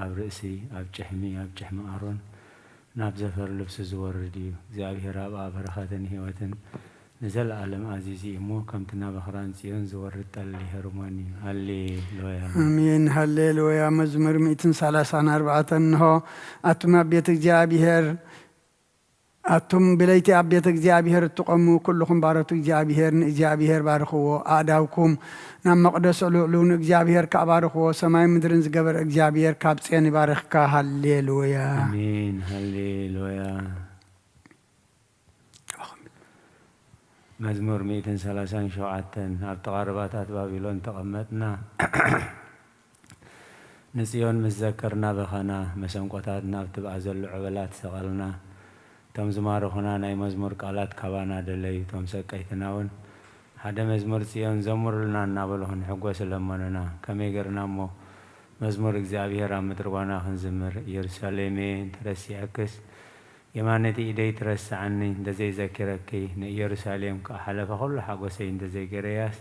ኣብ ርእሲ፣ ኣብ ጭሕሚ፣ ኣብ ጭሕሚ ኣሮን፣ ናብ ዘፈር ልብሲ ዝወርድ እዩ። እግዚኣብሔር ኣብኣ በረኸትን ህይወትን ንዘለኣለም ኣዚዙ እዩ እሞ፣ ከምቲ ናብ ኣኽራን ጽዮን ዝወርድ ጠል ይሄርሞን እዩ። ሃሌሉያ። ኣሜን። ሃሌሉያ። መዝሙር ሚእትን ሰላሳን ኣርባዕተን። እንሆ፣ ኣቱም ኣብ ቤት እግዚኣብሔር፣ ኣቱም ብለይቲ ኣብ ቤት እግዚኣብሔር እትቖሙ፣ ኩልኹም ባሮት እግዚኣብሔር፣ ንእግዚኣብሔር ባርኽዎ። ኣእዳውኩም ናብ መቕደስ ኣልዕሉ፣ ንእግዚኣብሔር ከኣ ባርኽዎ። ሰማይን ምድርን ዝገበረ እግዚኣብሔር ካብ ጽዮን ይባርኽካ። ሃሌሉያ። ኣሜን። ሃሌሉያ። መዝሙር ሚእትን ሰላሳን ሸውዓተን። ኣብ ጥቓ ሩባታት ባቢሎን ተቐመጥና፣ ንጽዮን ምስ ዘከርና በኸና፣ መሰንቆታት ናብ ትብኣ ዘሎ ዑበላት ሰቐልና። እቶም ዝማረኹና ናይ መዝሙር ቃላት ካባና ደለዩ፣ እቶም ሰቀይትና እውን ሓደ መዝሙር ጽዮን ዘምሩልና እናበሉ ክንሕጎስ ለመኑና። ከመይ ገርና እሞ መዝሙር እግዚኣብሔር ኣብ ምድሪ ጓና ክንዝምር? ኢየሩሳሌመየ፣ እንተረሲዐክስ የማነይቲ ኢደይ ትረስዓኒ፣ እንተዘይዘኪረኪ፣ ንኢየሩሳሌም ከኣ ሓለፋ ኩሉ ሓጎሰይ እንተዘይገረያስ፣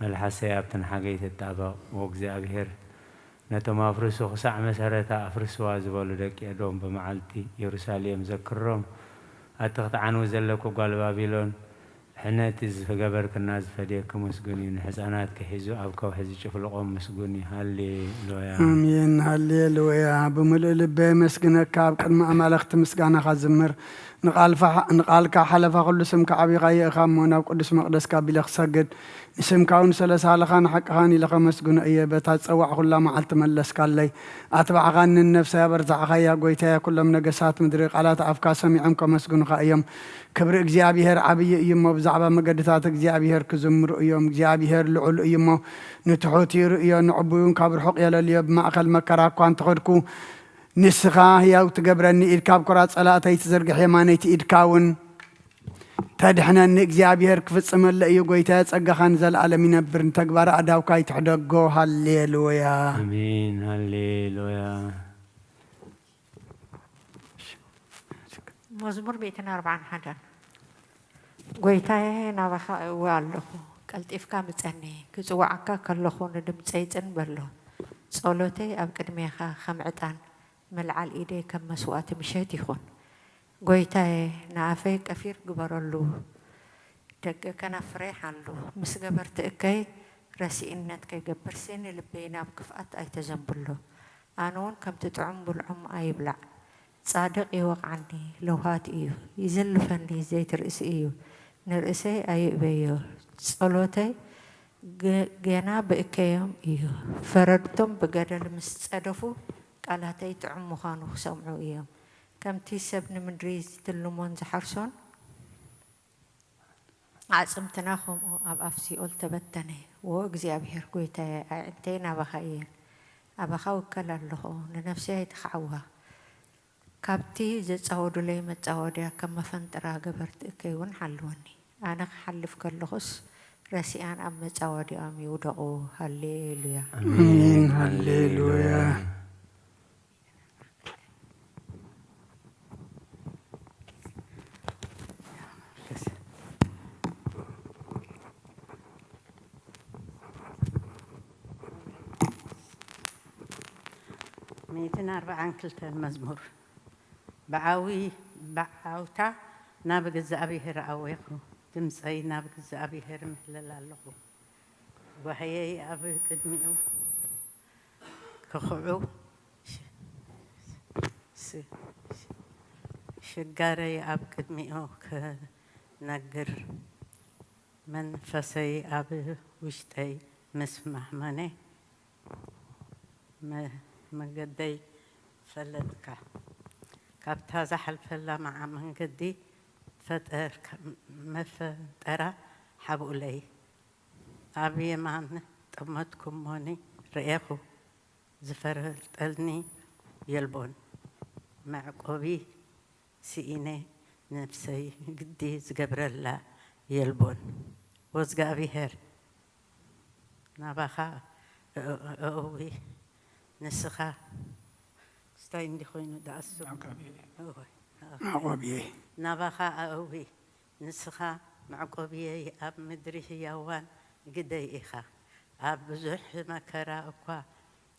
መልሓሰይ ኣብተን ሓገይ ትጣበቕ። ዎ እግዚኣብሔር፣ ነቶም ኣፍርሱ፣ ክሳዕ መሰረታ ኣፍርስዋ ዝበሉ ደቂ ኤዶም ብመዓልቲ ኢየሩሳሌም ዘክሮም። ኣቲ ክትዓንዊ ዘለኪ ጓል ባቢሎን፣ ሕነ እቲ ዝገበርክና ዝፈድየኪ ምስጉን እዩ። ንሕፃናትኪ ሒዙ ኣብ ከውሒ ዝጭፍልቖም ምስጉን እዩ። ሃሌሉያ። ኣሜን። ሃሌሉያ። ብምሉእ ልበይ የመስግነካ፣ ኣብ ቅድሚ ኣማልኽቲ ምስጋናኻ ዝምር። ንቓልፋ-፣ ንቓልካ ሓለፋ ኩሉ ስምካ ዓቢኻዮ ኢኻ እሞ፣ ናብ ቅዱስ መቕደስካ ኣቢለ ክሰግድ፣ ንስምካ እውን ሰለሳልኻን ሓቅኻን ኢለ ከመስግኖ እየ። በታ ዝጸዋዕኩላ መዓልቲ መለስካለይ፣ ኣትባዕኻኒ፣ ንነፍሰይ ኣበርታዕኻያ። ጐይታየ፣ ኩሎም ነገሳት ምድሪ ቃላት ኣፍካ ሰሚዖም ከመስግኑኻ እዮም። ክብሪ እግዚኣብሄር ዓብዪ እዩ እሞ፣ ብዛዕባ መገድታት እግዚኣብሄር ክዝምሩ እዮም። እግዚኣብሄር ልዑል እዩ እሞ፣ ንትሑት ይርእዮ፣ ንዕቡይ እውን ካብ ርሑቕ የለልዮ። ብማእከል መከራ እኳ እንተኸድኩ፣ ንስኻ ህያው ትገብረኒ፣ ኢድካ ኣብ ኮራ ጸላእተይ ትዝርግሕ፣ የማነይቲ ኢድካ እውን ተድሕነኒ። እግዚኣብሄር ክፍጽመለ እዩ፣ ጐይታየ፣ ጸጋኻ ንዘለኣለም ይነብር፣ ንተግባር ኣእዳውካ ይትሕደጎ። ሃሌሉያ። ኣሜን፣ ሃሌሉያ። መዝሙር ሚእትን ኣርባዓን ሓደን። ጐይታየ፣ ናባኻ እእዊ ኣለኹ፣ ቀልጢፍካ ምጸኒ፣ ክጽውዓካ ከለኹ ንድምጸይ ጽን በሎ። ጸሎተይ ኣብ ቅድሜኻ ከም ዕጣን፣ ምልዓል ኢደይ ከም መስዋእቲ ምሸት ይኹን። ጐይታየ፣ ንኣፈይ ቀፊር ግበረሉ፣ ደገ ከናፍረይ ሓሉ። ምስ ገበርቲ እከይ ረሲእነት ከይገብርሲ፣ ንልበይ ናብ ክፍኣት ኣይተዘንብሎ። ኣነ እውን ከምቲ ጥዑም ብልዖም ኣይብላዕ። ጻድቕ ይወቕዓኒ፣ ለውሃት እዩ፣ ይዝልፈኒ፣ ዘይትርእሲ እዩ፣ ንርእሰይ ኣይእበዮ። ጸሎተይ ገ-፣ ገና ብእከዮም እዩ። ፈረድቶም ብገደል ምስ ጸደፉ፣ ቃላተይ ጥዑም ምዃኑ ክሰምዑ እዮም። ከምቲ ሰብ ንምድሪ ዝትልሞን ዝሓርሶን፣ ኣዕጽምትና ከምኡ ኣብ ኣፍ ሲኦል ተበተነ። ዎ እግዚኣብሄር ጐይታየ፣ ኣዒንተይ ናባኻ እየን፣ ኣባኻ እውከል ኣለኹ፣ ንነፍሰይ ኣይትኽዓዋ። ካብቲ ዘጻወዱለይ መጻወድያ ከም መፈንጠራ ገበርቲ እከይ እውን ሓልወኒ። ኣነ ክሓልፍ ከለኹስ ረሲኣን ኣብ መጻወድያኦም ይውደቑ። ሃሌሉያ። ኣሜን፣ ሃሌሉያ። ሚእትን ኣርባዓን ክልተን መዝሙር። ብዓዊ-፣ ብዓውታ ናብ እግዚኣብሄር ኣዌኹ፣ ድምፀይ ናብ እግዚኣብሄር እምህለል ኣለኹ። ጓህየይ ኣብ ቅድሚኡ ክኹዑ፣ ሽ-፣ ስ-፣ ሽጋረይ ኣብ ቅድሚኡ ክነግር፣ መንፈሰይ ኣብ ውሽጠይ ምስ ማሕመነ፣ መ-፣ መገደይ ፈለጥካ። ካብታ ዝሓልፈላ መዓ መንገዲ ፈጠርካ፣ መፈንጠራ ሓብኡለይ። ኣብ የማን ጠመትኩ እሞኒ ርኤኹ፣ ዝፈረጠልኒ የልቦን። መዕቆቢ ስኢነ፣ ነፍሰይ ግዲ ዝገብረላ የልቦን። ወዝጋብሄር፣ ናባኻ እእዊ፣ ንስኻ ስታይ እንዲ ኮይኑ ደኣሱ። መዕቆብየይ። እወ። መዕቆብየይ። ናባኻ ኣእዊ፣ ንስኻ መዕቆብየይ፣ ኣብ ምድሪ ህያዋን ግደይ ኢኻ። ኣብ ብዙሕ መከራ እኳ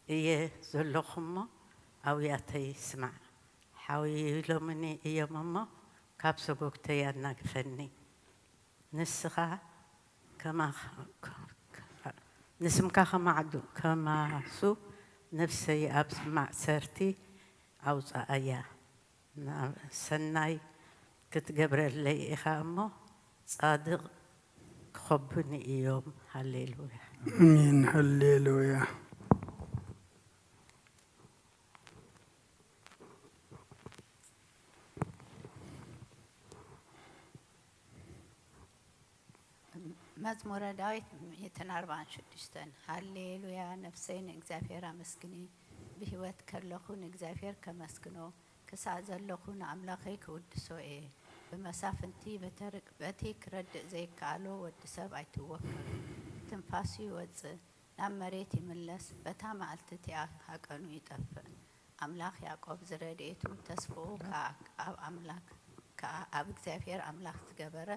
እየ ዘለኹ እሞ፣ ኣውያተይ ስማዕ። ሓውይሎምኒ እዮም እሞ፣ ካብ ሰጎግተይ ኣናግፈኒ። ንስኻ ከማኽ-፣ ንስምካ ከማዕዱ-፣ ከማሱ ነፍሰይ ኣብ ማእሰርቲ ኣውጽኣያ። ናብ ሰናይ ክትገብረለይ ኢኻ እሞ፣ ጻድቕ ክኸቡኒ እዮም። ሃሌሉያ። ኣሜን። ሃሌሉያ። መዝሙረ ዳዊት ሚእትን ኣርባዓን ሽዱሽተን። ሃሌሉያ፣ ነፍሰይ ንእግዚኣብሔር ኣመስግኒ፣ ብህይወት ከለኹ ንእግዚኣብሔር ከመስግኖ፣ ክሳዕ ዘለኹ ንኣምላኸይ ክውድሶ እየ። ብመሳፍንቲ በተርቅ-፣ በቲ ክረድእ ዘይከኣሎ ወዲ ሰብ ኣይትወከሉ። ትንፋሱ ይወጽእ፣ ናብ መሬት ይምለስ፣ በታ መዓልቲ እቲኣ ሃቀኑ ይጠፍእ። ኣምላኽ ያዕቆብ ዝረድኤቱ፣ ተስፍኡ ከኣ ኣብ ኣምላኽ፣ ከኣ ኣብ እግዚኣብሔር ኣምላኽ ዝገበረ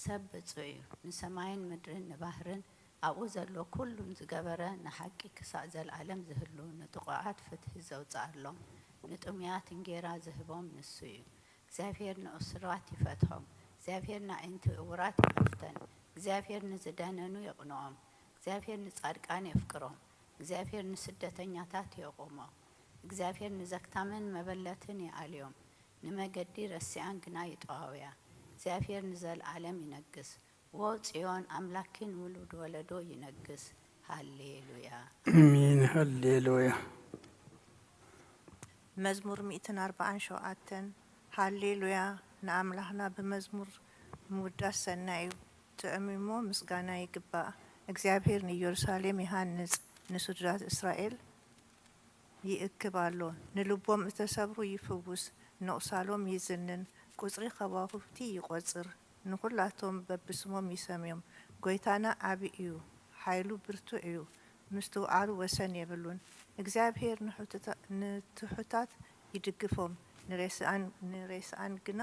ሰብ ብጹእ እዩ። ንሰማይን ምድርን ንባህርን ኣብኡ ዘሎ ኩሉን ዝገበረ፣ ንሓቂ ክሳዕ ዘለኣለም ዝህሉ፣ ንጥቑዓት ፍትሒ ዘውጽኣሎም፣ ንጥሙያት እንጌራ ዝህቦም ንሱ እዩ። እግዚኣብሔር ንእሱራት ይፈትሖም። እግዚኣብሔር ንኣዒንቲ እውራት ይኸፍተን። እግዚኣብሔር ንዝደነኑ የቕንኦም። እግዚኣብሔር ንጻድቃን የፍቅሮም። እግዚኣብሔር ንስደተኛታት የቑሞ። እግዚኣብሔር ንዘግታምን መበለትን ይኣልዮም። ንመገዲ ረሲኣን ግና ይጠዋውያ። እግዚኣብሔር ንዘለኣለም ይነግስ። ዎ ጽዮን፣ ኣምላክኪ ንውሉድ ወለዶ ይነግስ። ሃሌሉያ። ኣሜን። ሃሌሉያ። መዝሙር ሚእትን ኣርባዓን ሸውዓተን። ሃሌሉያ፣ ንኣምላኽና ብመዝሙር ምውዳስ ሰናይ እዩ። ጥዑም እሞ ምስጋና ይግባእ። እግዚኣብሔር ንኢየሩሳሌም ይሃንጽ፣ ንስድራት እስራኤል ይእክብ ኣሎ። ንልቦም እተሰብሩ ይፍውስ፣ ነቑሳሎም ይዝንን፣ ቁጽሪ ከዋኽብቲ ይቖጽር፣ ንኹላቶም በብስሞም ይሰምዮም። ጐይታና ዓቢ እዩ፣ ሓይሉ ብርቱዕ እዩ፣ ምስትውዓሉ ወሰን የብሉን። እግዚኣብሔር ንሕቱታ-፣ ንትሑታት ይድግፎም፣ ንሬስኣን፣ ንሬስኣን ግና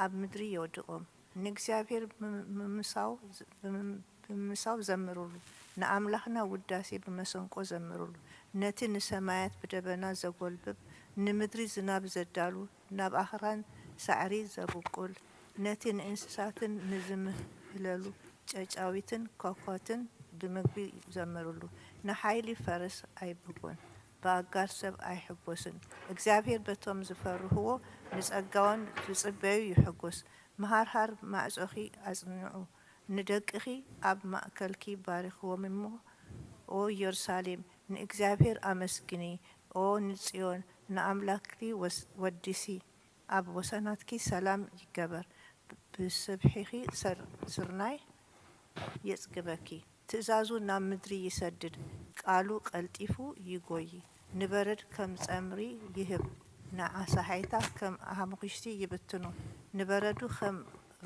ኣብ ምድሪ የውድቖም። ንእግዚኣብሔር ብምምሳው ዝ-፣ ብምም-፣ ብምምሳው ዘምሩሉ፣ ንኣምላኽና ውዳሴ ብመሰንቆ ዘምሩሉ። ነቲ ንሰማያት ብደበና ዘጎልብብ፣ ንምድሪ ዝናብ ዘዳሉ፣ ናብ ኣኽራን ሳዕሪ ዘብቁል፣ ነቲ ንእንስሳትን ንዝምህለሉ ጨጫዊትን ኮኾትን ብምግቢ ዘምሩሉ። ንሓይሊ ፈረስ ኣይብህጎን፣ ብኣጋር ሰብ ኣይሕጎስን። እግዚኣብሔር በቶም ዝፈርህዎ ንጸጋውን ዝጽበዩ ይሕጎስ። መሃርሃር ማዕጾኺ ኣጽንዑ፣ ንደቅኺ ኣብ ማእከልኪ ባርኽዎም እሞ፣ ኦ ኢየሩሳሌም፣ ንእግዚኣብሔር ኣመስግኒ። ኦ ንጽዮን፣ ንኣምላኽኪ ወስ-፣ ወድሲ። ኣብ ወሰናትኪ ሰላም ይገበር፣ ብስብሒኺ ሰር-፣ ስርናይ የጽግበኪ። ትእዛዙ ናብ ምድሪ ይሰድድ፣ ቃሉ ቀልጢፉ ይጎዪ። ንበረድ ከም ጸምሪ ይህብ፣ ንዓሳሓይታ ከም ኣሃምኺሽቲ ይብትኖ። ንበረዱ ከም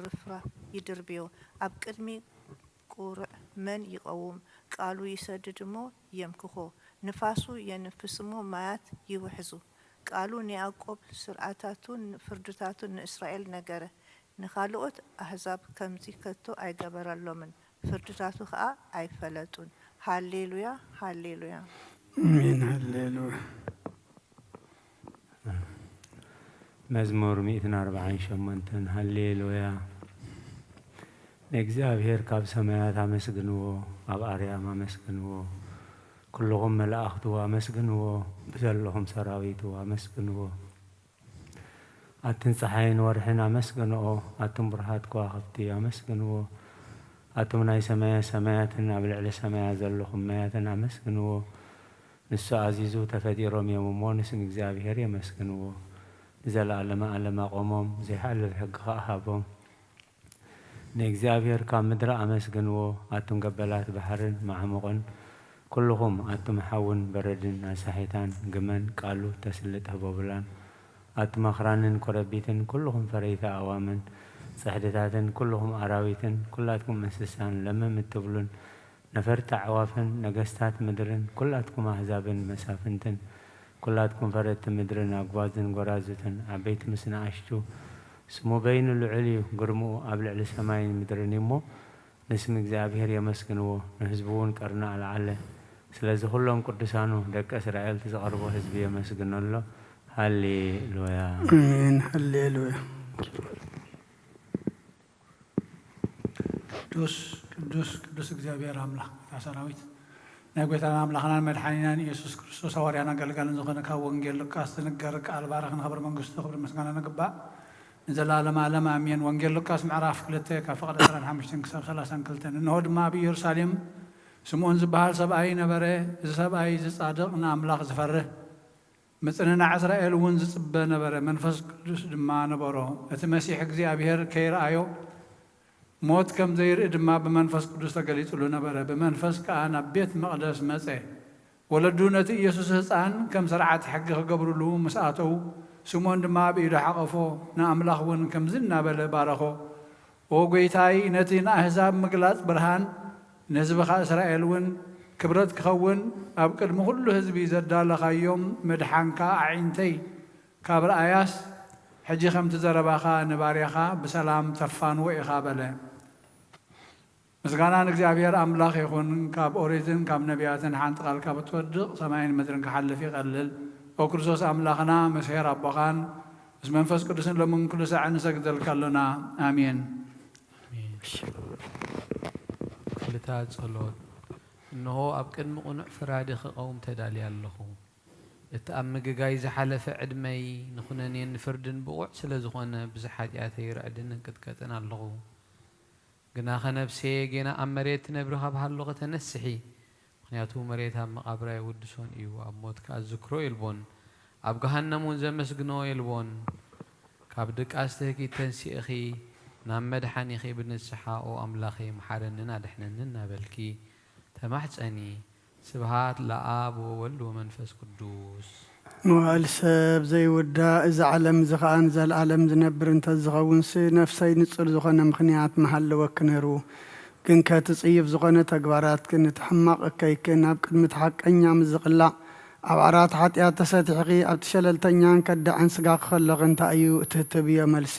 ርፍራፍ ይድርብዮ፣ ኣብ ቅድሚ ቁሩዕ መን ይቐውም? ቃሉ ይሰድድ እሞ የምክኾ፣ ንፋሱ የንፍስ እሞ ማያት ይውሕዙ። ቃሉ ንያዕቆብ ስርዓታቱን ፍርድታቱን ንእስራኤል ነገረ። ንኻልኦት ኣህዛብ ከምዚ ከቶ ኣይገበረሎምን፣ ፍርድታቱ ኸኣ ኣይፈለጡን። ሃሌሉያ፣ ሃሌሉያ። ኣሜን፣ ሃሌሉያ። መዝሙር ሚእትን ኣርባዓን ሸሞንተን። ሃሌሉያ። ንእግዚኣብሔር ካብ ሰማያት ኣመስግንዎ፣ ኣብ ኣርያም ኣመስግንዎ። ኩልኹም መላእኽቱ ኣመስግንዎ፣ ብዘለኹም ሰራዊቱ ኣመስግንዎ። ኣትን ጸሓይን ወርሕን ኣመስግንኦ፣ ኣቱም ብሩሃት ከዋኽብቲ ኣመስግንዎ። ኣቱም ናይ ሰማየ ሰማያትን ኣብ ልዕሊ ሰማያት ዘለኹም ማያትን ኣመስግንዎ። ንሱ ኣዚዙ ተፈጢሮም እዮም እሞ፣ ንስም እግዚኣብሔር የመስግንዎ። ንዘለኣለመ ኣለም ኣቆሞም፣ ዘይሓልፍ ሕጊ ኸኣ ሃቦም። ንእግዚኣብሔር ካብ ምድሪ ኣመስግንዎ፣ ኣቱም ገበላት ባሕርን መዓሙቕን፣ ኩልኹም ኣቱም ሓውን በረድን ኣሳሒታን ግመን ቃሉ ተስልጥ ህቦብላን፣ ኣቱም ኣኽራንን ኮረቢትን፣ ኩልኹም ፈረይቲ ኣእዋምን ጽሕድታትን፣ ኩልኹም ኣራዊትን፣ ኩላትኩም እንስሳን ለምም እትብሉን፣ ነፈርቲ ኣዕዋፍን ነገስታት ምድርን፣ ኩላትኩም ኣህዛብን መሳፍንትን፣ ኩላትኩም ፈረድቲ ምድርን ኣጉባዝን ጎራዙትን፣ ዓበይቲ ምስ ንኣሽቱ፣ ስሙ በይኑ ልዑል እዩ፣ ግርምኡ ኣብ ልዕሊ ሰማይን ምድርን እዩ እሞ፣ ንስም እግዚኣብሔር የመስግንዎ፣ ንህዝቡ እውን ቀርኒ ኣልዓለ። ስለዚ ኩሎም ቅዱሳኑ ደቂ እስራኤል እቲ ዝቐርቦ ህዝቢ የመስግኖ ኣሎ። ሃሌሉያ። ኣሜን። ሃሌሉያ። ቅዱስ ቅዱስ ቅዱስ እግዚኣብሔር ኣምላኽ ጌታ ሰራዊት ናይ ጎይታና ኣምላኽናን መድሓኒናን ኢየሱስ ክርስቶስ ሃዋርያን ኣገልጋልን ዝኾነ ካብ ወንጌል ሉቃስ ትንገር ቃል ባረኽ ንኽብሪ መንግስቱ ክብሪ ምስጋና ንግባእ ንዘላለም ዓለም ኣሜን። ወንጌል ሉቃስ ምዕራፍ ክልተ ካብ ፍቕዲ ዕስራን ሓሙሽተን ክሳብ ሰላሳን ክልተን። እንሆ ድማ ኣብ ኢየሩሳሌም ስምዖን ዝበሃል ሰብኣይ ነበረ። እዚ ሰብኣይ እዚ ጻድቕ ንኣምላኽ ዝፈርህ ምጽንናዕ እስራኤል እውን ዝጽበ ነበረ። መንፈስ ቅዱስ ድማ ነበሮ። እቲ መሲሕ እግዚኣብሔር ከይረኣዮ ሞት ከም ዘይርኢ ድማ ብመንፈስ ቅዱስ ተገሊጹሉ ነበረ። ብመንፈስ ከኣ ናብ ቤት መቕደስ መጸ። ወለዱ ነቲ ኢየሱስ ህጻን ከም ስርዓት ሕጊ ክገብሩሉ ምስ ኣተዉ ስምዖን ድማ ኣብ ኢዱ ሓቐፎ፣ ንኣምላኽ እውን ከምዚ እናበለ ባረኾ። ኦ ጐይታይ፣ ነቲ ንኣህዛብ ምግላጽ ብርሃን፣ ንህዝብኻ እስራኤል እውን ክብረት ክኸውን፣ ኣብ ቅድሚ ኵሉ ህዝቢ ዘዳለኻዮም ምድሓንካ ኣዒንተይ ካብ ረኣያስ፣ ሕጂ ከምቲ ዘረባኻ ንባርያኻ ብሰላም ተፋንዎ ኢኻ በለ። ምስጋና ንእግዚኣብሔር ኣምላኽ ይኹን። ካብ ኦሪትን ካብ ነቢያትን ሓንቲ ቃል ካብ እትወድቕ ሰማይን ምድርን ክሓልፍ ይቐልል። ኦ ክርስቶስ ኣምላኽና ምስ ኄር ኣቦኻን ምስ መንፈስ ቅዱስን ሎምን ኩሉ ሳዕ ንሰግደልካ ኣሎና። ኣሜን። ክፍልታት ጸሎት። እንሆ ኣብ ቅድሚ ቅኑዕ ፍራዲ ክቐውም ተዳልየ ኣለኹ። እቲ ኣብ ምግጋይ ዝሓለፈ ዕድመይ ንኹነኔን ንፍርድን ብቑዕ ስለ ዝኾነ ብዚ ሓጢኣተይ ርዕድን እንቅጥቀጥን ኣለኹ። ግናኸ ነፍሰየ ጌና ኣብ መሬት ትነብሪ ካብ ሃሎኺ ተነስሒ። ምኽንያቱ መሬት ኣብ መቓብራ የውድሶን እዩ፣ ኣብ ሞት ከኣ ዝክሮ የልቦን፣ ኣብ ገሃነም እውን ዘመስግኖ የልቦን። ካብ ድቃስ ትህኪት ተንሲእኺ ናብ መድሓኒኺ ብንስሓ ኦ ኣምላኸይ ምሓረንን ኣድሕነንን እናበልኪ ተማሕጸኒ። ስብሃት ለኣብ ወወልድ ወመንፈስ ቅዱስ። መዋእል ሰብ ዘይውዳእ፣ እዚ ዓለም እዚ ኸኣ ንዘለኣለም ዝነብር እንተዝኸውንሲ፣ ነፍሰይ ንጹር ዝኾነ ምኽንያት ምሃለወኪ ነይሩ። ግንከ እቲ ጽዩፍ ዝኾነ ተግባራትክን እቲ ሕማቕ እከይክን ኣብ ቅድሚ እቲ ሓቀኛ ምስ ዝቕላዕ፣ ኣብ ዓራት ሓጢኣት ተሰቲሕኺ፣ ኣብቲ ሸለልተኛን ከዳዕን ስጋኺ ከሎኺ እንታይ እዩ እቲ ትህብዮ መልሲ?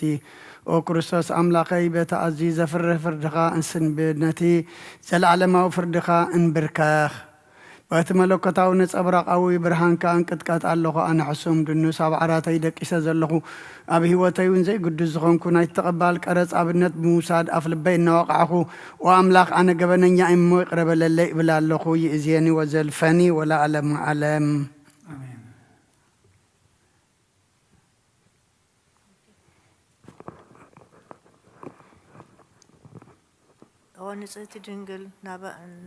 ኦ ክርስቶስ ኣምላኸይ፣ በቲ ኣዝዩ ዘፍርህ ፍርድኻ እንስንብድ፣ ነቲ ዘለኣለማዊ ፍርድኻ እንብርከኽ። በቲ መለኮታዊ ነጸብራቓዊ ብርሃንካ እንቅጥቀጥ ኣለኹ። ኣነ ሕሱም ድኑስ ኣብ ዓራተይ ደቂሰ ዘለኹ፣ ኣብ ህይወተይ እውን ዘይግዱስ ዝኾንኩ፣ ናይ ተቐባል ቀረጽ ኣብነት ብምውሳድ ኣፍ ልበይ እናወቓዕኹ፣ "ኦ ኣምላኽ፣ ኣነ ገበነኛ እየ እሞ ይቕረ በለለይ" እብል ኣለኹ። ይእዜኒ ወዘልፈኒ ወለዓለመ ዓለም። ኣሜን። ኦ ንጽህቲ ድንግል፣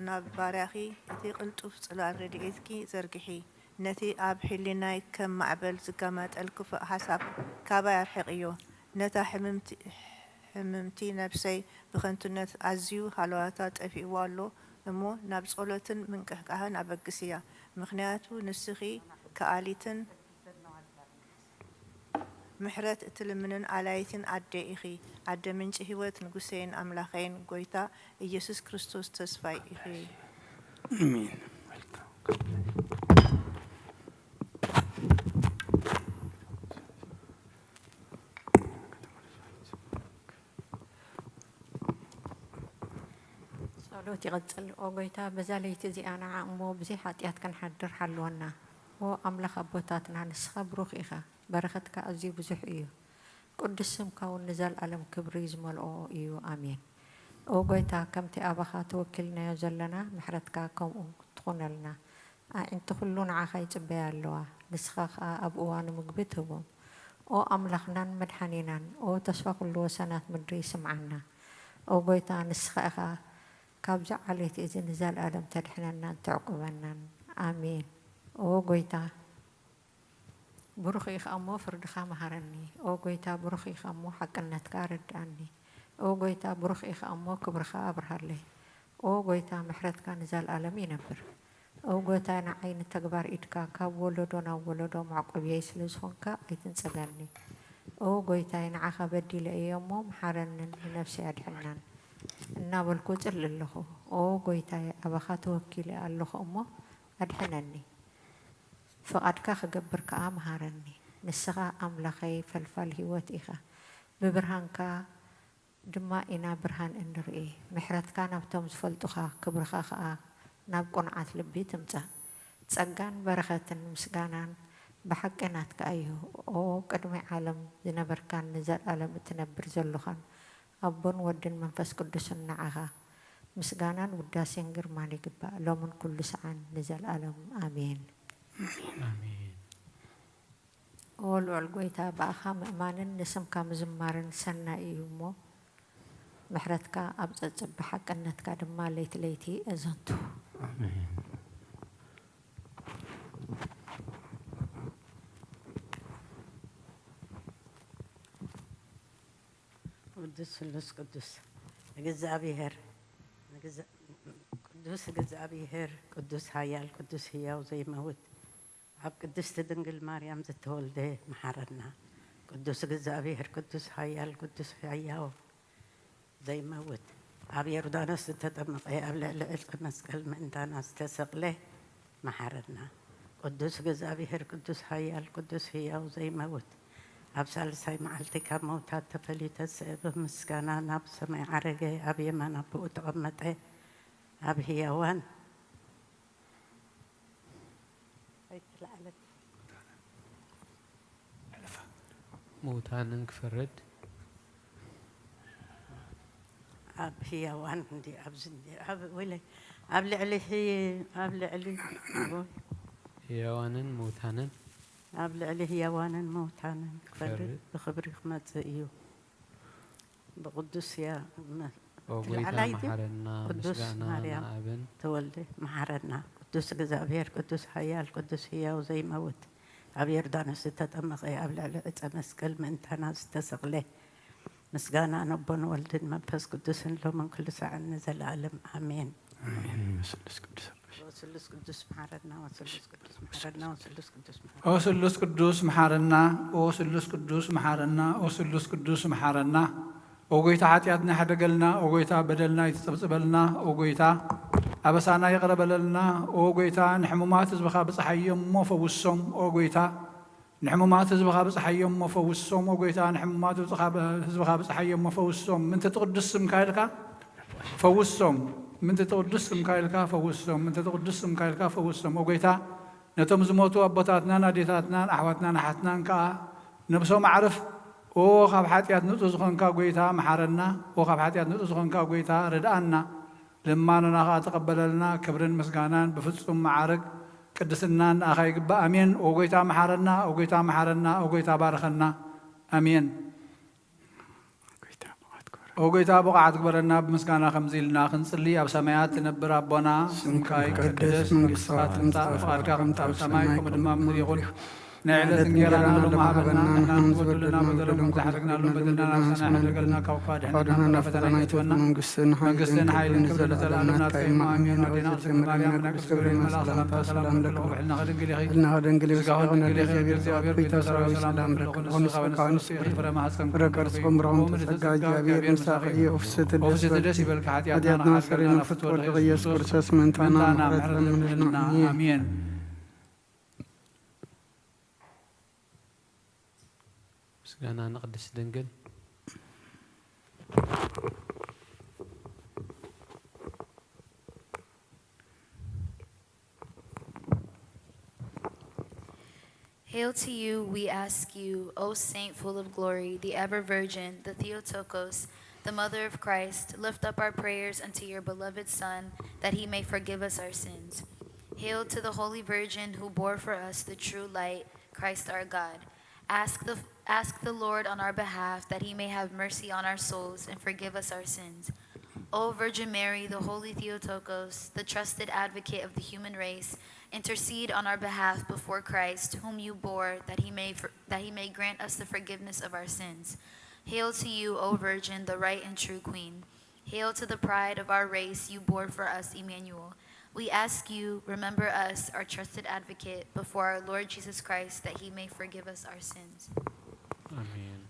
ናብ ባርያኺ እቲ ቅልጡፍ ጽላል ረድኤትኪ ዘርግሒ። ነቲ ኣብ ሕሊናይ ከም ማዕበል ዝጋማጠል ክፉእ ሓሳብ ካባይ ኣርሕቕዮ። ነታ ሕምምቲ ነብሰይ ብኸንቱነት ኣዝዩ ሃለዋታ ጠፊእዋ ኣሎ እሞ፣ ናብ ጸሎትን ምንቅሕቃሕን ኣበግስያ። ምኽንያቱ ንስኺ ከኣሊትን ምሕረት እትልምንን ኣላይትን ኣደ ኢኺ። ኣደ ምንጪ ህይወት፣ ንጉሰይን ኣምላኸይን፣ ጐይታ ኢየሱስ ክርስቶስ ተስፋይ ኢኺ። ኣሜን። ጸሎት ይቕጽል። ኦ ጐይታ፣ በዛ ለይቲ እዚኣ ንዓ እሞ ብዘይ ሓጢኣት ክንሓድር ሓልወና። ኦ ኣምላኽ ኣቦታትና፣ ንስኻ ብሩኽ ኢኻ፣ በረኸትካ ኣዝዩ ብዙሕ እዩ። ቅዱስ ስምካ እውን ንዘለኣለም ክብሪ ዝመልኦ እዩ። ኣሜን። ኦ ጐይታ፣ ከምቲ ኣባኻ ተወኪልናዮ ዘለና፣ ምሕረትካ ከምኡ ትኹነልና። ኣዒንቲ ኹሉ ንዓኻ ይጽበያ ኣለዋ፣ ንስኻ ኸኣ ኣብ እዋኑ ምግቢ ትህቦም። ኦ ኣምላኽናን መድሓኒናን፣ ኦ ተስፋ ኹሉ ወሰናት ምድሪ፣ ስምዓና። ኦ ጐይታ፣ ንስኻ ኢኻ ካብዚ ዓሌት እዚ ንዘለኣለም ተድሕነናን ተዕቁበናን። ኣሜን። ኦ ጐይታ፣ ብሩኽ ኢኻ እሞ ፍርድኻ መሃረኒ። ኦ ጐይታ፣ ብሩኽ ኢኻ እሞ ሓቅነትካ ኣረድኣኒ። ኦ ጐይታ፣ ብሩኽ ኢኻ እሞ ክብርኻ ኣብርሃለይ። ኦ ጐይታ፣ ምሕረትካ ንዘለኣለም ይነብር። ኦ ጐይታይ፣ ንዓይ ንተግባር ኢድካ ካብ ወለዶ ናብ ወለዶ መዕቆብየይ ስለ ዝኾንካ ኣይትንጸገኒ። ኦ ጐይታይ፣ ንዓኻ በዲለ እየ እሞ ምሓረንን ንነፍሰይ ኣድሕናን እናበልኩ እጽሊ ኣለኹ። ኦ ጐይታይ፣ ኣባኻ ተወኪለ ኣለኹ እሞ ኣድሕነኒ። ፍቓድካ ክገብር ከኣ ምሃረኒ። ንስኻ ኣምላኸይ ፈልፋል ህይወት ኢኻ። ብብርሃንካ ድማ ኢና ብርሃን እንርኢ። ምሕረትካ ናብቶም ዝፈልጡኻ፣ ክብርኻ ኸኣ ናብ ቅኑዓት ልቢ ትምጻእ። ጸጋን በረኸትን ምስጋናን ብሓቂ ናትካ እዩ። ኦ ቅድሚ ዓለም ዝነበርካን ንዘለኣለም እትነብር ዘሎኻን ኣቦን ወድን መንፈስ ቅዱስን ንዓኻ ምስጋናን ውዳሴን ግርማን ይግባእ፣ ሎምን ኩሉ ሰዓን ንዘለኣለም ኣሜን። ኣሜን። ኦ ልዑል ጐይታ፣ ብኣኻ ምእማንን ንስምካ ምዝማርን ሰናይ እዩ እሞ፣ ምሕረትካ ኣብ ጸጽብ ብሓቅነትካ ድማ ለይቲ ለይቲ ኣዘንቱ። ኣሜን። ቅዱስ ስሉስ ቅዱስ እግዚኣብሔር፣ ንግዛ-፣ ቅዱስ እግዚኣብሔር፣ ቅዱስ ኃያል፣ ቅዱስ ሕያው ዘይመውት፣ ኣብ ቅድስቲ ድንግል ማርያም ዝተወልደ መሓረና። ቅዱስ እግዚኣብሔር፣ ቅዱስ ኃያል፣ ቅዱስ ሕያው ዘይመውት፣ ኣብ ዮርዳኖስ ዝተጠመቐ፣ ኣብ ልዕሊ ዕፀ መስቀል ምእንታና ዝተሰቕለ መሓረና። ቅዱስ እግዚኣብሔር፣ ቅዱስ ኃያል፣ ቅዱስ ሕያው ዘይመውት፣ ኣብ ሳልሳይ መዓልቲ ካብ መውታት ተፈልዩ ተስእ ብምስጋና ናብ ሰማይ ዓረገ፣ ኣብ የማን ኣቦኡ ተቐመጠ፣ ኣብ ሕያዋን ኣይትለዓለት። ምውታንን ክፈርድ። ኣብ ህያዋን እንዲ፣ ኣብዚ እንዲ፣ ኣብ፣ ወይለይ፣ ኣብ ልዕሊ ህይ-፣ ኣብ ልዕሊ፣ ህያዋንን ምውታንን። ኣብ ልዕሊ ህያዋንን ምውታንን ክፈርድ ክፈርድ። ብኽብሪ ክመጽእ እዩ። ብቅዱስ ያ-፣ መ-፣ ኦ ጎይታ ትለዓላይ ድዩ? መሓረና፣ ቅዱስ ምስጋና ማርያም ንኣብን። ተወልደ መሓረና። ቅዱስ እግዚኣብሔር፣ ቅዱስ ኃያል፣ ቅዱስ ሕያው ዘይመውት፣ ኣብ ዮርዳኖስ ዝተጠመቐ፣ ኣብ ልዕሊ ዕፀ መስቀል ምእንታና ዝተሰቕለ፣ ምስጋና ነቦን ወልድን መንፈስ ቅዱስን ሎምን ኩሉ ሳዕን ንዘለኣለም ኣሜን። ኣሜን። ስሉስ ቅዱስ ኣቦይ። ወስሉስ ቅዱስ መሓረና፣ ወስሉስ ቅዱስ መሓረና፣ ወስሉስ ቅዱስ መሓረና። ኦ ስሉስ ቅዱስ መሓረና፣ ኦ ስሉስ ቅዱስ መሓረና፣ ኦ ስሉስ ቅዱስ መሓረና። ኦ ጎይታ፣ ሓጢኣትና ሕደገልና፣ ኦ ጎይታ፣ በደልና ይትጸብጽበልና፣ ኦ ጎይታ፣ ኣበሳና ይቕረ በለልና፣ ኦ ጎይታ፣ ንሕሙማት ህዝብኻ ብጽሓዮም እሞ ፈውሶም፣ ኦ ጎይታ፣ ንሕሙማት ህዝብኻ ብጽሓዮም እሞ ፈውሶም፣ ኦ ጎይታ፣ ንሕሙማት ህዝብኻ ብ-፣ ህዝብኻ ብጽሓዮም እሞ ፈውሶም፣ ምንተ ትቕዱስ ስምካ ኢልካ ፈውሶም፣ ምንተ ትቕዱስ ስምካ ኢልካ ፈውሶም፣ ምንተ ትቕዱስ ስምካ ኢልካ ፈውሶም፣ ኦ ጎይታ፣ ነቶም ዝሞቱ ኣቦታትናን ኣዴታትናን ኣሕዋትናን ኣሓትናን ከኣ ነብሶም ኣዕርፍ። ኦ ካብ ሓጢኣት ንጹህ ዝኾንካ ጎይታ መሓረና፣ ኦ ካብ ሓጢኣት ንጹህ ዝኾንካ ጎይታ ርድኣና፣ ልማኖና ከኣ ተቐበለልና። ክብርን ምስጋናን ብፍጹም መዓርግ ቅድስናን ንኣኻ ይግባእ። ኣሜን። ኦ ጎይታ መሓረና፣ ኦ ጎይታ መሓረና፣ ኦ ጎይታ ባርኸና። ኣሜን። ኦ ጎይታ፣ ብቕዓት ግበረና። ብምስጋና ከምዚ ኢልና ክንጽሊ፣ ኣብ ሰማያት ትነብር ኣቦና፣ ስምካ ይቀደስ፣ መንግስትኻ ትምጻእ፣ ፍቓድካ ከምቲ ኣብ ሰማይ ከምኡ ድማ ኣብ ምድሪ ይኹን። ናይ ዕለት እንጌራና ሎሚ ሃበና፣ ንሕና ንበድለና በደሎም ከምዝሓደግናሎም በደልና ንስሕና፣ ኣይትግበር፣ ካብ ክፉእ ኣድሕነና፣ ናብ ፈተና ኣይተእትወና። መንግስትን ሓይልን ክብርን ንዘለኣለም ናትካ እዩ። ኣሜን። ኣዴና ቅድስቲ ማርያም፣ ናይ ቅዱስ ገብርኤል መልኣኽ ሰላምታ ሰላም ንብለኪ፣ ብሕልና ከደንግል ኢኺ፣ ስጋኻ ከደንግል ኢኺ፣ እግዚኣብሔር ጸባኦት፣ ጎይታ ሰራዊት ሰላም ንብለኪ፣ ንስኻ ንስኻ ፍረ ማህፀን ፍረ ከርስኹም ብርኹም ተጸጋ፣ እግዚኣብሔር ምሳኺ እዩ። ኦፍስቲ ደስ ይበልኪ፣ ሓጢኣትና ሰሪና፣ ፍትወ ኢየሱስ ክርስቶስ ምእንታና ምሕረት ለምንልና። ኣሜን። ምስጋና ንቅድስት ድንግል። Hail to you, we ask you, O Saint full of glory, the ever Virgin, the Theotokos, the Mother of Christ, lift up our prayers unto your beloved Son, that he may forgive us our sins. Hail to the Holy Virgin who bore for us the true light, Christ our God. Ask the, ask the Lord on our behalf that he may have mercy on our souls and forgive us our sins. O Virgin Mary, the Holy Theotokos, the trusted advocate of the human race, intercede on our behalf before Christ, whom you bore, that he may, that he may grant us the forgiveness of our sins. Hail to you, O Virgin, the right and true Queen. Hail to the pride of our race you bore for us, Emmanuel. We ask you, remember us, our trusted advocate, before our Lord Jesus Christ, that he may forgive us our sins. Amen.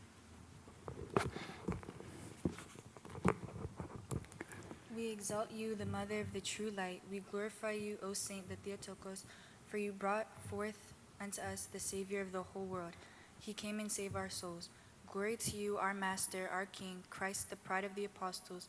We exalt you, the Mother of the true light. We glorify you, O Saint the Theotokos, for you brought forth unto us the Savior of the whole world. He came and saved our souls. Glory to you, our Master, our King, Christ, the pride of the apostles,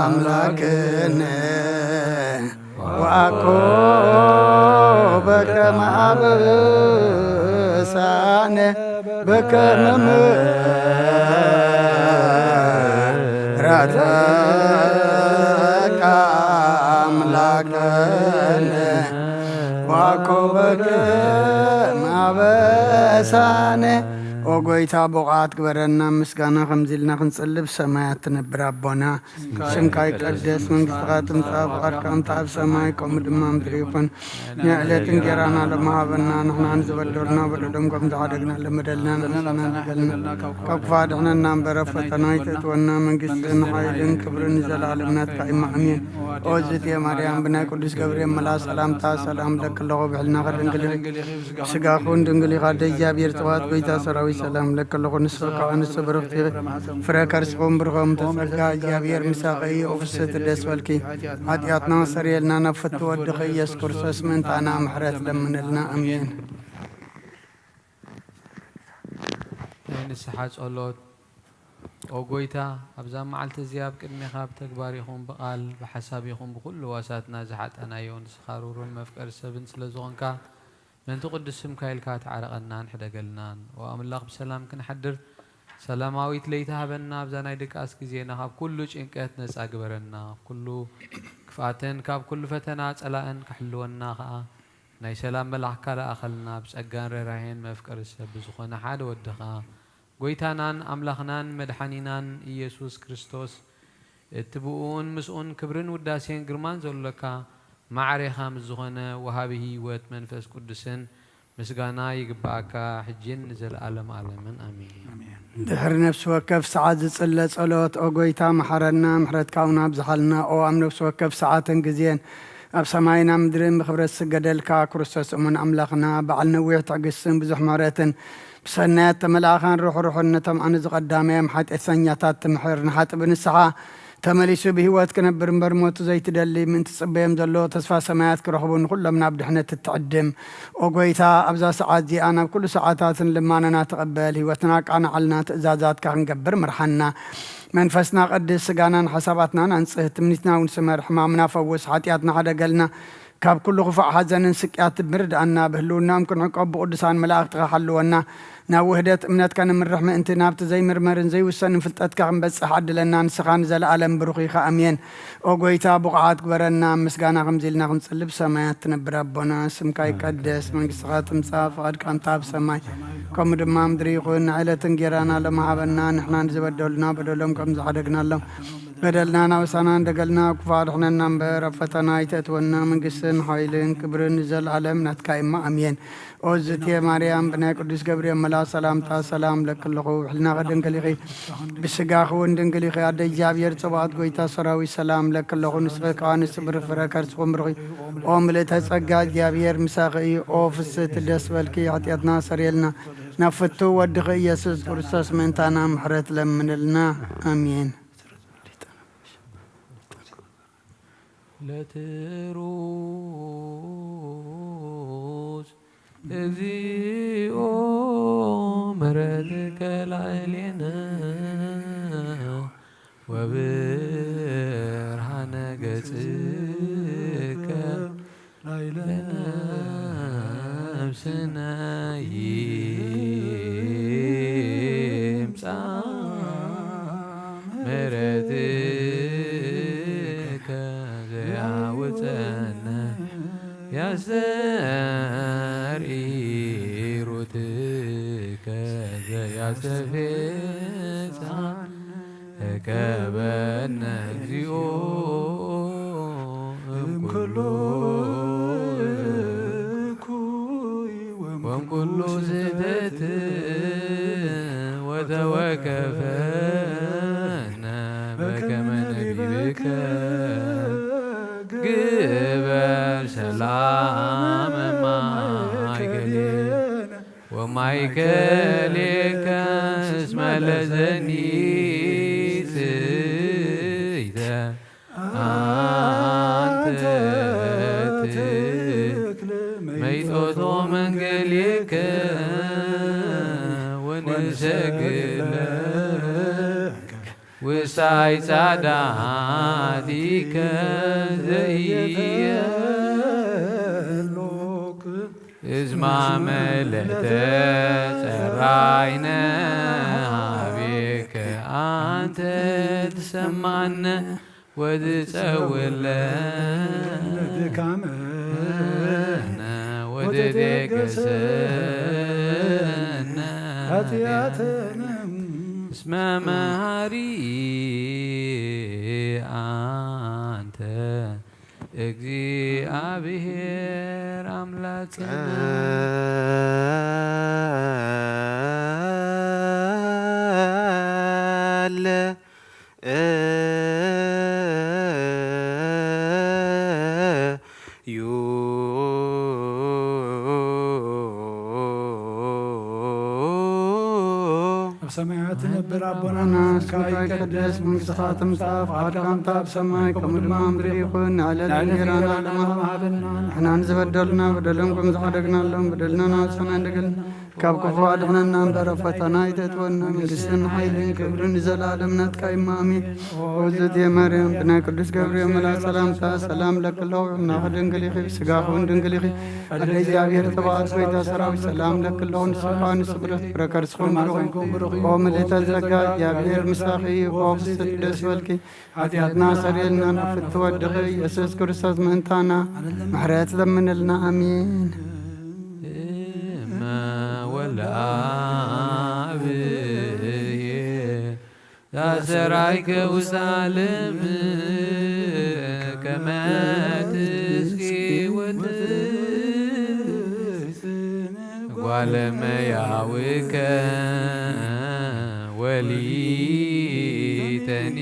ኣምላክነ ወአኮ በከመ አበሳነ በከመ ምሕረትከ አምላክነ ወአኮ በከመ አበሳነ። ኦ ጎይታ፣ ብቑዓት ግበረና። ምስጋና ከምዚ ኢልና ክንጽልብ፣ ሰማያት ትነብር ኣቦና፣ ስምካ ይቀደስ፣ መንግስትኻ ትምጻእ፣ ፍቓድካ ከምቲ ኣብ ሰማይ ከምኡ ድማ ምድሪ ይኹን። ንዕለት እንጌራና ሎሚ ሃበና፣ ንሕና ንዝበደሉና በደሎም ከም ዝሓደግና ለመደልና ንሕና ንበደልና፣ ካብ ክፉእ ኣድሕነና እምበር፣ ኣብ ፈተና ኣይተእትወና፣ መንግስትን ሓይልን ክብርን ንዘለኣለም ናትካ እዩ፣ ኣሜን። ኦ ዝእቲ ማርያም፣ ብናይ ቅዱስ ገብርኤል መልኣክ ሰላምታ ሰላም እብለኪ ኣለኹ፣ ብሕልናኺ ድንግል ኢኺ፣ ብስጋኺ እውን ድንግል ኢኻ፣ ኣደ እግዚኣብሔር ጽባኦት፣ ጎይታ ሰራዊት ሰላም እብለኪ ኣለኹ፣ ንስኺ ከኣ ኣንስቲ ብርኽቲ ኢኺ፣ ፍረ ከርስኺ እውን ብሩኽ እዩ፣ እምተ ጸጋ እግዚኣብሔር ምሳኺ እዩ፣ ኦ ፍስሕቲ ደስ በልኪ፣ ሓጢኣትና ኣስተሰርየልና፣ ናብ ፍትው ወድኺ ኢየሱስ ክርስቶስ ምእንታና ምሕረት ለምንልና፣ ኣሜን። ናይ ንስሓ ጸሎት። ኦ ጎይታ፣ ኣብዛ መዓልቲ እዚኣ ኣብ ቅድሜኻ ብተግባር ይኹን ብቓል፣ ብሓሳብ ይኹን ብኹሉ ዋሳትና ዝሓጣናዮ፣ ንስኻ ርሩን መፍቀሪ ሰብን ስለ ዝኾንካ፣ ምእንቲ ቅዱስ ስምካ ኢልካ ተዓረቐናን ሕደገልናን። ኦ ኣምላኽ፣ ብሰላም ክንሓድር ሰላማዊት ለይቲ ሃበና። ኣብዛ ናይ ድቃስ ግዜና ካብ ኩሉ ጭንቀት ነጻ ግበረና። ካብ ኩሉ ክፍኣትን ካብ ኩሉ ፈተና ጸላእን ክሕልወና ኸኣ ናይ ሰላም መልኣኽካ ለኣኸልና። ብጸጋን ርህራሄን መፍቀሪ ሰብ ብዝኾነ ሓደ ወድኻ ጎይታናን ኣምላኽናን መድሓኒናን ኢየሱስ ክርስቶስ፣ እቲ ብእኡን ምስኡን ክብርን ውዳሴን ግርማን ዘሎካ፣ ማዕሬኻ ምስ ዝኾነ ወሃቢ ህይወት መንፈስ ቅዱስን ምስጋና ይግብኣካ፣ ሕጂን ንዘለኣለም ኣለምን ኣሜን። ድሕሪ ነፍሲ ወከፍ ሰዓት ዝጽለ ጸሎት፣ ኦ ጎይታ፣ መሓረና፣ ምሕረትካ እውን ኣብዝሓልና። ኦ ኣብ ነፍሲ ወከፍ ሰዓትን ግዜን ኣብ ሰማይን ኣብ ምድርን ብኽብረት ዝስገደልካ ክርስቶስ እሙን ኣምላኽና፣ በዓል ነዊሕ ትዕግስትን ብዙሕ ምሕረትን፣ ብሰናያት ተመላእኻን ርሑሩሕን፣ ነቶም ኣነ ዝቐዳመዮም ሓጢኣተኛታት ትምሕር፣ ንሓጢእ ብንስሓ ተመሊሱ ብህይወት ክነብር እምበር፣ ሞቱ ዘይትደሊ፣ ምእንቲ ትጽበዮም ዘሎ ተስፋ ሰማያት ክረኽቡ፣ ንኹሎም ናብ ድሕነት እትዕድም። ኦ ጎይታ፣ ኣብዛ ሰዓት እዚኣ ናብ ኩሉ ሰዓታትን ልማነና ተቐበል፣ ህይወትና ኣቃንዓልና፣ ትእዛዛትካ ክንገብር ምርሓና። መንፈስና ቀድስ፣ ስጋናን ሓሳባትናን ኣንጽህ፣ ትምኒትና እውን ስመር፣ ሕማምና ፈውስ፣ ሓጢኣትና ሓደገልና፣ ካብ ኩሉ ክፉእ ሓዘንን ስቅያት ምርድኣና፣ ብህልውናኦም ክንዕቆብ ብቅዱሳን መላእኽትኻ ሓልወና። ናብ ውህደት እምነትካ ንምርሕ ምእንቲ፣ ናብቲ ዘይምርመርን ዘይውሰንን ፍልጠትካ ክንበጽሕ ዓድለና፣ ንስኻ ንዘለኣለም ብሩኽ ኢኻ። ኣሜን። ኦ ጎይታ፣ ብቑዓት ግበረና፣ ኣብ ምስጋና ከምዚ ኢልና ክንጽሊ፣ ብሰማያት ትነብር ኣቦና፣ ስምካ ይቀደስ፣ መንግስትኻ ትምጻእ፣ ፍቓድካ እንተ ኣብ ሰማይ ከምኡ ድማ ምድሪ ይኹን። ንዕለት እንጌራና ሎሚ ሃበና፣ ንሕና ንዝበደሉና በደሎም ከም ዝሓደግናሎም፣ በደልናን ኣበሳናን ደገልና፣ ክፉእ ኣድሕነና እምበር፣ ኣብ ፈተና ኣይተእትወና፣ መንግስትን ሓይልን ክብርን ንዘለኣለም ናትካ እማ፣ ኣሜን። ኦ ዝእቲ ማርያም፣ ብናይ ቅዱስ ገብርኤል መልኣክ ሰላምታ ሰላም እብለኪ ኣለኹ። ብሕልናኺ ድንግል ኢኺ፣ ብስጋኺ እውን ድንግል ኢኺ። ኣደ እግዚኣብሔር፣ ጸባኦት ጎይታ ሰራዊት፣ ሰላም እብለኪ ኣለኹ። ንስኺ ከኣ ንስብሪ ፍረ ከርስኹም ብሩኽ እዩ። ኦ ምልእተ ጸጋ፣ እግዚኣብሔር ምሳኺ እዩ። ኦ ፍስህቲ፣ ደስ በልኪ፣ ሓጢኣትና ሰረየልና፣ ናብ ፍቱው ወድኺ ኢየሱስ ክርስቶስ ምእንታና ምሕረት ለምንልና። ኣሜን። ለትሩስ እግዚኦ ምሕረትከ ላዕሌነ ወብርሃነ ገጽከ ላዕሌነ ነፍስነ ይምጻእ ምሕረትከ ዘያውፀነ ያስተርኢ ሩትከ ዘያስተፌሳነ ተቀበልነ እግዚኦ እምኩሉ እኩይ ወእምኩሉ ስህተት ወተወከፈነ በከመ ነቢብከ ግበር ሰላመ ማእከሌነ ወማእከሌከ እስመ ለዘኒ ጽይተ አንተ ትክል መይጦቶ መንገሌከ ወንሰግድ ለከ ውሳይ ጻዳቲከ ዘየሎክ እዝማመ ለተጸራይነ ሀቤከ አንተ ትሰማነ ወትጸውለነ ድካመነ ወትትገሰነ ኃጢአተነ እስመ መሃሪ አንተ እግዚአብሔር አምላክነ። ኣብ ሰማያት ትነብር ኣቦና፣ ስምካ ይቀደስ፣ መንግስትኻ ትምጻእ፣ ፍቓድካ ከምታ ኣብ ሰማይ ከምኡ ድማ ኣብ ምድሪ ይኹን። ንዕለት እንጀራና ሎሚ ሃበና፣ ንሕና ንዝበደሉና በደሎም ከም ዝሓደግናሎም በደልና ንዓጽና እንደገልና ካብ ክፉ ኣድሕነና እምበር፣ ኣብ ፈተና ኣይተእትወና፣ መንግስትን ሓይልን ክብርን ንዘለኣለም ናትካ እዩ፣ ኣሜን። ኦ እግዝእትየ ማርያም፣ ብናይ ቅዱስ ገብርኤል መልኣክ ሰላምታ ሰላም እለኪ ኣለኹ፣ እምናኺ ድንግል ኢኺ፣ ብስጋኺ እውን ድንግል ኢኺ። ኣደ እግዚኣብሔር ተባረክ፣ ጎይታ ሰራዊት ሰላም እለኪ ኣለኹ፣ ንስኺ ከኣ ንስብረት ፍረ ከርስኺ ብሩኽ እዩ። ኦ ምልእተ ጸጋ፣ እግዚኣብሔር ምሳኺ እዩ፣ ኦ ፍስሕቲ ደስ ይበልኪ፣ ሓጢኣትና ሰሪልና ናብ ፍትወድኺ ኢየሱስ ክርስቶስ ምእንታና ምሕረት ለምንልና፣ ኣሜን። እመ ወልደ አብየ ዛሰራይከ ውስተ ዓለም ከመ ትስቂ ወትስእን ጓለ እመሕያውከ ወሊተኒ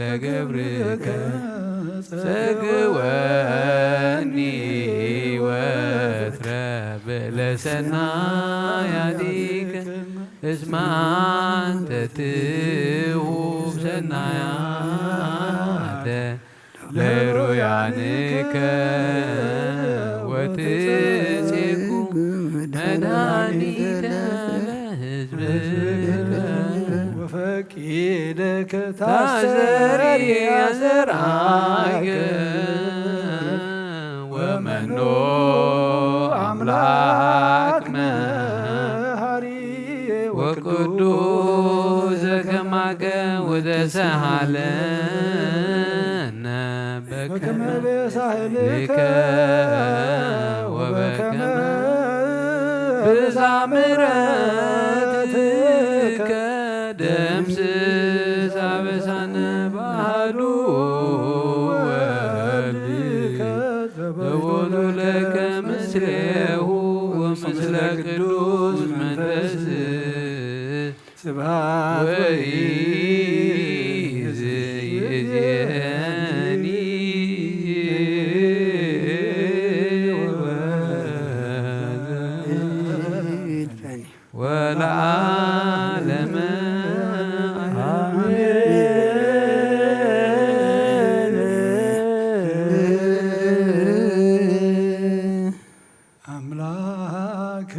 ለገብርከ ጸግወኒ ወትረ ብለሰናያቲከ እስመ አንተ ትሁብ ሰናያተ ለሩያንከ ወትጼጉ መድኃኒተ ለሕዝብከ ወፈቂደከ ታስተሪ አዘርአይከ ወመኖ አምላክ መሐሪ ወቅዱስ ዘከማከ ወተሰሃለነ በከመ ቤሳህልከ ወበከመ ብዛ ምሕረትከ ደምስስ አበሳነ በአሐዱ ወልድከ ዘቦቱ ለከ ምስሌሁ ወምስለ ቅዱስ መንፈስ ስብሐት ወይእዜኒ ወለዓለመ አሜን። አምላክ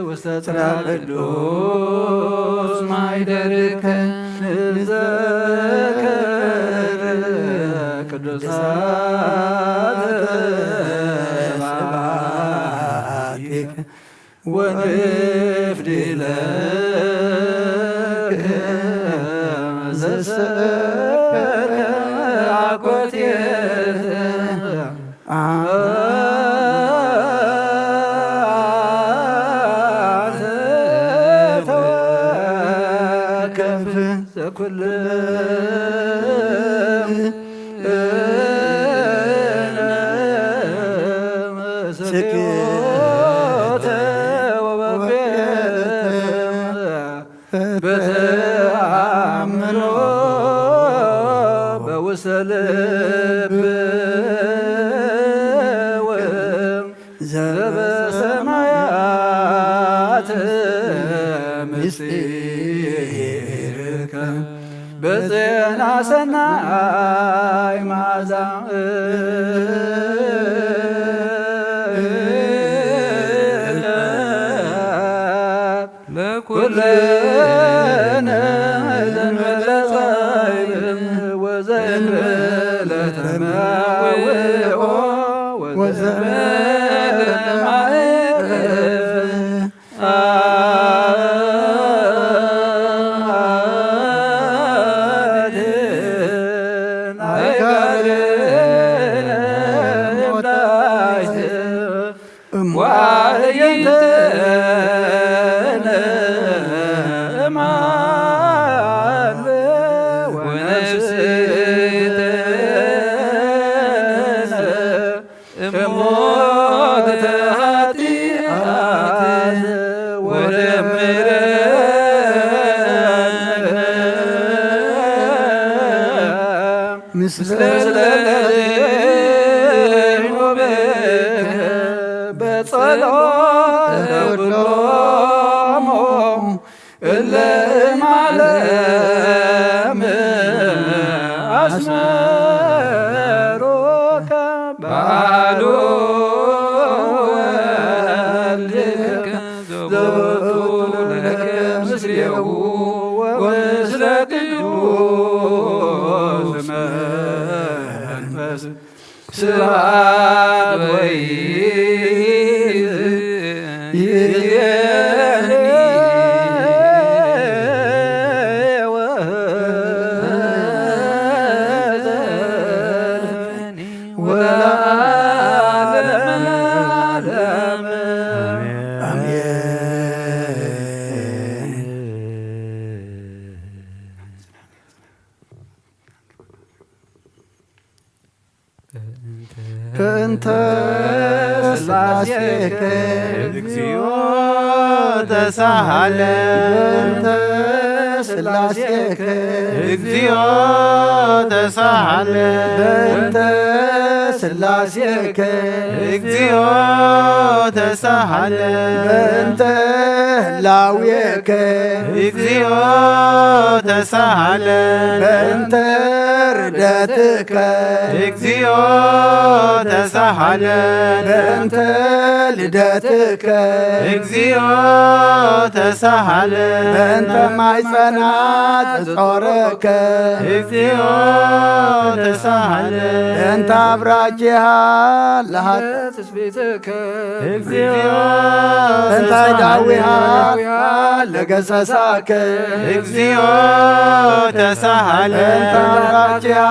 ውስተ ጽርሐ ቅዱስ ማይደርከ ንዘከር ቅዱሳት ስብሐቲከ ወንፍዲ ለከ ዘሰከርከ አኮቴተ አንተ ተወከፍ ዘኩለ ውስተ ልብው ዘበሰማያት ምስጢርከ ብጽና ሰናይ መዓዛ ለኩልነ ዘንበለ ጻይብ ወዘንበለ ተመውኦ ወዘንበለ ማዕቀብ እሞተ ኃጢአት ወደምረ ምስለ ለለይሁብከ በጸሎተ ኩሎሙ እለ እምዓለም አስመሩከ በዓሉ ወልድከ ዘወቱ ለከ ምስሌሁ ወምስለ ቅዱስ መንፈስ ስብሐት ወይእዜኒ ወዘልፈኒ ወለዓለመ ዓለም። አሜን። በእንተ ሥላሴከ እግዚኦ ተሳሃለ። በእንተ ሥላሴከ እግዚኦ ተሳሃለ። በእንተ ሥላሴከ እግዚኦ ተሳሃለ። በእንተ ህላዌከ እግዚኦ ተሳሃለ። በእንተ ርደትከ እግዚኦ ተሳሃለ። በእንተ ልደትከ እግዚኦ ተሳሃለ። በእንተ ማይጸናት ጾርከ እግዚኦ ተሳሃለ። በእንተ አብራኪሃ ለሃ ትስብእትከ እግዚኦ በእንተ ዳዊሃ ለገሰሳከ እግዚኦ ተሳሃለ። በእንተ አብራኪሃ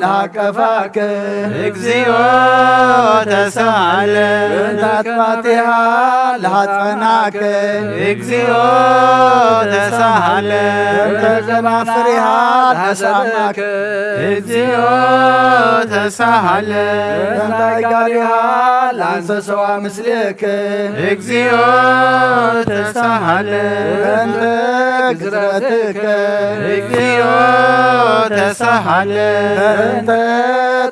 ለሃቀፋከ እግዚኦ ተሳሃለ። በእንተ አጥባቲሃ ለሃጸናከ እግዚኦ ተሳሃለ። በእንተ ጀናፍሪሃ ለሃሰማከ እግዚኦ ተሳሃለ። በእንተ ጋሪሃ ለአንሰሰዋ ምስሌከ እግዚኦ ተሳሃለ። በእንተ ግዝረትከ እግዚኦ ተሳሃለ። በእንተ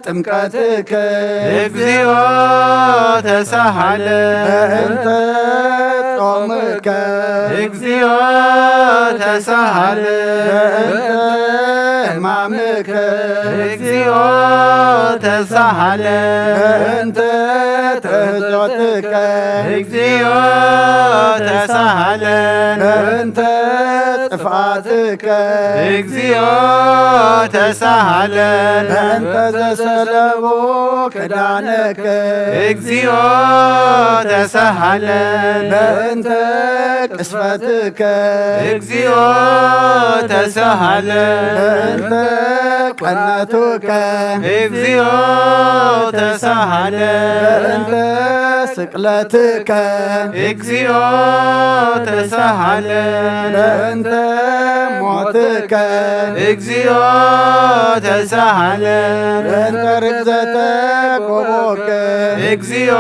ጥምቀትከ እግዚኦ ተሳሃለ። በእንተ ጾምከ እግዚኦ ተሳሃለ። በእንተ ሕማምከ እግዚኦ ተሳሃለ። በእንተ ትሕዞትከ እግዚኦ ተሳሃለ። በእንተ ጥፍኣትከ እግዚኦ ተሳሃለ። በእንተ ዘሰለቡ ክዳነከ እግዚኦ ተሳሃለ። በእንተ ቅስፈትከ እግዚኦ ተሳሃለ። በእንተ ቀነቱከ እግዚኦ ተሳሃለ። በእንተ ስቅለትከ እግዚኦ ተሳሃለ። በእንተ ሞትከ እግዚኦ ተሳሃለ። በእንተ ርግዘተ ጎቦከ እግዚኦ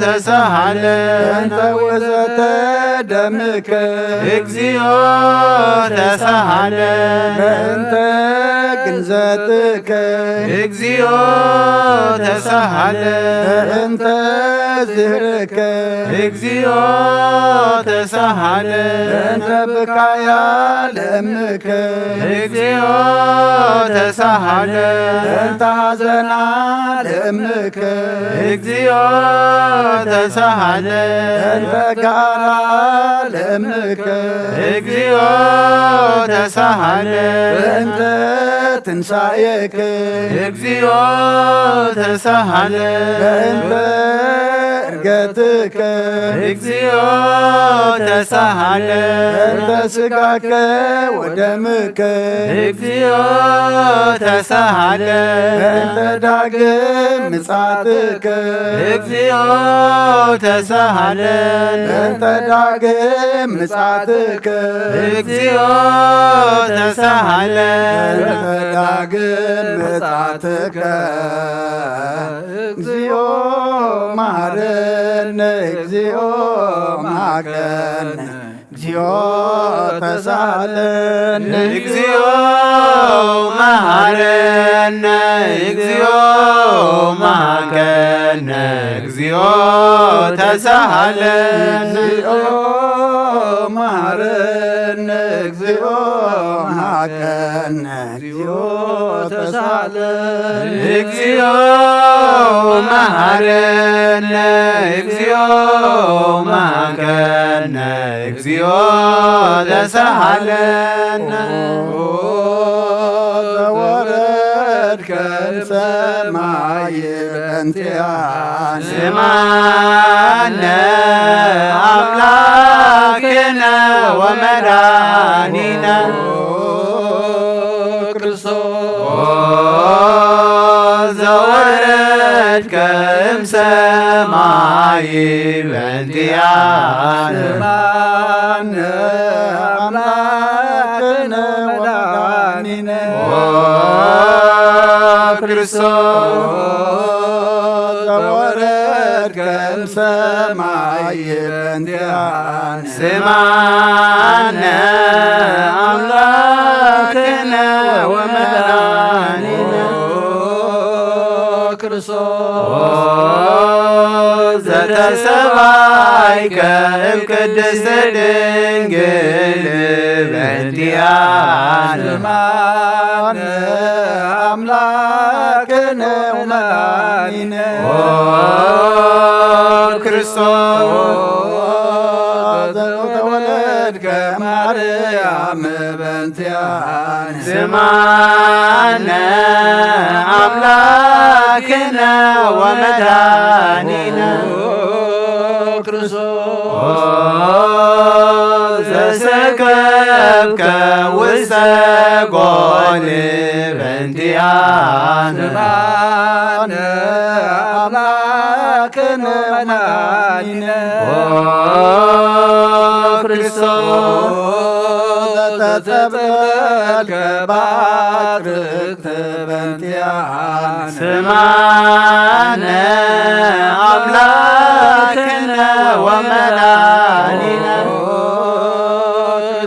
ተሳሃለ። በእንተ ውእዘተ ደምከ እግዚኦ ተሳሃለ። በእንተ ግንዘትከ እግዚኦ ተሳሃለ በእንተ ዝህርከ እግዚኦ ተሳሃለ በእንተ ብካያ ለእምከ እግዚኦ ተሳሃለ በእንተ ሐዘና ለእምከ እግዚኦ ተሳሃለ በእንተ ጋራ ለእምከ እግዚኦ ተሳሃለ በእንተ ትንሳኤከ እግዚኦ ተሳሃለ በእንተ እርገትከ እግዚኦ ተሳሃለ በእንተ ስጋከ ወደምከ እግዚኦ ተሳሃለ በእንተ ዳግም ምጻትከ እግዚኦ ተሳሃለ በእንተ ዳግም ምጻትከ እግዚኦ ተሳሃለ በእንተ ዳግም ምጻትከ እግዚኦ መሐረነ እግዚኦ መሐረነ እግዚኦ ተሳሃለነ እግዚኦ መሐረነ እግዚኦ መሐረነ እግዚኦ ተሳሃለነ እግዚኦ መሐረነ እግዚኦ መሐረነ እግዚኦ ተሳለ እግዚኦ መሐረነ እግዚኦ መሐረነ እግዚኦ ተሳሃለነ ዘወረድከ እምሰማይ በእንቲኣነ ስማነ ኣምላክነ ወመድኃኒነ ክርስቶስ ዘወረድከ እምሰማይ በእንቲኣነ ስማነ ኣምላክነ ወመድኃኒነ ኦ ክርስቶስ ዘወረድከ እምሰማይ በእንቲኣነ ስማነ ኣምላክነ ወመድኃኒነ ክርስቶስ ዘተሰባይከ እምቅድስት ድንግል በእንቲኣነ ስማነ ኣምላክነ ወመድኃኒነ ኦ ክርስቶስ ዘተወለድከ ማርያም በእንቲኣነ ስማነ ኣምላክነ ወመድኃኒነ ክርስቶስ ዘሰከብከ ውስተ ጎል በእንቲኣነ ስማነ ኣምላክነ ወመድኃኒነ ኦ ክርስቶስ ዘተጸብጠልከ ባትርክት በእንቲኣነ ስማነ ኣምላክነ ወመድኃኒነ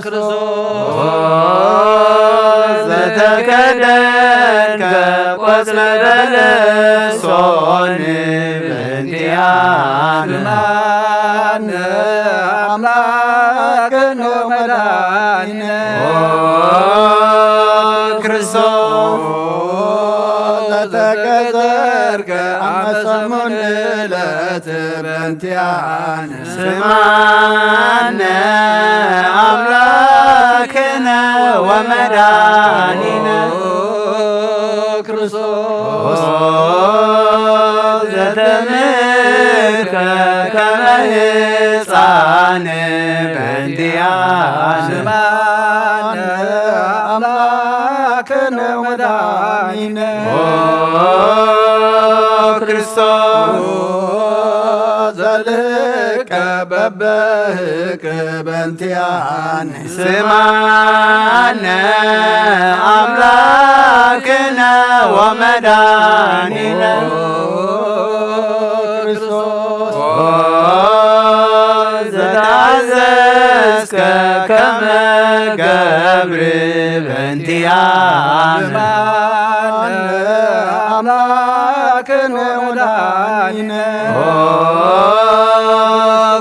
ክርስቶስ ዘተከደንከ ቆጽለ በለሶን በእንቲኣነ ስማነ ኣምላክነ ወመድኃኒነ ኦ ክርስቶስ ዘተገዘርከ ኣመ ሰሙን ዕለት በእንቲኣነ ስማነ ኣምላክነ ወመድኃኒነ ክርስቶስ ዘተምህርከ ከመ ሕፃን በእንቲኣነ ስማነ ኣምላክነ ወመድኃኒነ ኦ ክርስቶስ ዘልህቀ በበህቅ በእንቲኣነ ስማነ ኣምላክነ ወመድኃኒነ ክርስቶስ ኦ ዘተኣዘዝከ ከመ ገ ክብሪ በእንቲኣነ ኣምላክነ ወመድኃኒነ ኦ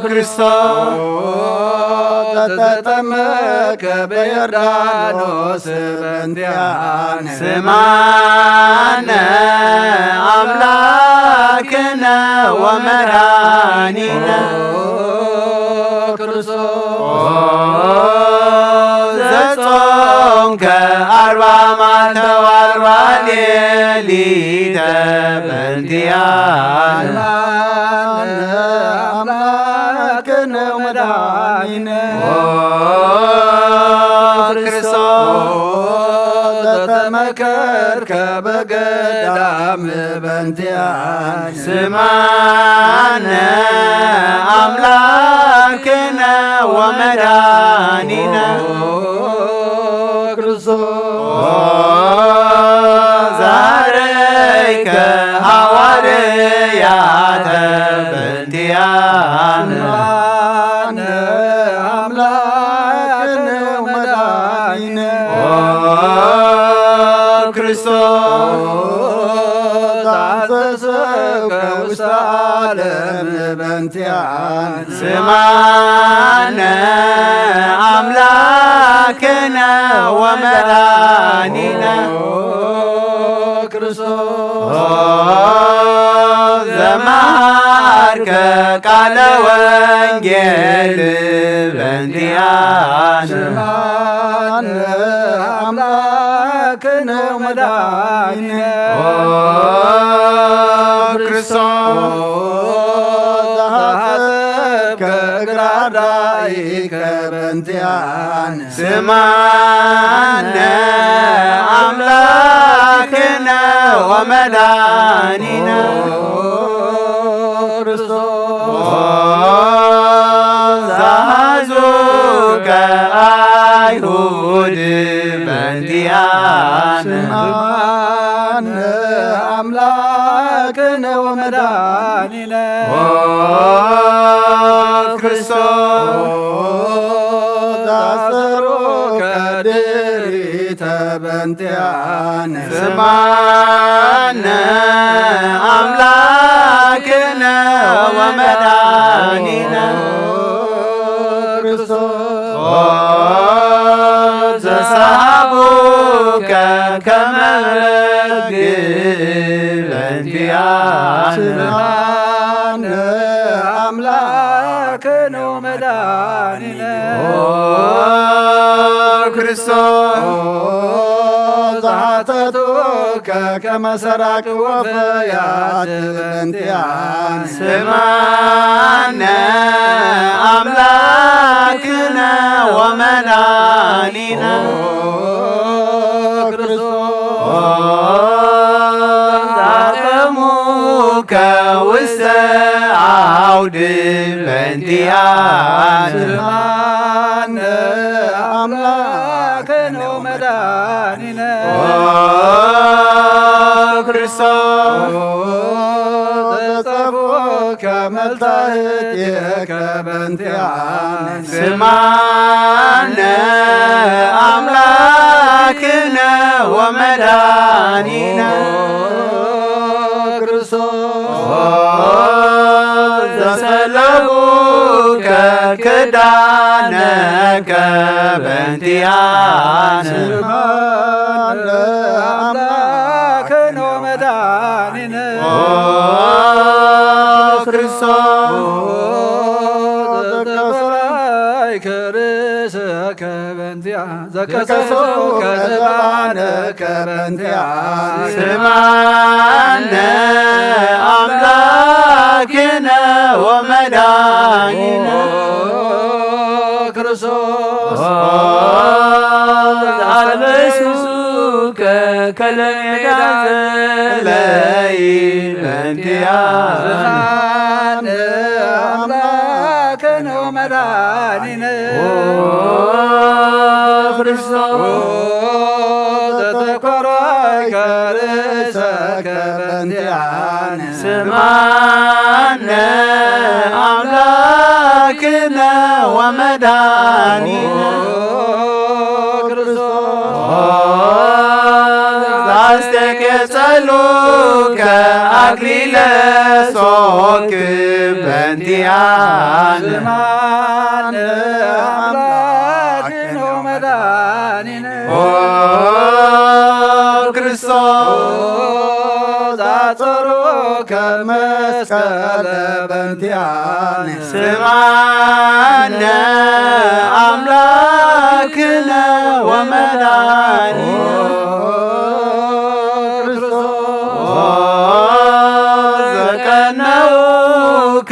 ክርስቶስ ተጠመቀ በዮርዳኖስ በእንቲኣነ ስማነ ኣምላክነ ወመድኃኒነ ክርስቶስ ዘጾምከ አርባ መዓልተ ወአርባ ሌሊተ በእንቲኣነ አምላክነ ወመድኃኒነ ኦ ክርስቶስ ዘተመከርከ በገዳም በእንቲኣነ ስማነ አምላክነ ወመድኃኒነ ክርስቶስ ዛረይከ ሐዋርያተ በእንቲኣነ ስማነ አምላክነ ወመድኃኒነ ኦ ክርስቶስ ዘአንሰስከ ውስተ ዓለም በእንቲኣነ ስማነ አምላክነ ወመድኃኒነ ክርስቶስ ዘመሃርከ ቃለ ወንጌል በእንቲኣነ ስማነ አምላክነ ወመድኃኒነ ኦ ክርስቶስ ዘሐሰብከ እግረ አርዳኢከ በእንቲኣነ ስማነ አምላክነ ወመድኃኒነ ክርስቶስ ዘሐዙከ አይሁድ በእንቲኣነ ስማነ አምላክነ ወመድኃኒነ ኦ ክርስቶስ ዘአሰሩከ ድሪተ በእንቲኣነ ስማነ አምላክነ ወመድኃኒነ ክርስቶስ ዘሰሃቡከ ከመ በግ በእንቲኣነ ስማነ አምላክነ ወመድኃኒነ ኦ ክርስቶስ ዘሐተቱከ ከመ ሰራቂ ወፈያት በእንቲኣነ ስማነ አምላክነ ወመድኃኒነ ኦ ክርስቶስ ዘአቀሙከ ውስተ አውድ በእንቲኣነ ስማነ አምላክነ ወመድኃኒነ ኦ ክርስቶስ ዘጸፍዑከ መልታህቲከ በእንቲኣነ ስማነ አምላክነ ወመድኃኒነ ክርስቶስ ዘሰለቡከ ክዳነከ በእንቲኣነ ስማነ አምላክነ ወመድኃኒነ ኦ ክርስቶስ ዘተፈራይከ ርእሰከ በእንቲኣ ዘከሰውከ ዘባነከ በእንቲኣ ስማነ አምላክነ ወመድኃኒነ ክርስቶስ አልበሱከ ከለሜዳ ዘለይ በእንቲኣ ስማነ አምላክነ ወመድኃኒነ ኦ ክርስቶስ ዘተኮራይከ ርእሰከ በእንቲኣነ ስማነ አምላክነ ወመድኃኒነ ኦ ክርስቶስ ተቀጸሉከ ኣክሊለ ሶክ በእንቲኣነ። ስማነ ኣምላክነ ወመድኃኒነ። ኦ ክርስቶስ ዛጸሩከ መስቀለ በእንቲኣነ። ስማነ ኣምላክነ ወመድኃኒነ። ዘቀነውከ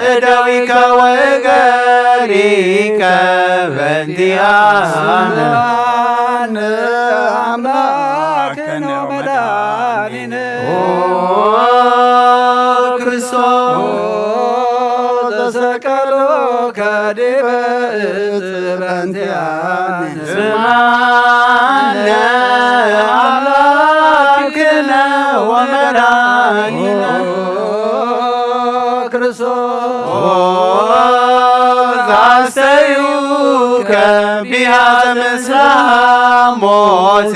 እደዊከ ወእገሪከ በእንቲኣነ። ስማነ ኣምላክነ ወመድኃኒነ። ኦ ክርስቶስ ተሰቀሉከ ዲበ እጽ በእንቲኣነ። ስማነ ኣምላክነ ወመድኃኒነ። ክርስቶስ ኣስተዩከ ቢሃ ተመስላ ሞት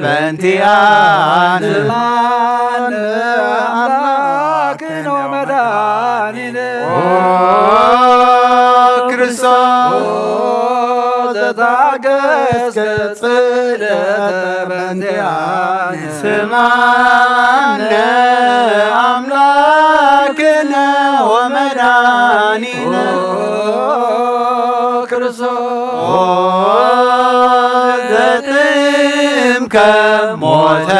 በእንቲኣነ። ስማነ ኣምላክነ ወመድኃኒነ። ኦ ክርስቶስ ዘታገስከ ጽልእተ በእንቲኣነ። ስማነ ኣምላክነ ወመድኃኒነ። ኦ ክርስቶስ ዘጥምከ ሞተ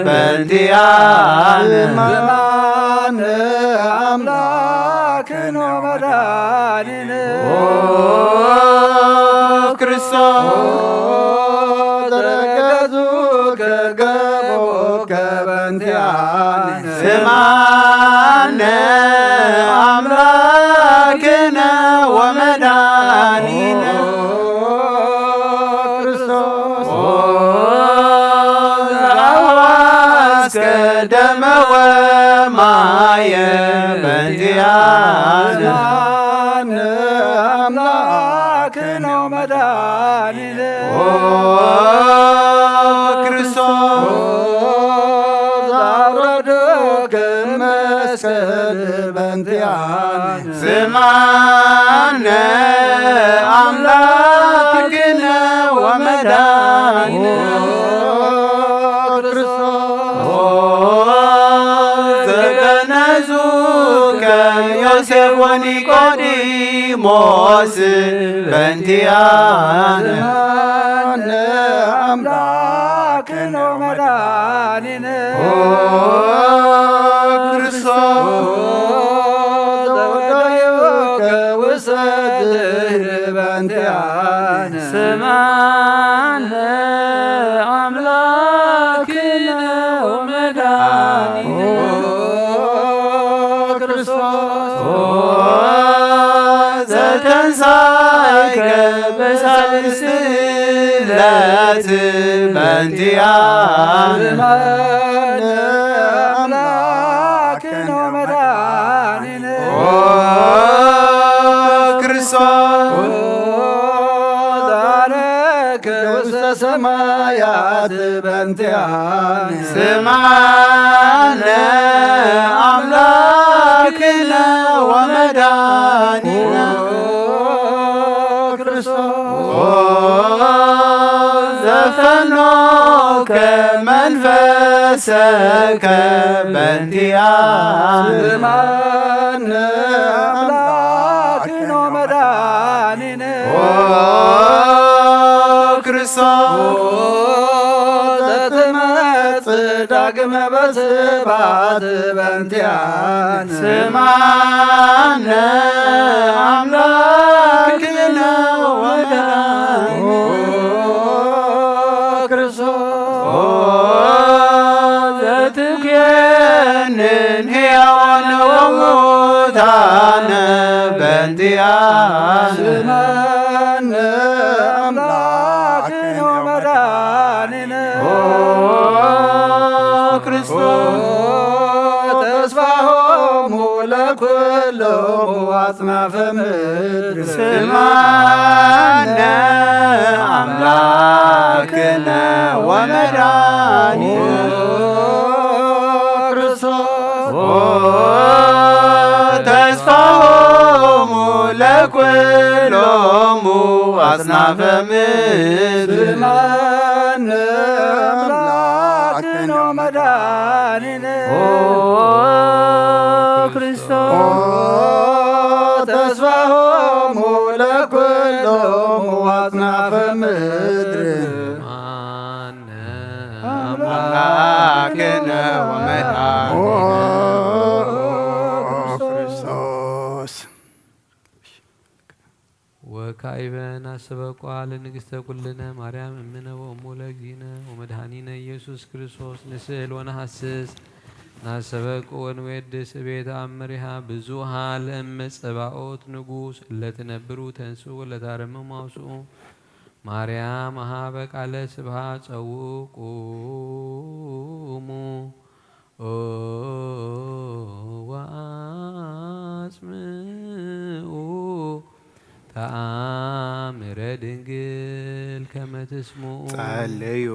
በእንቲኣነ። ስማነ ኣምላክነ ወመድኃኒነ። ኦ ክርስቶስ ተረገዙከ ገቦከ በእንቲኣነ። ስማነ ኣምላክነ ወመድኃኒነ። ኦ ክርስቶስ ዘአፍሰስከ ደመ ወማየ በእንቲኣነ። ስማነ ኣምላክነ ወመድኃኒነ። ኦ ክርስቶስ ዘአውረድከ መስቀል በእንቲኣነ። ስማነ ኣምላክነ ወመድኃኒነ። ኦ ክርስቶስ ኦ ዘገነዙከ ዮሴፍ ወኒቆዲሞስ በእንቲኣነ። ስማነ ኣምላክነ ወመድኃኒነ። ኦ ክርስቶስ ዘወደዩከ ውሰድ በእንቲኣነ። ስማነ ኣምላክነ ወመድኃኒነ። ኦ ክርስቶስ ኦ ዘተንሳይከ በሳልስት ዕለት በእንቲኣነ። ስማነ ኣምላክነ ወመድኃኒነ። ኦ ክርስቶስ ዛረከ ውስተ ሰማያት በእንቲኣነ። ስማነ ኣምላክነ ወመድኃኒነ። ኦ ክርስቶስ ኦ ዘፈኖከ መንፈሰከ በእንቲኣነ። ስማነ ኣምላክነ ወመድኃኒነ። ኦ ክርስቶስ ኦ ዘትመጽእ ዳግመ በስብሐት በእንቲኣነ። ስማነ ኣምላክነ ወመድኃኒነ። ኦ ክርስቶስ ኦ ዘትኩንን ሕያዋነ ወሙታነ በእንቲኣነ። ስማነ ኣምላክነ ወመድኃኒነ። ኦ ክርስቶስ ተስፋሆሙ ለኩሎሙ አጽናፈ ምድር። ስማነ አምላክነ ወመድኃኒነ። ኩሎሙ ኣጽናፈ ምድር። ስማነ ኣምላክነ ወመድኃኒነ ኦ ክርስቶስ ተስፋሆሙ ለኩሎሙ ኣጽናፈ ምድር። ስማነ ኣምላክነ ወመድኃኒነ ኦ ክርስቶስ። ወካዕበ ናሰበቋ ለንግሥተ ኩልነ ማርያም እምነ ወእሙ ለእግዚእነ ወመድኃኒነ ኢየሱስ ክርስቶስ ንስእል ወነሐስስ። ናሰበቅ ወንዌድስ እቤት ኣምሪሃ ብዙሃ ለእመ ጸባኦት ንጉሥ ለትነብሩ ተንስኡ ለታረምሙ አውስኡ። ማርያም አሃበ ቃለ ስብሐት ጸውኡ ቁሙ ኦ ወአጽምኡ ተአምረ ድንግል ከመ ትስምኡ። ጸልዩ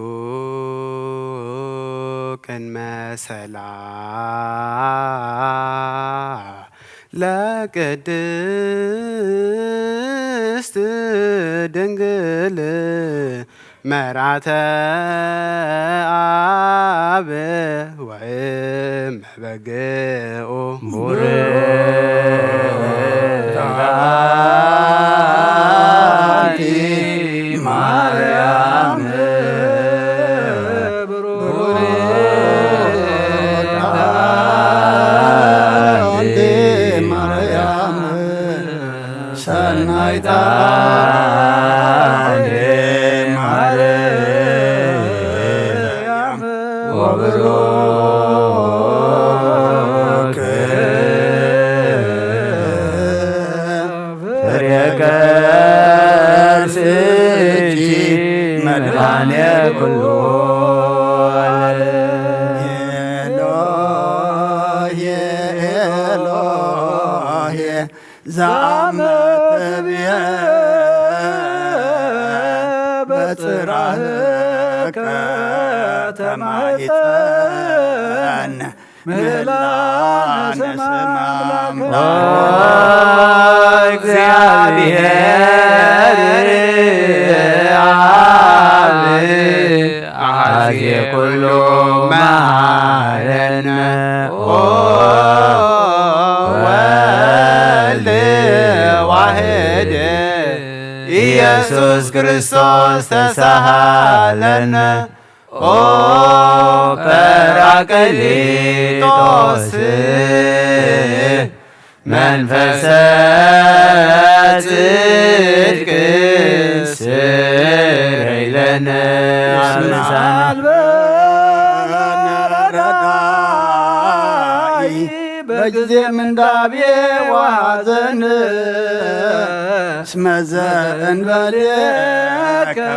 ቅድመ ሰላ ለቅድስት ድንግል መርዓተ አብ ወእመ በግኡ። ቡርክት አንቲ ማርያም፣ ቡርክት አንቲ ማርያም፣ ሰናይት አንቲ ማርያም፣ ወብሩክ ፍሬ ከርስኪ መድኃኔ ኩሉ ዓለም። ኤሎሄ፣ ኤሎሄ፣ ዛመትብየ በጽራህከ ተማይጸን ምህላ ንስማ አምላክ። ኦ እግዚአብሔር አብ አሐዜ ኩሉ መሐረነ። ኦ ወልድ ዋህድ ኢየሱስ ክርስቶስ ተሳሃለነ። ኦ ጰራቅሊጦስ መንፈሰ ጽድቅ ስረይ ለነ አበሳነ። በጊዜ ምንዳቤ ወሐዘን እስመ ዘእንበሌከ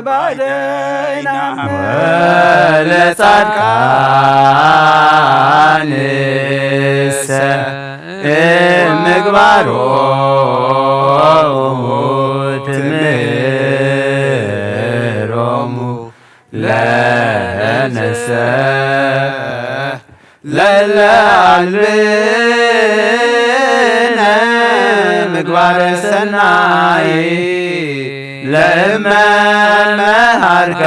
ባይደይና። ወለጻድቃንሰ እምግባሮሙ ትምህሮሙ ለነሰ ለለአልብነ ምግባረ ሰናይ ለእመ መሃርከነ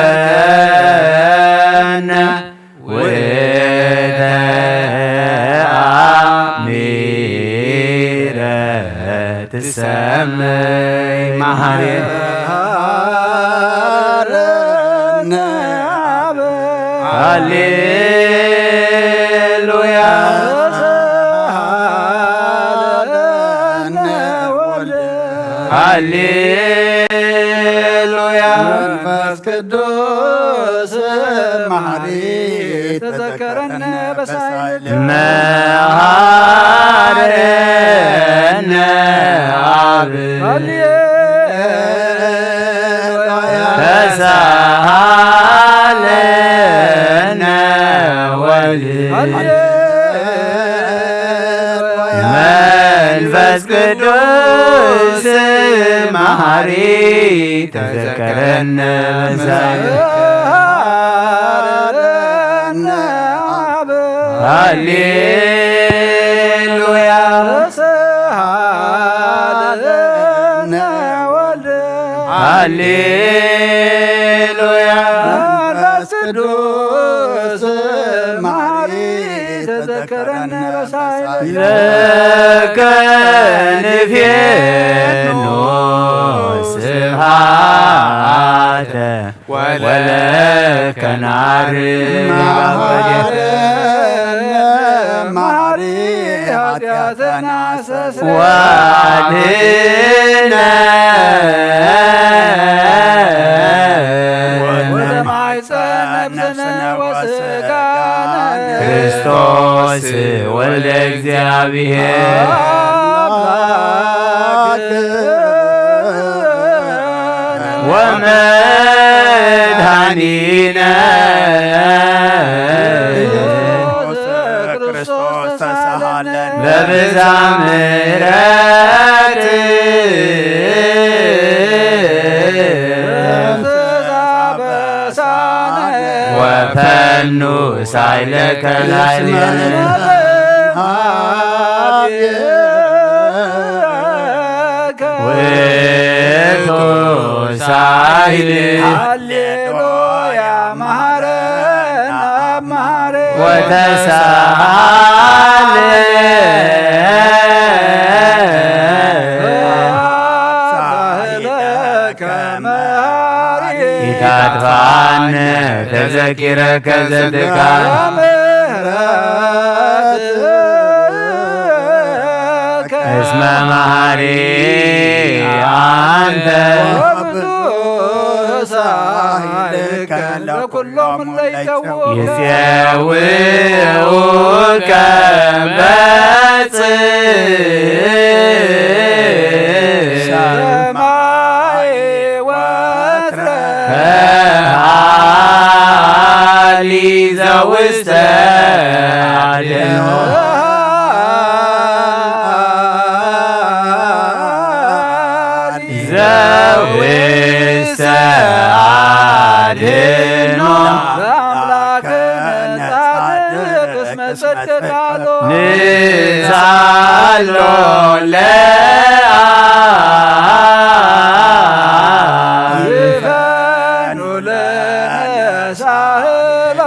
ውእተ አሚረ ትሰመይ መሐረነ አብ። ሃሌሉያ። ሃሌሉያ። መንፈስ ቅዱስ መሐሪ ተዘከረነ በሳይል። መሐረነ አብ። ሃሌሉያ። ተሳሃለነ ወልድ። ሃሌሉያ። መንፈስ ቅዱስ መሐሪ ተዘከረነ በሳይል። ሃሌሉያ። ሃሌሉያ። መንፈስ ቅዱስ መሐሪ ተዘከረነ በሳይል። ለከ ንፌኑ ስብሐተ ወለከ ነዐርግ። መሐሪ ኃጢአተና አስተስርይ። ወአድኅነነ ወተማሕፀን ነፍስነ ወስጋነ። ክርስቶስ ወልደ እግዚአብሔር አምላክ ወመድኃኒነ ኢየሱስ ክርስቶስ ተሳሃለነ በብዝኃ ምሕረት ወፈኑ ሳይለከ ላዕሌነ። ውእቱ ሳይል። ሃሌሉያ መሐረነ አብ መሐረነ ወተሳሃለ ሳይለከ መሐሪ ኢታጥፋነ ተዘኪረከ ዘትካል። እስመ መሐሪ አንተ ወብዙሕ ሳህልከ ለኩሎም እለ ይጸውዑ። ይጼውዑከ በጽ ሰማይ ወትረ ከሃሊ ዘውስተ አድኖ ዘውስተ አድኖ። በአምላክነ ጻድቅ እስመ ጽድቅ ቃሉ ንሳሎ ለአ ይፈኑ ለነ ሳህሎ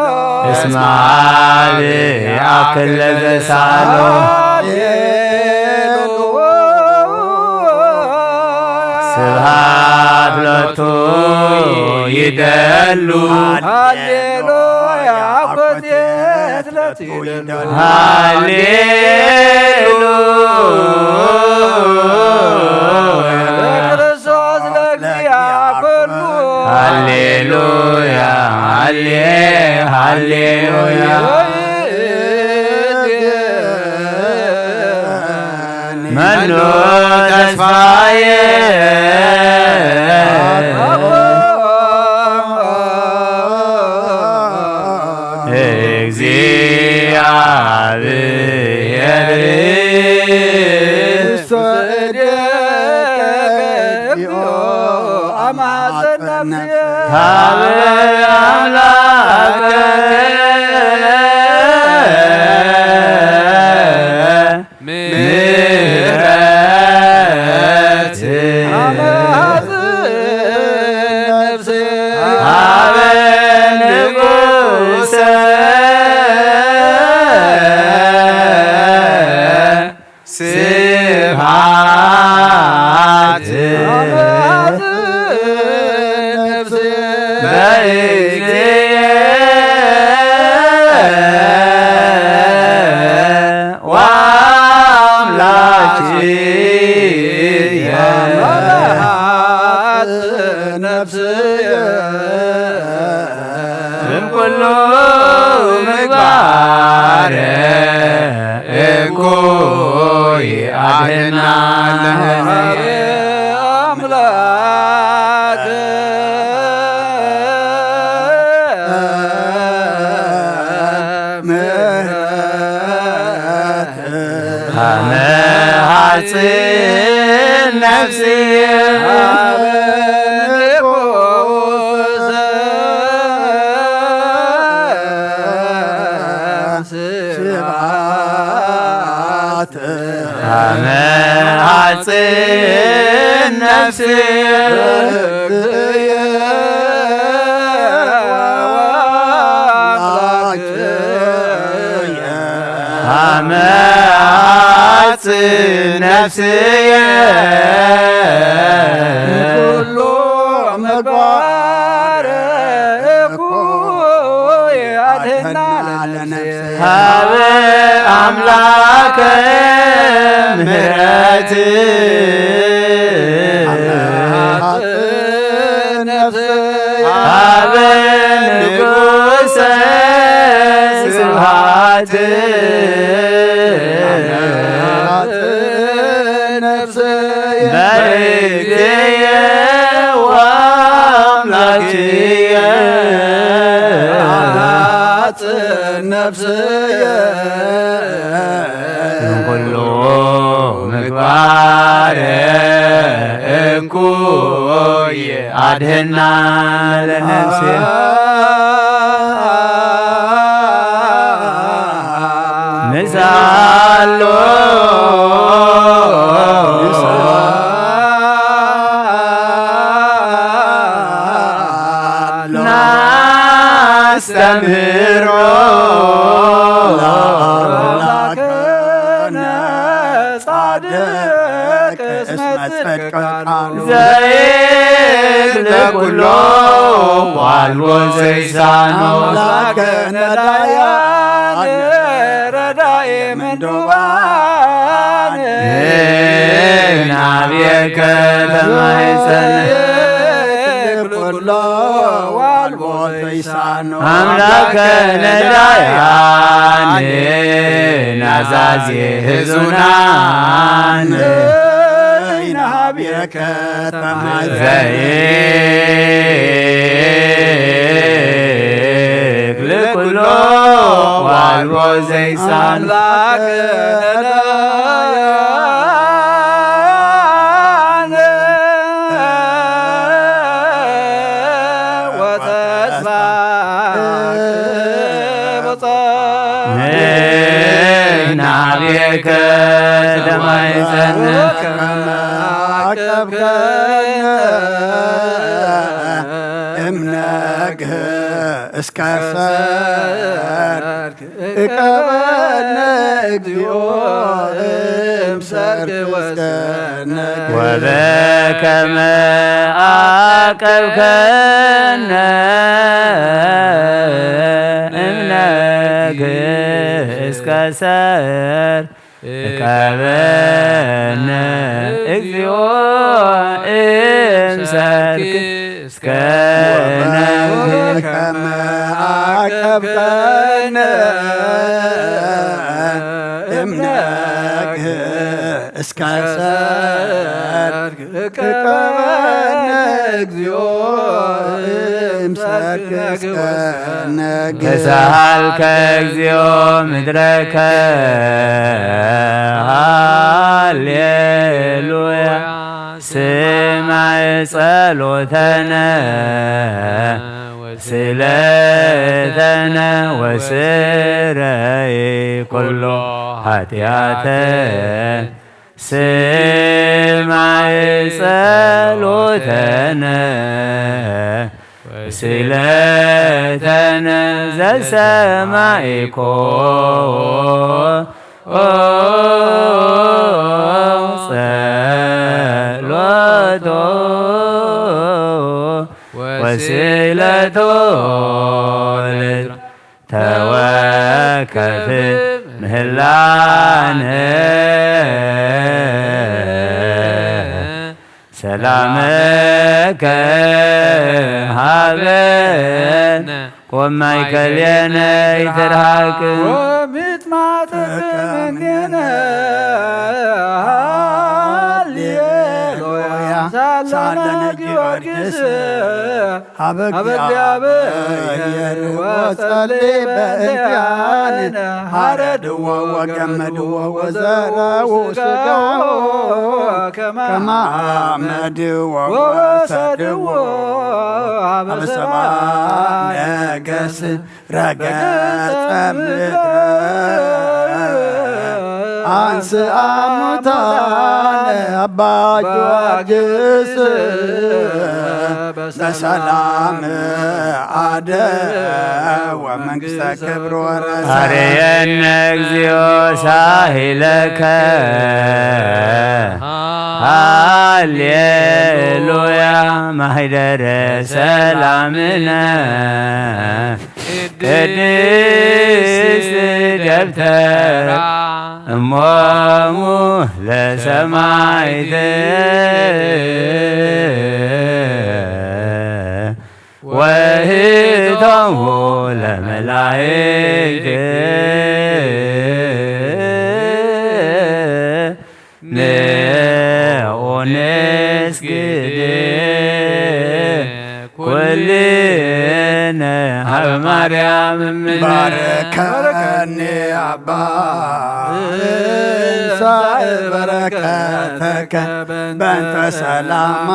እስመ አብ አክለ ዘሳሎ። ስብሐት ሎቱ ይደሉ። ሃሌሉያ ኮቴት ለትይደሉ። ሃሌሉያ ለክርስቶስ ለኪያ ኩሉ። ሃሌሉያ ሃሌ ሃሌሉያ። መኑ ተስፋዬ እግዚአብሔር ሀበ አምላከ ምህረት ሀበ ንጉሰ ስብሐት በእግዚእ ወአምላክየ ነፍስየ እምኩሉ ምግባር እኩይ አድና ለነ አምላክ ምህረት አመ ሐጽን ነፍስየ ስብሐት አመ ሐጽን ነፍስየ ኣመ ኣጽ ነፍስየ ኩሉ ምግባር እኩይ ኣድህና ለነፍስየ። ሀበ ኣምላከ ምህረት ሀበ ንጉሰ ስብሃት በእግዚእየ ወአምላክየ ነፍስየ ኩሉ ምግባር እኩይ ኣድህና ለነፍስየ። ንሳሎ ናስተምህሮ ጻድቅ እስመ ጽድቅ ቃሉ ዘይክል ኩሎ ዋልቦ ዘይሳኖ ኣምላከ ነዳያን ረዳኢ ምንዱባን ናብየከ ተማይጸን ኩሎ ዋልቦ ዘይሳኖ ኣምላከ ነዳያን ናዛዜ ህዙናን ናብየከ ተማይጸን ዘይክል ኩሎ ዋልቦ ዘይሳኖ ናብየከ ተማይጸን እምነግህ እስከ ሰርክ እቀበነ እግዚኦ እምሰርክ ወበከመ አቀብከነ እምነግህ እስከ ሰር እቀበነ እግዚኦ እምሰርክ እስከ ነግህ ከመ አቀብከነ እምነግህ እስከ ሰርክ እቀበነ እግዚኦ እምሰርክ እስከ ነግህ ተሳሃልከ እግዚኦ ምድረከ ሃሌሉያ ስማይ ጸሎተነ ስእለተነ ወስረይ ኩሎ ኃጢአተ ስማይ ጸሎተነ ስእለተነ ዘሰማይኮ ጸሎቶ ወስእለቶ ተወከፍ ምህላነ ሰላመከ ሀበነ ወማእከሌነ ይትርሃቅ ወምጥማትከ እምኔነ። ሃሌሉያ ሳለነ ጊዮርጊስ ሀበ እግዚአብሔር ወጸልይ በእንቲአነ ሀረድዎ ወገመድዎ ወዘረው ስጋዎ ከማመድዎ ወሰድዎ ሀበ ሰባ ነገስ ረገጸ ምድረ አንስአ ሙታነ አባ ጊዮርጊስ በሰላም አደ ወመንግስተ ክብር ወረሰ። አርየነ እግዚኦ ሳሂለከ ሃሌሉያ ማህደረ ሰላምነ ቅድስት ደብተራ እሞሙ ለሰማይት ወህቶሙ ለመላእክት ንዑ ንስግድ ኩልነ ሀበ ማርያም እምነ። ባርከኒ አባ እንሳእ በረከተከ በእንተ ሰላማ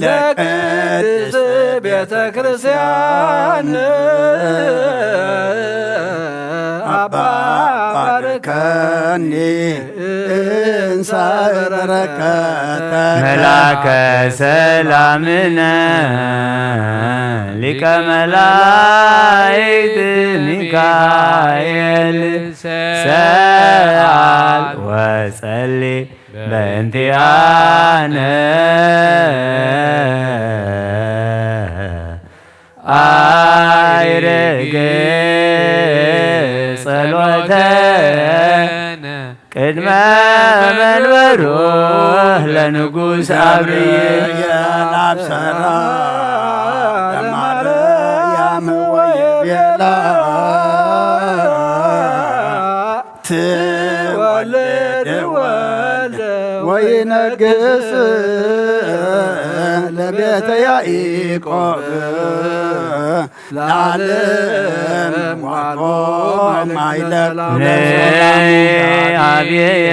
ለቅድስት ቤተ ክርስቲያን አባ ባርከኒ እንሳእ በረከተ መላከ ሰላምነ ሊቀ መላእክት ሚካኤል ሰአል ወጸሊ በእንቲአነ አይርግ ጸሎተነ ቅድመ መንበሩ ለንጉሥ አብርየ የናብሰራ ለማርያም ወይቤላ ትወልድ ወልድ ወይነግስ ለቤተ ያዕቆብ ለዓለም ዋልቦ ማይለብ ነይ አብየ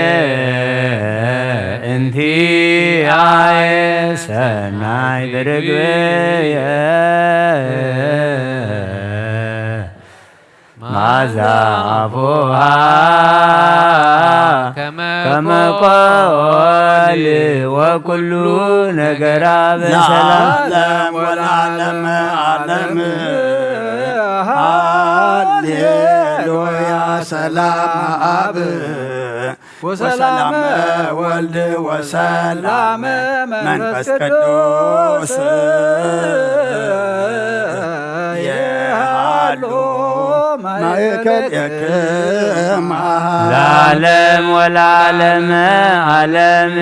እንቲአየ ሰናይ ብርግብየ ማዛ አፉሃ ከመ ከመ ቆል ወኩሉ ነገራ በሰላም ለዓለም ወለዓለመ ዓለም። ሃሌሉያ። ሰላም አብ ወሰላም ወልድ ወሰላም መንፈስ ቅዱስ የሃሉ ማእከሌክማ ለዓለም ወለዓለመ ዓለም።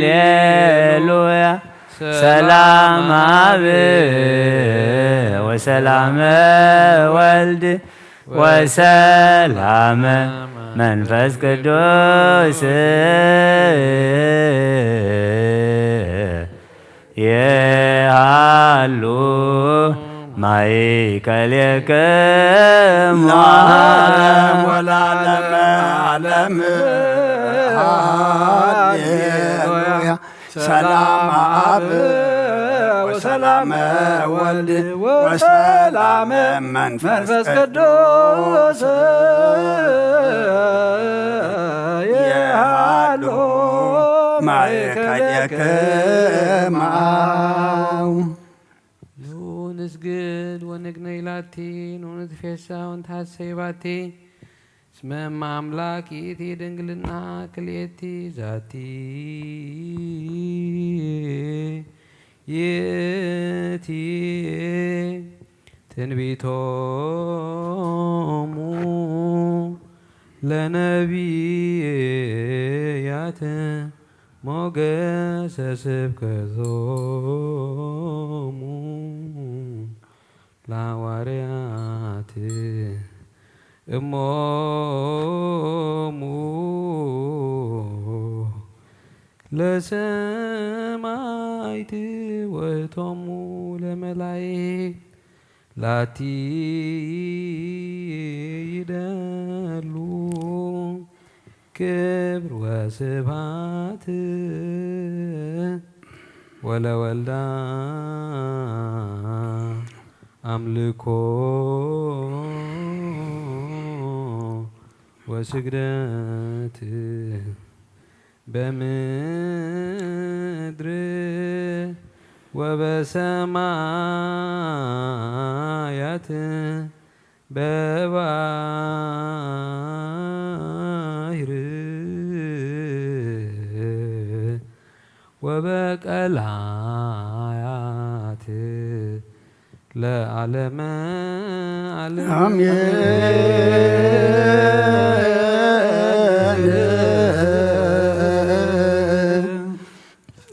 ሃሌሉያ። ሰላም አብ ወሰላም ወልድ ወሰላም መንፈስ ቅዱስ የሃሉ ማእከሌክሙ ለዓለም ወለዓለመ ዓለም። ሃሌሉያ። ሰላም አብ ወሰላም ወልድ ወሰላም መንፈስ ቅዱስ የሃሉ ማእከሌክማ። ኑ ንስግድ ወንግነይ ላቲ፣ ኑ ንትፌሳ ወንትሃሰይ ባቲ። እስመ እመ አምላክ ይእቲ ድንግልና ክልኤቲ ዛቲ ይእቲ ትንቢቶሙ ለነቢያት ሞገሰ ስብከቶሙ ለሐዋርያት እሞሙ ለሰማይት ወእቶሙ ለመላእክት ላቲ ይደሉ ክብር ወስብሐት ወለወልዳ አምልኮ ወስግደት በምድር ወበሰማያት በባህር ወበቀላያት ለዓለመ ዓለም። አሜን።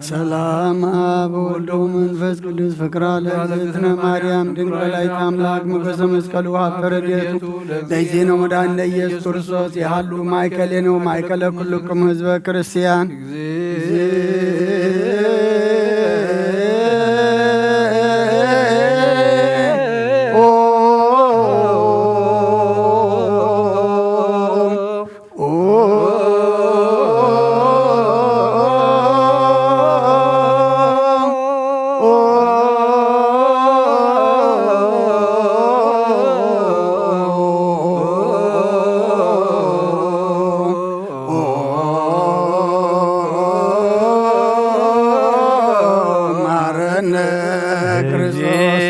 ሰላም አብ ወልድ ወመንፈስ ቅዱስ ፍቅራ ለእግዝእትነ ማርያም ድንግል ወላዲተ አምላክ ሞገሰ መስቀሉ ሀበ ረድኤቱ ለእግዚእነ ወመድኃኒነ ኢየሱስ ክርስቶስ ይሃሉ ማእከሌነ ወማእከለ ኩልክሙ ህዝበ ክርስቲያን። ማረነ ክርስቶስ።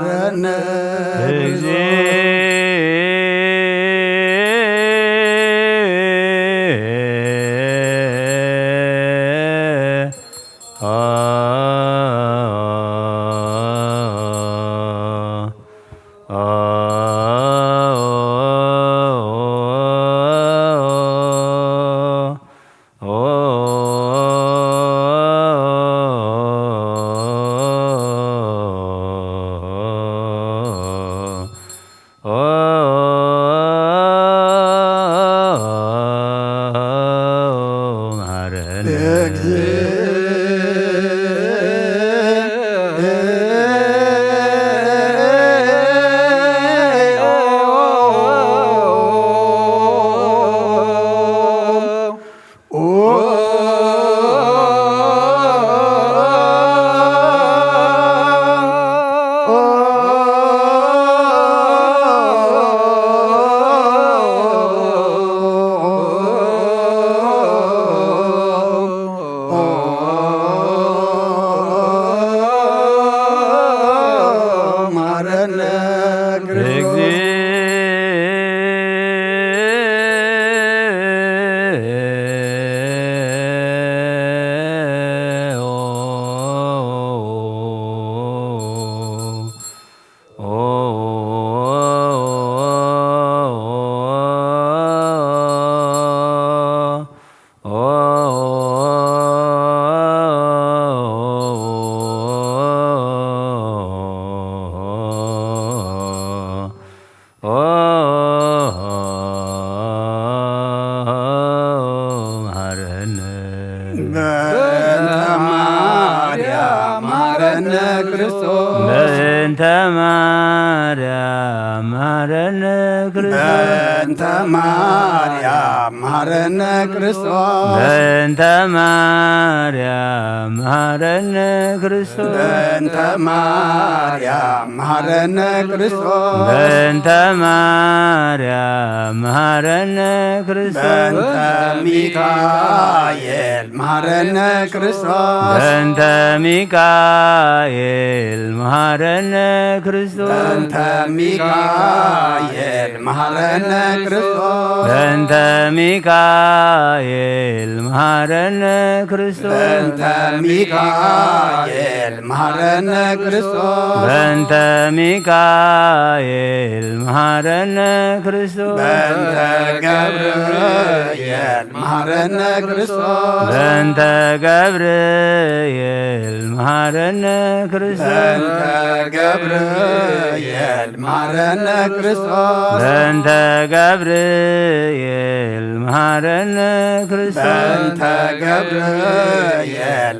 ማረነ ክርስቶስ። በእንተ ማርያም ማረነ ክርስቶስ። በእንተ ማርያም ማረነ ክርስቶስ። በእንተ ማርያም ማረነ ክርስቶስ። በእንተ ማርያም ማረነ ክርስቶስ። በእንተ ማርያም ማረነ ክርስቶስ። በእንተ ማርያም ማረነ በእንተ ሚካኤል መሐረነ ክርስቶስ። በእንተ ሚካኤል መሐረነ ክርስቶስ። በእንተ ሚካኤል መሐረነ ክርስቶስ። በእንተ ሚካኤል መሐረነ ክርስቶስ። በእንተ ሚካኤል መሐረነ ክርስቶስ። በእንተ ሚካኤል መሐረነ ክርስቶስ። በእንተ ገብርኤል መሐረነ ክርስቶስ። በእንተ ገብርኤል መሐረነ ክርስቶስ። በእንተ ገብርኤል መሐረነ ክርስቶስ። በእንተ ገብርኤል መሐረነ ክርስቶስ። በእንተ ገብርኤል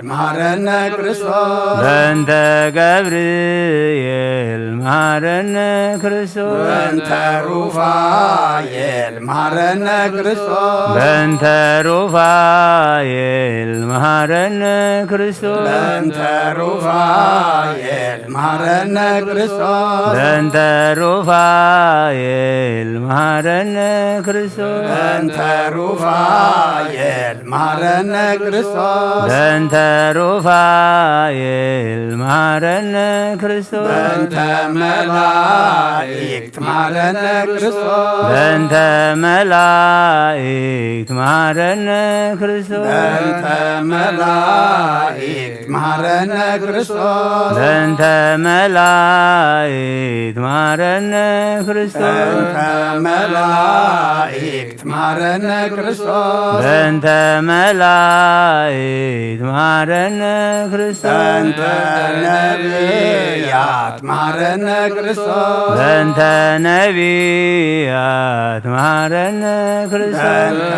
መሐረነ ክርስቶስ። በእንተ ገብርኤል መሐረነ ክርስቶስ። በእንተ ሩፋኤል መሐረነ ክርስቶስ። በእንተ ሩፋኤል መሐረነ ክርስቶስ። በእንተ ሩፋኤል መሐረነ ክርስቶስ። በእንተ ሩፋኤል መሐረነ ክርስቶስ። በእንተ ሩፋኤል መሐረነ ክርስቶስ። በእንተ ሩፋኤል መሐረነ ክርስቶስ። በእንተ መላእክት መሐረነ ክርስቶስ። በእንተ መላእክት መሐረነ ክርስቶስ። በእንተ መላእክት መሐረነ ክርስቶስ። በእንተ መላእክት መሐረነ ክርስቶስ። በእንተ መላእክት መሐረነ ክርስቶስ። በእንተ መላእክት መሐረነ ክርስቶስ። በእንተ ነቢያት መሐረነ ክርስቶስ። በእንተ ነቢያት መሐረነ ክርስቶስ። በእንተ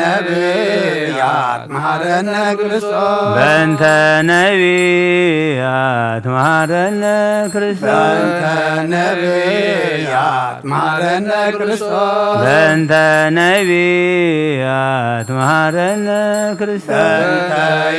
ነቢያት መሐረነ ክርስቶስ። በእንተ ነቢያት መሐረነ ክርስቶስ። በእንተ ነቢያት መሐረነ ክርስቶስ። በእንተ ነቢያት መሐረነ ክርስቶስ። በእንተ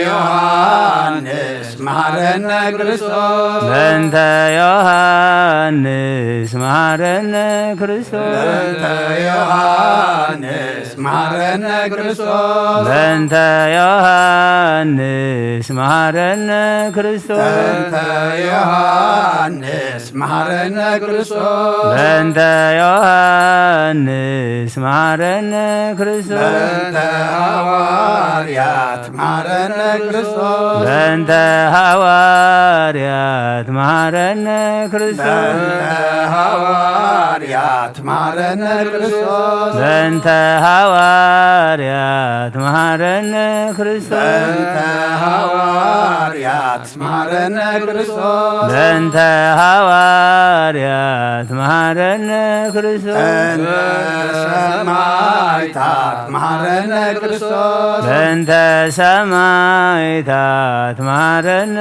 ዮሐንስ መሐረነ ክርስቶስ። በእንተ ዮሐንስ መሐረነ ክርስቶስ። በእንተ ዮሐንስ መሐረነ ክርስቶስ። በእንተ ዮሐንስ መሐረነ ክርስቶስ። በእንተ ዮሐንስ መሐረነ ክርስቶስ። በእንተ ዮሐንስ መሐረነ ክርስቶስ። በእንተ ሐዋርያት መሐረነ ክርስቶስ። በእንተ ሐዋርያት መሐረነ ክርስቶስ። በእንተ ሐዋርያት መሐረነ ክርስቶስ። በእንተ ሐዋርያት መሐረነ ክርስቶስ። በእንተ ሐዋርያት መሐረነ ክርስቶስ። በእንተ ሐዋርያት መሐረነ ክርስቶስ። በእንተ ሰማዕታት መሐረነ ክርስቶስ። በእንተ ሰማዕታት መሐረነ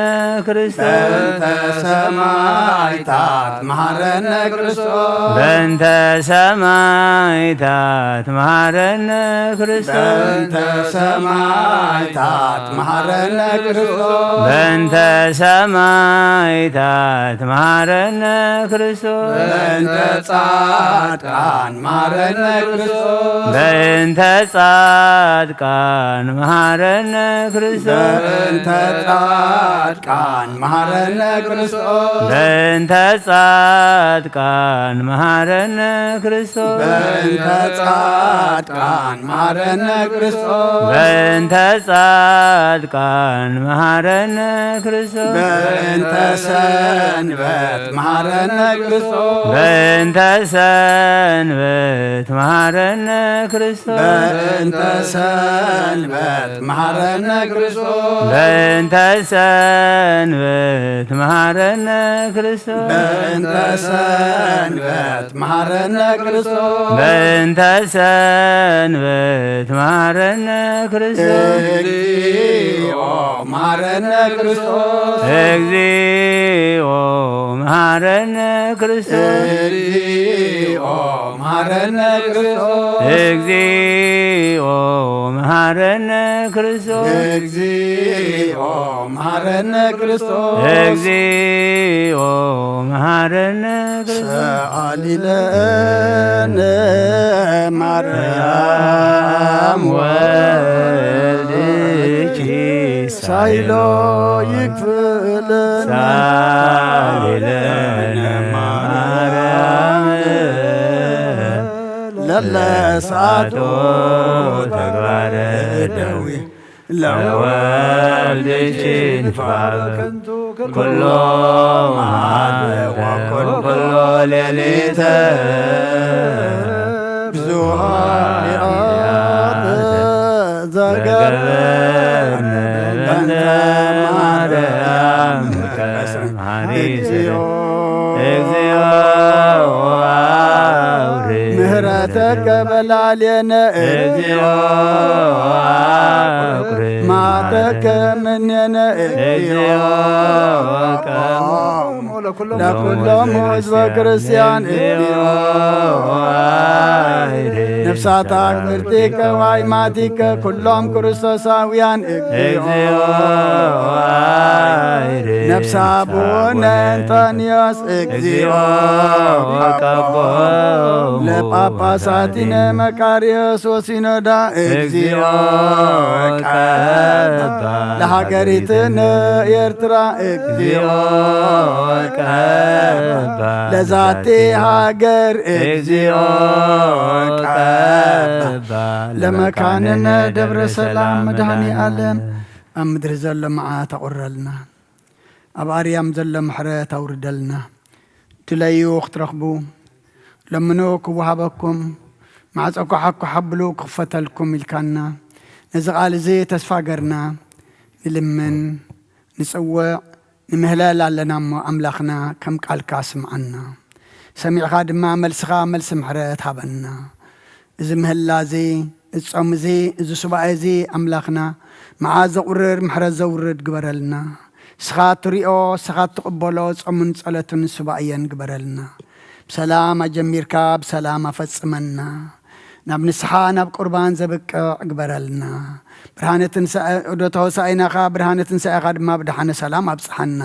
ክርስቶስ። በእንተ ሰማዕታት መሐረነ ክርስቶስ። በእንተ ሰማዕታት መሐረነ ክርስቶስ። በእንተ ሰማዕታት መሐረነ ክርስቶስ። በእንተ ሰማዕታት መሐረነ ክርስቶስ። በእንተ ጻድቃን መሐረነ ክርስቶስ። በእንተ ጻድቃን መሐረነ ክርስቶስ። በእንተ ጻድቃን መሐረነ ክርስቶስ። በእንተ ጻድቃን መሐረነ ክርስቶስ። በእንተ ጻድቃን መሐረነ ክርስቶስ። በእንተ ጻድቃን መሐረነ ክርስቶስ። በእንተ ሰንበት መሐረነ ክርስቶስ። በእንተ ሰንበት መሐረነ ክርስቶስ። በእንተ ሰንበት መሐረነ ክርስቶስ። በእንተ ሰንበት መሐረነ ክርስቶስ። በእንተ ሰንበት መሐረነ ክርስቶስ። በእንተ ሰንበት መሐረነ ክርስቶስ። እግዚኦ መሐረነ ክርስቶስ። እግዚኦ መሐረነ ክርስቶስ። እግዚኦ መሐረነ ክርስቶስ። እግዚኦ መሐረነ ክርስቶስ። እግዚኦ መሐረነ ክርስቶስ። እግዚኦ መሐረነ ክርስቶስ። ሰአሊ ለነ ማርያም ወልድኪ ሳይሎ ይክፍለነ። ሳሊ ለነ ማርያም ለለሳቶ ተግባረ ደዊ ለወልድኪ ንፋል ኩሎ መዓልተ ወኩሎ ሌሊተ ብዙኃ ኃጢአት ዘገበርነ በእንተ ማርያም መሐሪ እግዚኦ። እግዚኦ አውሪ ምህረተከ በላዕሌነ እግዚኦ አውሪ ማተከ ምኔነ እግዚኦ። እግዚኦ። ለኩሎም ህዝበ ክርስቲያን እግዚኦ። ነፍሳት አክብርቲከ ወአይማቲከ ኩሎም ክርስቶሳውያን እግዚኦ። ነፍሳ አቡነ እንጠንዮስ እግዚኦ። ለጳጳሳቲነ መቃርዮስ ወሲኖዳ እግዚኦ። ለሃገሪትነ ኤርትራ እግዚኦ። ለዛቲ ሃገር እግዚኦ። ለመካንነ ደብረ ሰላም መድኃኔ ዓለም። ኣብ ምድሪ ዘሎ መዓት ኣቑረልና፣ ኣብ ኣርያም ዘሎ ምሕረት ኣውርደልና። ድለዩ ክትረኽቡ፣ ለምኑ ክወሃበኩም፣ ማዕጾ ኳሓኳሕ ኣብሉ ክኽፈተልኩም ኢልካና፣ ነዚ ቃል እዚ ተስፋ ገርና ንልምን፣ ንጽውዕ፣ ንምህለል ኣለና እሞ፣ ኣምላኽና ከም ቃልካ ስምዓና። ሰሚዕኻ ድማ መልስኻ መልሲ ምሕረት ሃበና። እዚ ምህላ እዚ፣ እዚ ጾም እዚ፣ እዚ ሱባኤ እዚ ኣምላኽና መዓዝ ዘቑርር ምሕረት ዘውርድ ግበረልና። ንስኻ እትሪኦ፣ ንስኻ እትቕበሎ ጾምን ጸሎትን ሱባኤን ግበረልና። ብሰላም ኣጀሚርካ ብሰላም ኣፈጽመና። ናብ ንስሓ ናብ ቁርባን ዘብቅዕ ግበረልና። ብርሃነ ትንሳኤ፣ ዑደተ ሆሳዕናኻ ብርሃነ ትንሳኤኻ ድማ ብደሓነ ሰላም ኣብጽሓና።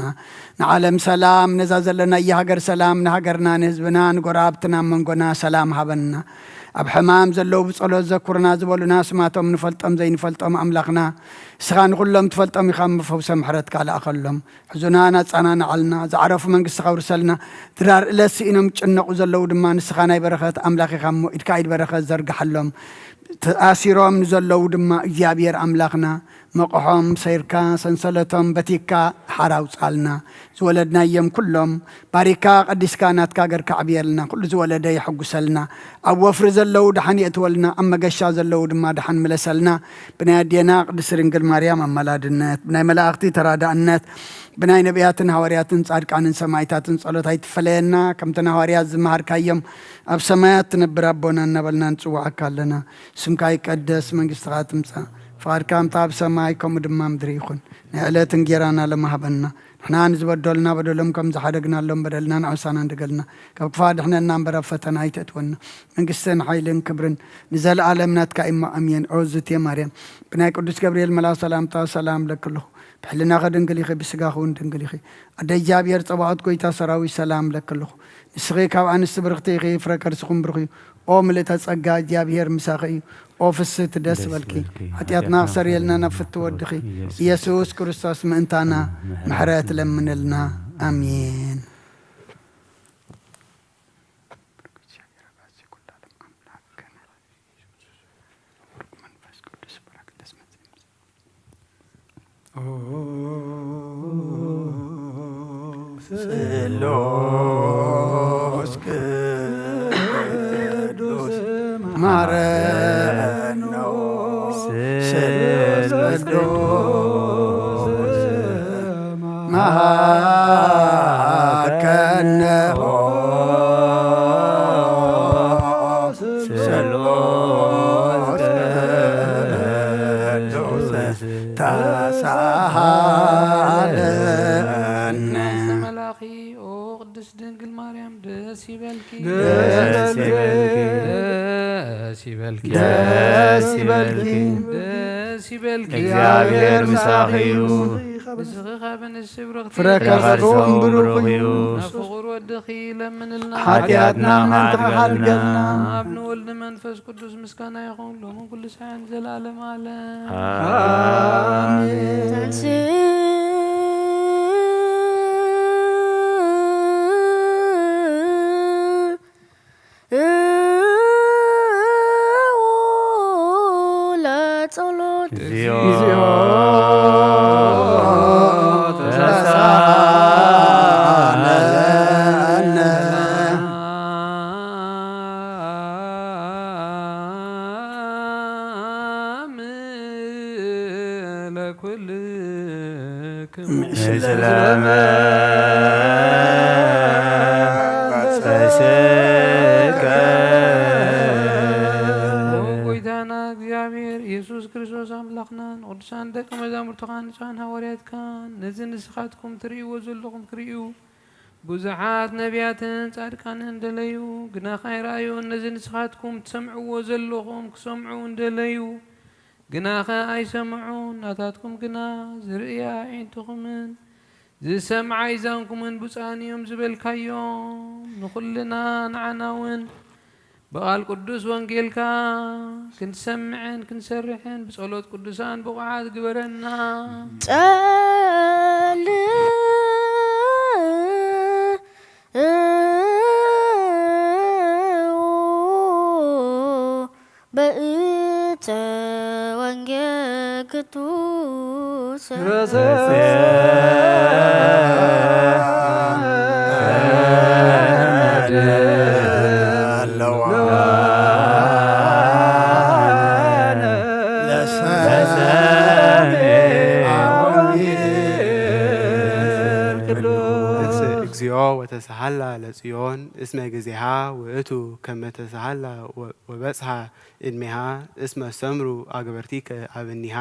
ንዓለም ሰላም፣ ነዛ ዘለናያ ሃገር ሰላም፣ ንሃገርና፣ ንህዝብና፣ ንጎረባብትና፣ ኣብ መንጎና ሰላም ሃበና። ኣብ ሕማም ዘለዉ ብጸሎት ዘኩርና ዝበሉና ስማቶም ንፈልጦም ዘይንፈልጦም ኣምላኽና፣ ንስኻ ንኹሎም ትፈልጦም ኢኻ እሞ ፈውሰ ምሕረትካ ልኣኸሎም። ሕዙናን ኣጸናንዓልና፣ ዝዓረፉ መንግስትኻ ኣውርሰልና። ድራር እለት ስኢኖም ዝጭነቑ ዘለዉ ድማ ንስኻ ናይ በረኸት ኣምላኽ ኢኻ እሞ ኢድካ ኢድ በረኸት ዘርግሓሎም። ተኣሲሮም ንዘለዉ ድማ እግዚኣብሔር ኣምላኽና መቑሖም ሰይርካ ሰንሰለቶም በቲካ ሓራ ኣውጻልና። ዝወለድናዮም ኩሎም ባሪካ ቀዲስካ ናትካ ገርካ ኣዕብየልና። ኩሉ ዝወለደ የሐጉሰልና። ኣብ ወፍሪ ዘለዉ ደሓን የእትወልና፣ ኣብ መገሻ ዘለዉ ድማ ደሓን ምለሰልና። ብናይ ኣዴና ቅድስት ድንግል ማርያም ኣማላድነት፣ ብናይ መላእኽቲ ተራዳእነት፣ ብናይ ነቢያትን ሃዋርያትን ጻድቃንን ሰማዕታትን ጸሎት ኣይትፈለየና። ከምተን ሃዋርያት ዝመሃርካዮም ኣብ ሰማያት ትነብር ኣቦና እናበልና ንጽውዓካ ኣለና። ስምካ ይቀደስ፣ መንግስትኻ ትምጻእ፣ ፍቓድካ ከምታ ኣብ ሰማይ ከምኡ ድማ ምድሪ ይኹን። ናይ ዕለት እንጌራና ሎሚ ሃበና። ንሕና ንዝበደሉና በደሎም ከም ዝሓደግናሎም በደልና ንዓውሳና እንደገልና ካብ ክፋ ድሕነና እምበር ኣብ ፈተና ኣይተእትወና። መንግስትን ሓይልን ክብርን ንዘለኣለም ናትካ እዩ እሞ ኣሜን። ኦ ዝቴ ማርያም ብናይ ቅዱስ ገብርኤል መልኣኽ ሰላምታ ሰላም እብለኪ ኣለኹ። ብሕልናኺ ድንግል ኢኺ፣ ብስጋኺ እውን ድንግል ኢኺ። ኣደ እግዚኣብሔር ጸባኦት ጎይታ ሰራዊት ሰላም እብለኪ ኣለኹ። ንስኺ ካብ ኣንስቲ ብርኽቲ ኢኺ፣ ፍረ ከርስኹም ብሩኽ እዩ። ኦ ምልእተ ጸጋ እግዚኣብሔር ምሳኺ እዩ። ኦ ፍስህቲ ደስ በልኪ፣ ሓጢኣትና ክሰርየልና ናብ ፍትው ወድኺ ኢየሱስ ክርስቶስ ምእንታና ምሕረት ለምንልና። ኣሜን። ስሉስ ቅዱስ ማረኖ፣ ስሉስ ቅዱስ መሃከነሆ፣ ስሉስ ቅዱስ ተሳሃለነ። መልኣኺ ኦ ቅድስት ድንግል ማርያም ደስ ይበልኪ፣ ደስ ይበልኪ፣ ደስ ይበልኪ። ደስ ይበልኪ። ደስ ይበልኪ። እግዚኣብሔር ምሳኺ እዩ። ንስኺ ካብ ኣንስቲ ብርኽቲ ፍረ ከርሰኹም ብሩኽ እዩ። ናብ ፍቑር ወድኺ ለምንልና። ሓጢኣትና ከሓድገልና። ኣብ ንወልድ መንፈስ ቅዱስ ምስጋና ይኹን ሎምን ኩሉ ሳዕን ዘላለም ዓለም። ኣሜን። ለጸሎት። እግዚኦ ተሳሃለነ። ለኩልክሙ። ምስለ መንፈስከ። ኦ ጎይታና እግዚኣብሔር ኢየሱስ ክርስቶስ ኣምላኽናን ቅዱሳን ደቀ መዛሙርትኻን ንጹሓን ሃዋርያትካን ነዚ ንስኻትኩም ትርእይዎ ዘለኹም ክርእዩ ብዙሓት ነቢያትን ጻድቃንን ደለዩ፣ ግናኸ ኣይረኣዩን። ነዚ ንስኻትኩም ትሰምዕዎ ዘለኹም ክሰምዑ እንደለዩ፣ ግናኸ ኣይሰምዑን። ናታትኩም ግና ዝርእያ ኣዒንትኹምን ዝሰምዓ ኣእዛንኩምን ብፁዓን እዮም ዝበልካዮም፣ ንኹልና ንዓና እውን ብቓል ቅዱስ ወንጌልካ ክንሰምዕን ክንሰርሕን ብጸሎት ቅዱሳን ብቑዓት ግበረና። ጸልኡ በእንተ ወንጌል ቅዱስ። እግዚኦ ወተሰሃላ ለጽዮን እስመ ጊዜሃ ውእቱ ከመ ተሰሃላ ወ-፣ ወበጽሐ እድሜሃ እስመ ሰምሩ አግበርቲከ አብኒሃ።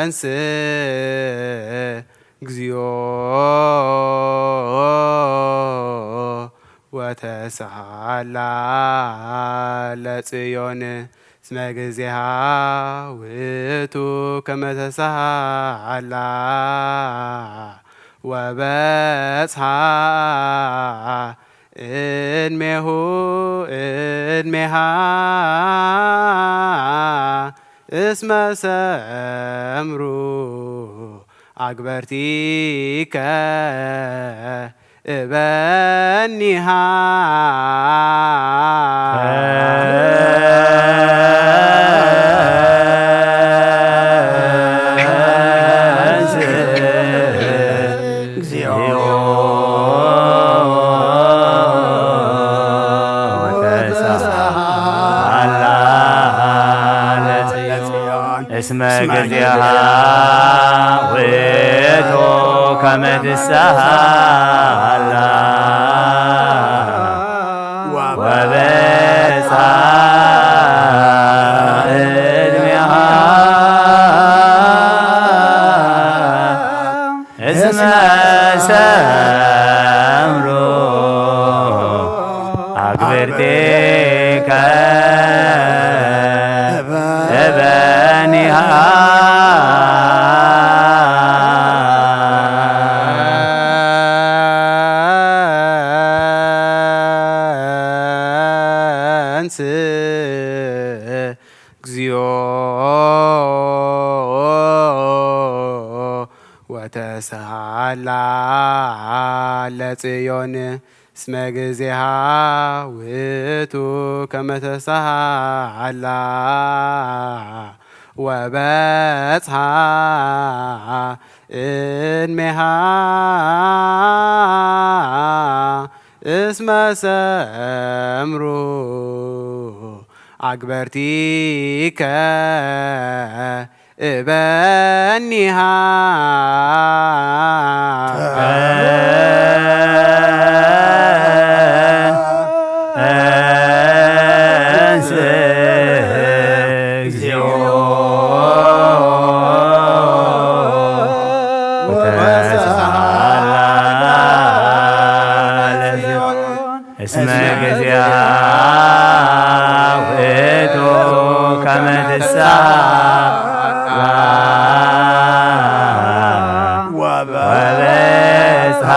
ተንስ እግዚኦ ወተሰሃላ ለጽዮን እስመ ጊዜሃ ውእቱ ከመ ተሰሃላ ወበጽሐ እድሜሁ እድሜሃ እስመ ሰምሩ አግበርቲከ እበኒሃ። እግዚኦ ወተሰሃላ ለጽዮን እስመ ጊዜሃ ውእቱ ከመ ትሰሃላ ወበጽሐ እድሜሃ እስመ ሰምሩ አግብርቲከ እበኒሃ። እንስ እግዚኦ ወተሰሃላ ለጽዮን እስመ ጊዜሃ ውእቱ ከመ ተሰሃላ ወበጽሐ እድሜሃ እስመ ሰምሩ አግበርቲከ እበኒሃ። እንስ እግዚኦ ወተስፋ ለጽዮን እስመ ጊዜያ ውእቱ ከመ ትሳላ ወበጽሐ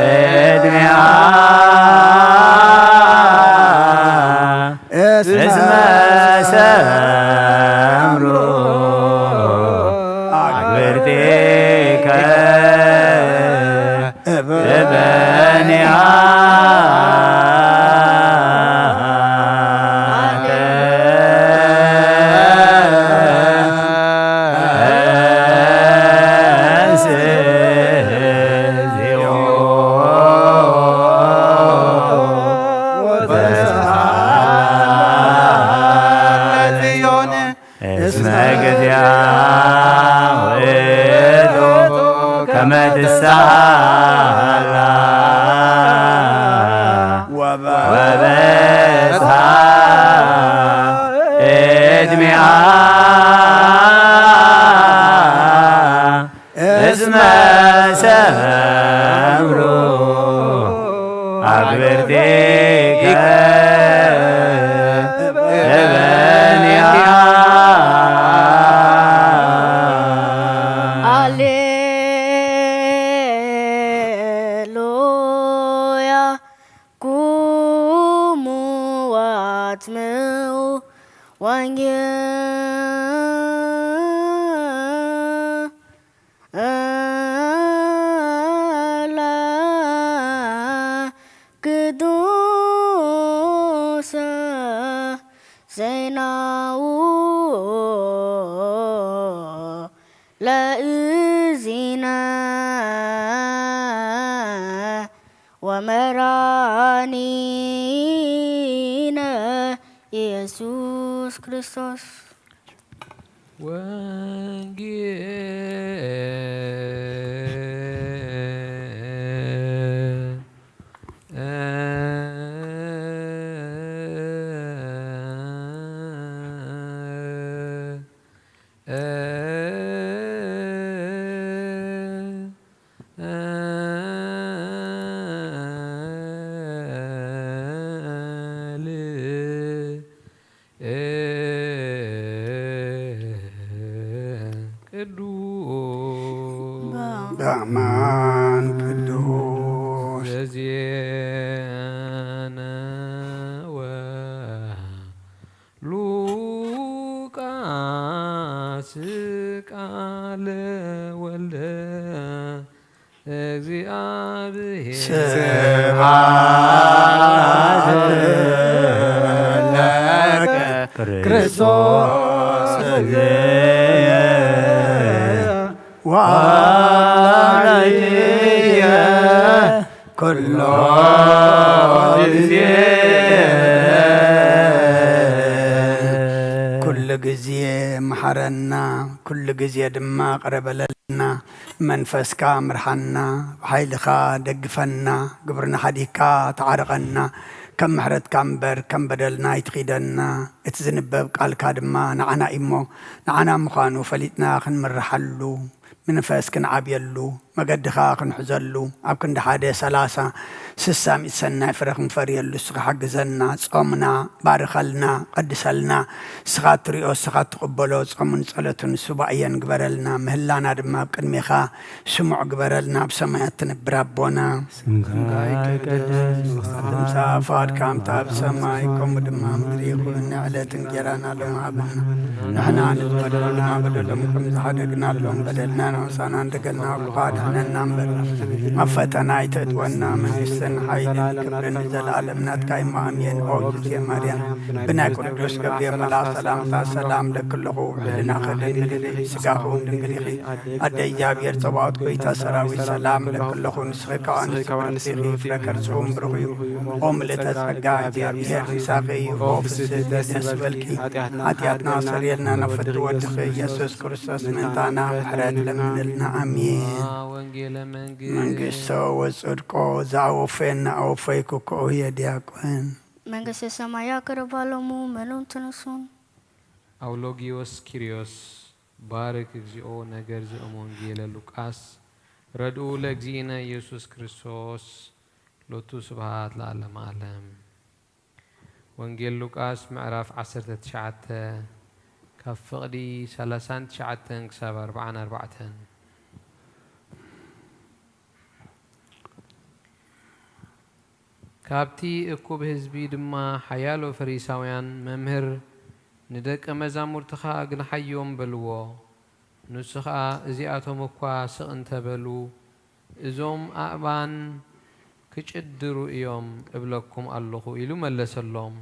ዕድሜሃ እስመ ሰምሩ አግብርቲከ እበኒሃ እስመ ጊዜያ ውእቱ ከመ ትሳላ ወበጽሐ ዕድሜሃ እስመ ሰምሩ አግብርቲከ እበኒሃ። ሃሌሉያ ኩሙ ዋትምኡ ወንጌል ለቅዱስ ዜናኡ ለእዚነ ወመራኒነ ኢየሱስ ክርስቶስ። ወንጌል ቅዱስ በአማን ቅዱስ ዘዜነወ ሉቃስ ቃለ ወልደ እግዚአብሔር። ስብሐት ለከ ክርስቶስ እግዚእነ ወአምላክየ ኩሎ ጊዜ። ኩሉ ግዜ መሓረና፣ ኩሉ ግዜ ድማ ቅረ በለልና። መንፈስካ ምርሓና፣ ብሓይልኻ ደግፈና፣ ግብርና ሓዲግካ ተዓርቐና። ከም ምሕረትካ እምበር ከም በደልና ኣይትኺደና። እቲ ዝንበብ ቃልካ ድማ ንዓና እዩሞ፣ ንዓና ምዃኑ ፈሊጥና ክንምርሓሉ፣ ብመንፈስ ክንዓብየሉ፣ መገድኻ ክንሕዘሉ፣ ኣብ ክንዲ ሓደ ሰላሳ ስሳ ሚእቲ ሰናይ ፍረ ክንፈርየሉ እስኻ ሓግዘና። ጾምና ባርኸልና፣ ቀድሰልና። እስኻ እትሪኦ፣ እስኻ እትቕበሎ ጾምን ጸሎትን ሱባኤን ግበረልና። ምህላና ድማ ኣብ ቅድሜኻ ስሙዕ ግበረልና። ኣብ ሰማያት ትነብር ኣቦና፣ ስምካ ይቀደስ፣ ትምጻእ ፍቓድካ ከምቲ ኣብ ሰማይ ከምኡ ድማ ኣብ ምድሪ ይኹን። ንዕለት እንጌራና ሎሚ ሃበና። ንሕና ንዝበደሉና በደሎም ከም ዝሓደግናሎም በደልና ንሕሳና እንደገልና እኳ ድሕነና እምበር፣ ኣብ ፈተና ኣይተእትወና። መንግስትን ሓይልን ክብርን ንዘለኣለም ናትካ እሞ ኣሜን። ኦ እግዝእትየ ማርያም፣ ብናይ ቅዱስ ገብርኤል መልኣኽ ሰላምታ ሰላም እለኪ ኣለኹ። ሕልናኺ ድንግል ኢኺ፣ ስጋኺ እውን ድንግል ኢኺ። ኣደ እግዚኣብሔር ጸባኦት ጎይታ ሰራዊት ሰላም እለኪ ኣለኹ። ንስኺ ካብ ኣንስቲ ብርኽቲ ኢኺ፣ ፍረ ከርስኺ እውን ብሩኽ እዩ። ኦ ምልእተ ጸጋ፣ እግዚኣብሔር ምሳኺ እዩ። ኦ ፍስሕቲ ደስ ይበልኪ፣ ሓጢኣትና ኣስተሰርየልና፣ ናብ ፍትሒ ወድኺ ኢየሱስ ክርስቶስ ምእንታና ምሕረት ለምንልና። ኣሜን። ወንጌለ መንግስት መንግስቶ ወጽድቆ ዘአወፈየና አወፈይኩ ከኦየ ዲያቆን። መንግስተ ሰማያ ቅርባ ሎሙ መኑን ትንሱን። አውሎጊዮስ ኪሪዮስ ባርክ እግዚኦ ነገር ዘእም ወንጌለ ሉቃስ። ረድኡ ለእግዚእነ ኢየሱስ ክርስቶስ። ሎቱ ስብሐት ለዓለመ ዓለም። ወንጌል ሉቃስ ምዕራፍ ዓሰርተ ትሽዓተ ካብ ፍቕዲ ሰላሳን ትሽዓተን ክሳብ ኣርብዓን ኣርባዕተን። ካብቲ እኩብ ህዝቢ ድማ ሓያሎ ፈሪሳውያን፣ "መምህር፣ ንደቀ መዛሙርትኻ ኣግንሓዮም" በልዎ። ንሱ ኸኣ፣ "እዚኣቶም እኳ ስቕ እንተ በሉ፣ እዞም ኣእባን ክጭድሩ እዮም እብለኩም ኣለኹ" ኢሉ መለሰሎም።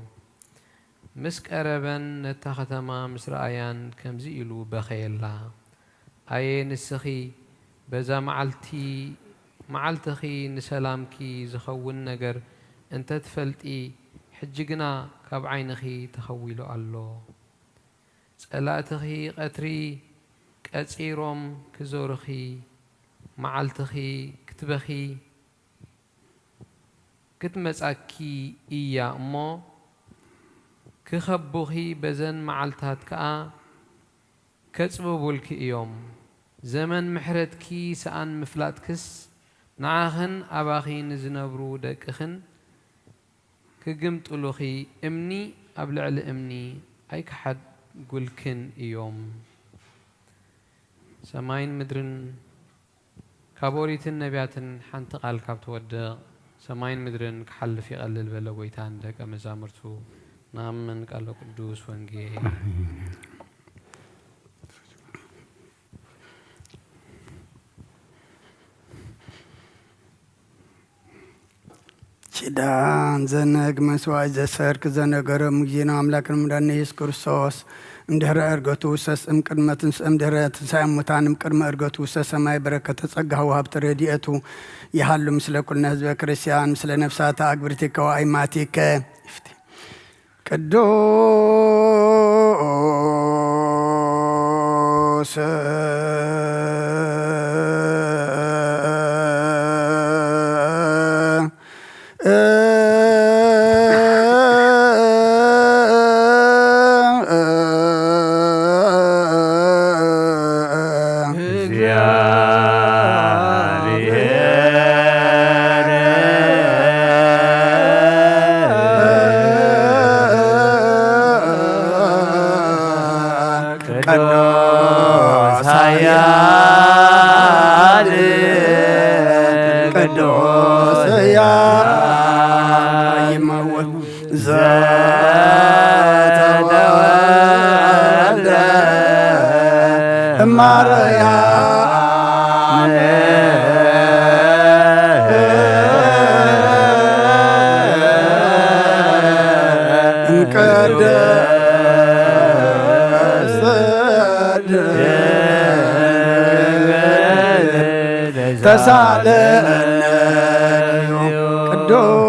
ምስ ቀረበን ነታ ኸተማ ምስ ረኣያን ከምዚ ኢሉ በኸየላ፣ "ኣየ ንስኺ፣ በዛ መዓልቲ፣ መዓልትኺ ንሰላምኪ ዝኸውን ነገር እንተ ትፈልጢ፣ ሕጂ ግና ካብ ዓይንኺ ተኸዊሉ ኣሎ። ጸላእትኺ ቐትሪ ቀጺሮም ክዞርኺ፣ መዓልትኺ ክትበኺ ክትመጻኪ እያ እሞ፣ ክኸቡኺ፣ በዘን መዓልታት ከኣ ከጽብቡልኪ እዮም። ዘመን ምሕረትኪ ሰኣን ምፍላጥክስ፣ ንዓኽን ኣባኺ ንዝነብሩ ደቅኽን ክግምጥሉኺ፣ እምኒ ኣብ ልዕሊ እምኒ ኣይክሓድጉልክን እዮም። ሰማይን ምድርን ካብ ኦሪትን ነቢያትን ሓንቲ ቃል ካብ ትወድቕ፣ ሰማይን ምድርን ክሓልፍ ይቐልል በለ ጎይታ ንደቀ መዛሙርቱ። ንኣምን ቃለ ቅዱስ ወንጌል። ኪዳን ዘነግ መስዋዕት ዘሰርክ ዘነገረ ሙዚና ኣምላክን መድኃኒነ ኢየሱስ ክርስቶስ እምድሕረ ዕርገቱ ውሰስ እም ቅድመ ትንስ-፣ እምድሕረ ትንሳኤ ሙታን እም ቅድመ ዕርገቱ ውሰስ ሰማይ በረከተ ጸጋሁ ወሃብተ ረድኤቱ ይሃሉ ምስለ ኩልነ ህዝበ ክርስቲያን ምስለ ነፍሳተ ኣግብርቲከ ወኣይማቲከ። ቅዱስ ቅዱስ ኃያል ቅዱስ ኃያል ይመውት ዘተወልደ እማርያም እምቅድስት ተሳለነ ቅዱስ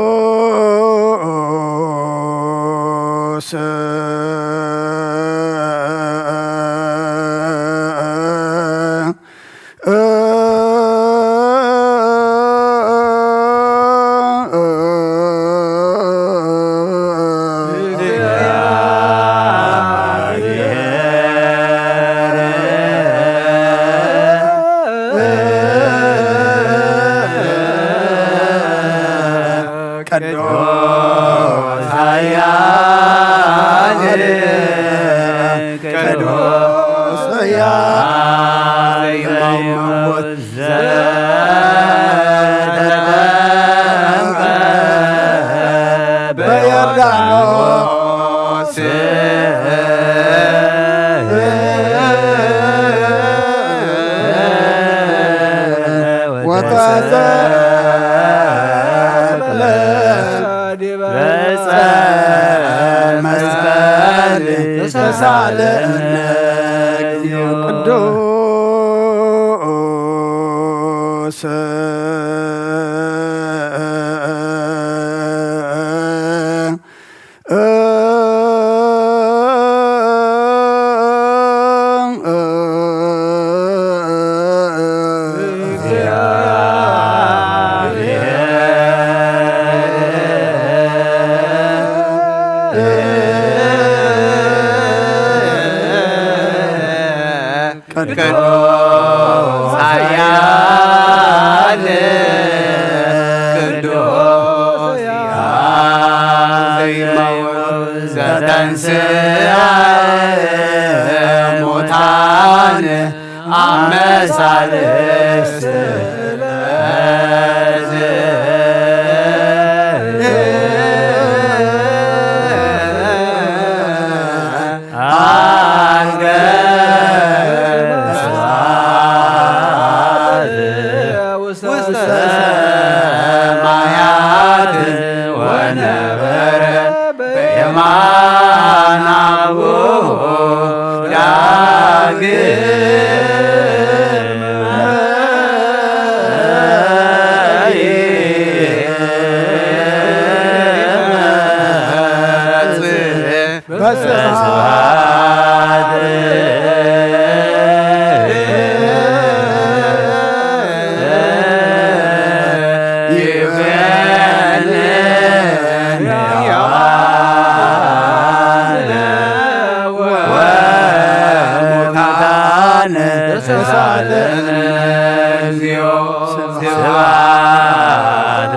ቅዱስ ኃያል ቅዱስ ኃያል ዘተጠምቀ በዮርዳኖስ ወተሰቅለ ዲበ ዕፀ መስቀል ተሳለነ ቅዱስ ሰማያት ወነበረ በየማነ አቡሁ ዳግም ይመጽእ በስብሐት ይኩነን ሕያዋን ወሙታን ተሳለን እግዚኦ። ስብሐት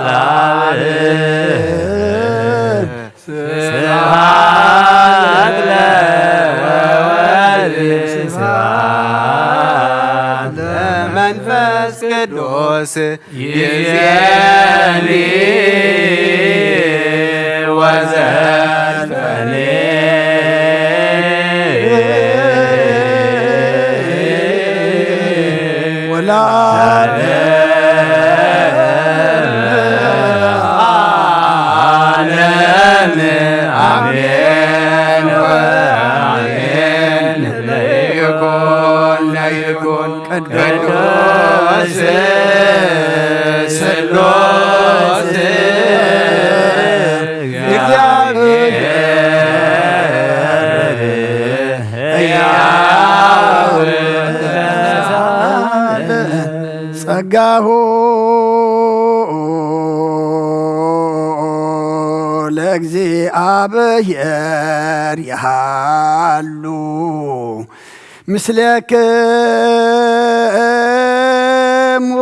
ለአብ ስብሐት ለወልድ ስብሐት ለመንፈስ ቅዱስ ይዜኒ ወዘልፈኒ ወላ ዓለም አሜን ወአሜን። ለይኩን ለይኩን ቅዱስ ስሉስ እግዚአብሔር ሕያው ጸጋሁ ለእግዚአብሔር ይሃሉ ምስሌክሙ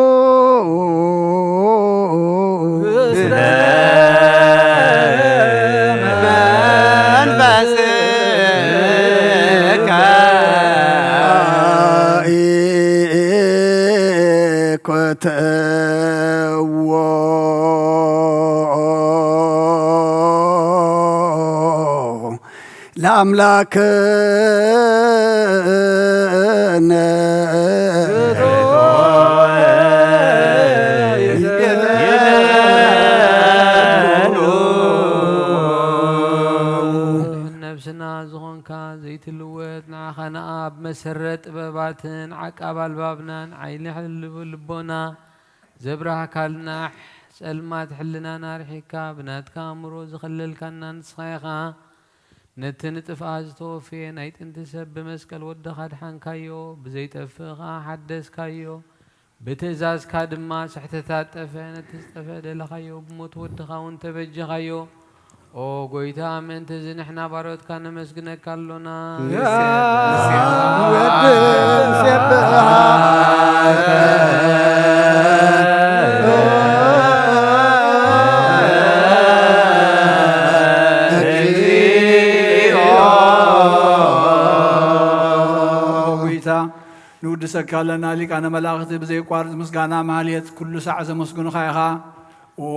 ለአምላክነ ነብስና ዝኾንካ ዘይትልወጥ ንዓኻ ንኣብ መሰረት ጥበባትን ዓቃብ ኣልባብናን ዓይኒ ልቦና ዘብራህካልና ጸልማት ሕልናና ኣርሒካ ብናትካ ኣእምሮ ዝኸለልካና ንስኻ ኢኻ። ነቲ ንጥፍኣ ዝተወፍየ ናይ ጥንቲ ሰብ ብመስቀል ወድኻ ኣድሓንካዮ፣ ብዘይጠፍእ ኸኣ ሓደስካዮ። ብትእዛዝካ ድማ ስሕተታት ጠፍአ፣ ነቲ ዝጠፍአ ደለኻዮ፣ ብሞት ወድኻ እውን ተበጀኻዮ። ኦ ጐይታ፣ ምእንቲ እዚ ንሕና ባሮትካ ነመስግነካ ኣሎና። ንወድእ ንሴብሐካ። ጐይታ፣ ንውድሰካ ኣለና። ሊቃነ መላእኽቲ ብዘይቋርጽ ምስጋና ማህሌት ኩሉ ሳዕ ዘመስግኑኻ ኢኻ። ኦ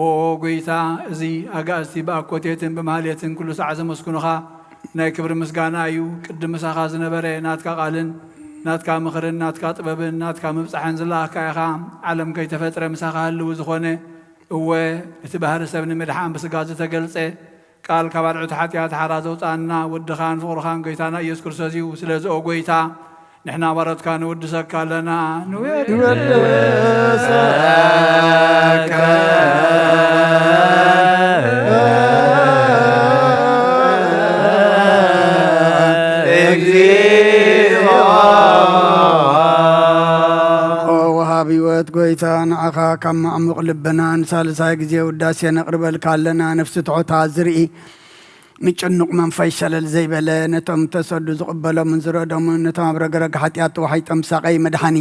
ጐይታ፣ እዚ ኣጋእዝቲ ብኣኮቴትን ብማህሌትን ኩሉ ሳዕ ዘመስግኑኻ ናይ ክብሪ ምስጋና እዩ። ቅድም ምሳኻ ዝነበረ ናትካ ቃልን ናትካ ምኽርን ናትካ ጥበብን ናትካ ምብጻሕን ዝለኣኽካ ኢኻ። ዓለም ከይተፈጥረ ምሳኻ ህልው ዝኾነ፣ እወ፣ እቲ ባህሪ ሰብ ንምድሓን ብስጋ ዝተገልጸ ቃል ካብ ኣርዑት ሓጢኣት ሓራ ዘውጽኣና ወድኻን ፍቕርኻን ጐይታና ኢየሱስ ክርስቶስ እዩ። ስለዚ ኦ ጐይታ፣ ንሕና ባሮትካ ንውድሰካ ኣለና። ንወድሰካ። እግዚኦ። ኦ ወሃቢ ሕይወት ጐይታ፣ ንዓኻ ካብ ማዕሙቕ ልብና ንሳልሳይ ግዜ ውዳሴ ነቕርበልካ ኣለና። ነፍሲ ትሑታት ዝርኢ፣ ንጭኑቕ መንፈስ ሸለል ዘይበለ፣ ነቶም ተሰዱ ዝቕበሎምን ዝረዶምን፣ ነቶም ኣብ ረግረግ ሓጢኣት ተዋሒጦም ዝሳቐዩ መድሓኒ፣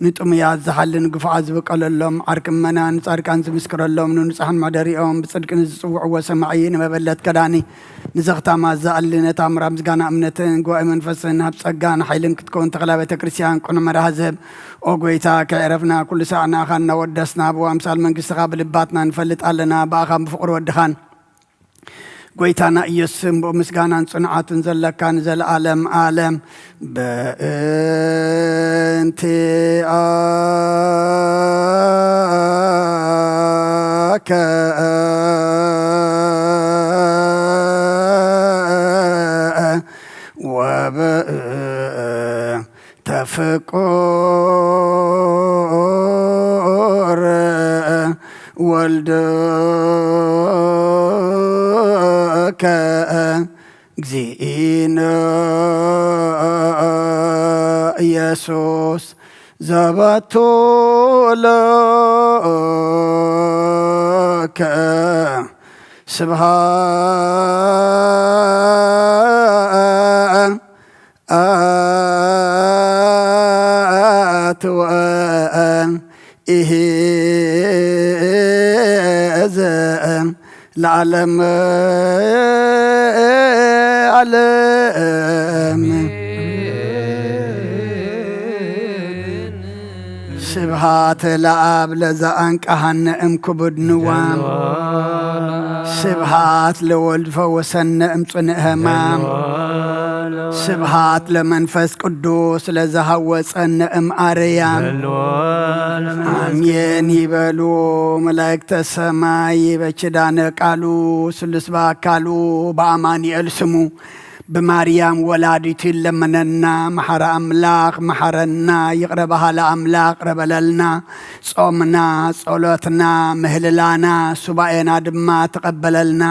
ንጥሙያት ዝሓልን ግፉዓት ዝበቀለሎም፣ ዓርኪ ምእመናን ንጻድቃን ዝምስክረሎም፣ ንንጹሓን መሕደሪኦም፣ ብጽድቂ ንዝጽውዕዎ ሰማዒ፣ ንመበለት ከዳኒ፣ ንዘኽታማት ዝኣሊ፣ ነታ ምራ ምስጋና እምነትን ጉባኤ መንፈስን ሃብ፣ ጸጋን ሓይልን ክትከውን ተኽላ ቤተ ክርስቲያን ቅኑዕ መርሃ ዝህብ። ኦ ጎይታ፣ ከየዕረፍና ኩሉ ሳዕ ንኣኻ እናወደስና፣ ብኣምሳል መንግስትኻ ብልባትና ንፈልጥ ኣለና፣ ብኣኻን ብፍቕሪ ወድኻን ጎይታና ኢየሱስን ብኡ ምስጋናን ጽንዓትን ዘለካ ንዘለዓለም ዓለም። በእንቲኣከ ወበእንተ ፍቁር ወልድከ እግዚእነ ኢየሱስ ዘበቱ ለከ ስብሃት ወእሂ ዘ ለዓለም ዓለም። ስብሃት ለኣብ ለዘ ኣንቀሃነ እም ክቡድ ንዋም። ስብሃት ለወልድ ፈወሰነ እም ጽኑዕ ህማም። ስብሃት ለመንፈስ ቅዱስ ለዘሃወጸነ እም ኣርያም። ኣሜን ይበሉ መላእክተ ሰማይ። በኪዳነ ቃሉ ስሉስ በአካሉ በአማኑኤል ስሙ ብማርያም ወላዲቱ ይለመነና። መሐረ አምላክ መሐረና፣ ይቅረ በሃለ አምላክ ቅረ በለልና። ጾምና፣ ጸሎትና፣ ምህልላና፣ ሱባኤና ድማ ተቀበለልና።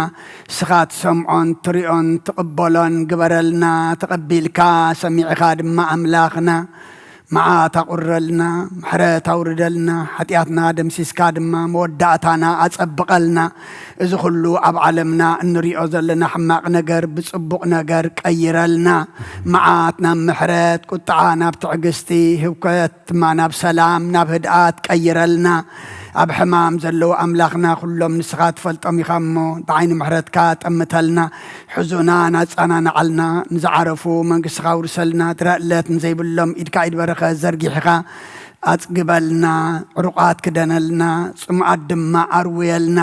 ንስኻ ትሰምዖን ትሪኦን ትቅበሎን ግበረልና። ተቀቢልካ ሰሚዕኻ ድማ ኣምላኽና መዓት ኣቑርረልና፣ ምሕረት ኣውርደልና፣ ሓጢኣትና ደምሲስካ ድማ መወዳእታና ኣጸብቐልና። እዚ ኹሉ ኣብ ዓለምና እንሪኦ ዘለና ሕማቕ ነገር ብጽቡቕ ነገር ቀይረልና። መዓት ናብ ምሕረት፣ ቁጥዓ ናብ ትዕግስቲ፣ ህውከት ድማ ናብ ሰላም፣ ናብ ህድኣት ቀይረልና። ኣብ ሕማም ዘለዉ ኣምላኽና ኩሎም ንስኻ ትፈልጦም ኢኻ እሞ፣ ብዓይኒ ምሕረትካ ጠምተልና። ሕዙናን ኣጸናንዓልና፣ ንዝዓረፉ መንግስትኻ ኣውርሰልና። ድረ ዕለት ንዘይብሎም ኢድካ ኢድ በረኸት ዘርጊሕኻ ኣጽግበልና። ዕሩቓት ክደነልና፣ ጽሙኣት ድማ ኣርውየልና።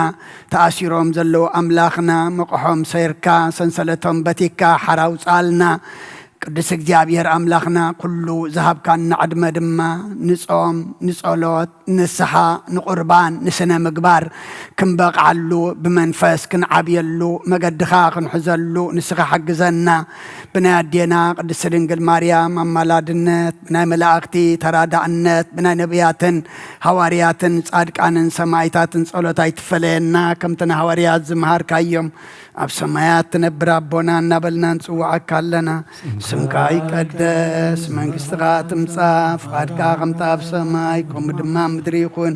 ተኣሲሮም ዘለዉ ኣምላኽና፣ መቑሖም ሰይርካ፣ ሰንሰለቶም በቲካ ሓራ ኣውጽኣልና። ቅዱስ እግዚኣብሔር ኣምላኽና፣ ኩሉ ዝሃብካና ዕድመ ድማ ንጾም፣ ንጸሎት፣ ንስሓ፣ ንቁርባን፣ ንስነ ምግባር ክንበቕዓሉ፣ ብመንፈስ ክንዓብየሉ፣ መገድኻ ክንሕዘሉ ንስኻ ሓግዘና። ብናይ ኣዴና ቅድስቲ ድንግል ማርያም ኣማላድነት፣ ብናይ መላእኽቲ ተራዳእነት፣ ብናይ ነቢያትን ሃዋርያትን ጻድቃንን ሰማይታትን ጸሎት ኣይትፈለየና። ከምቲ ንሃዋርያት ዝመሃርካዮም፣ ኣብ ሰማያት ትነብር ኣቦና እናበልና ንጽውዓካ ኣለና። ስምካ ይቀደስ፣ መንግስትኻ ትምጻእ፣ ፍቓድካ ከምታ ኣብ ሰማይ ከምኡ ድማ ኣብ ምድሪ ይኹን።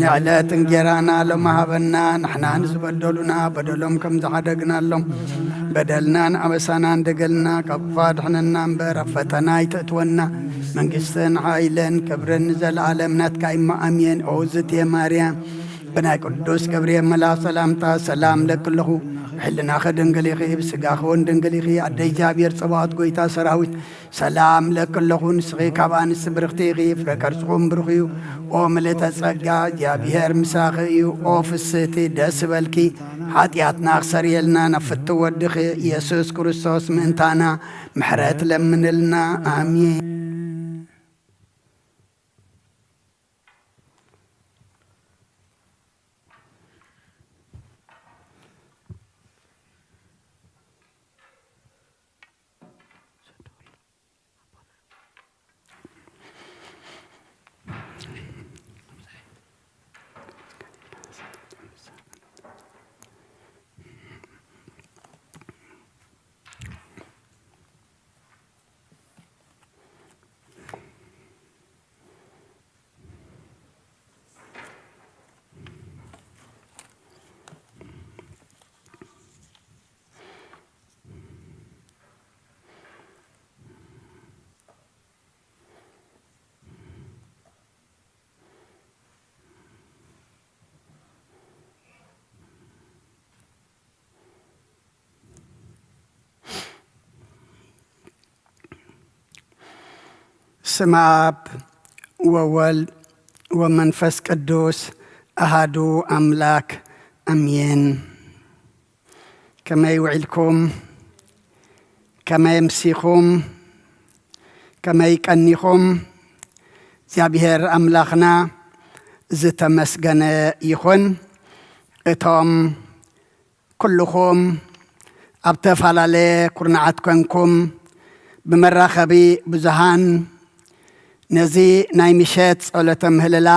ንዕለት እንጌራና ሎሚ ሃበና፣ ንሕና ንዝበደሉና በደሎም ከም ዝሓደግናሎም፣ በደልናን ኣበሳናን ደገልና፣ ካብ ክፉእ ኣድሕነና እምበር፣ ኣብ ፈተና ኣይተእትወና። መንግስትን ሓይልን ክብርን ንዘለኣለም ናትካ እዩ። ኣሜን። ኦ ዝቴ ማርያም፣ ብናይ ቅዱስ ገብርኤል መልኣኽ ሰላምታ ሰላም እለኪ ኣለኹ። ብሕልናኺ ድንግል ኢኺ፣ ብስጋኺ እውን ድንግል ኢኺ። ኣደ እግዚኣብሔር ጸባኦት፣ ጎይታ ሰራዊት፣ ሰላም እለኪ ኣለኹ። ንስኺ ካብ ኣንስቲ ብርኽቲ ኢኺ፣ ፍረ ከርስኹም ብሩኽ እዩ። ኦ ምልእተ ጸጋ፣ እግዚኣብሔር ምሳኺ እዩ። ኦ ፍስህቲ፣ ደስ ይበልኪ። ሓጢኣትና ክሰርየልና ናብ ፍትው ወድኺ ኢየሱስ ክርስቶስ ምእንታና ምሕረት ለምንልና። ኣሜን። ስመ ኣብ ወወልድ ወመንፈስ ቅዱስ ኣሃዱ ኣምላክ ኣሜን። ከመይ ውዒልኩም? ከመይ ኣምሲኹም? ከመይ ቀኒኹም? እግዚኣብሔር ኣምላኽና ዝተመስገነ ይኹን። እቶም ኩልኹም ኣብ ተፈላለየ ኩርናዓት ኮንኩም ብመራኸቢ ብዙሃን ነዚ ናይ ምሸት ጸሎተ ምህልላ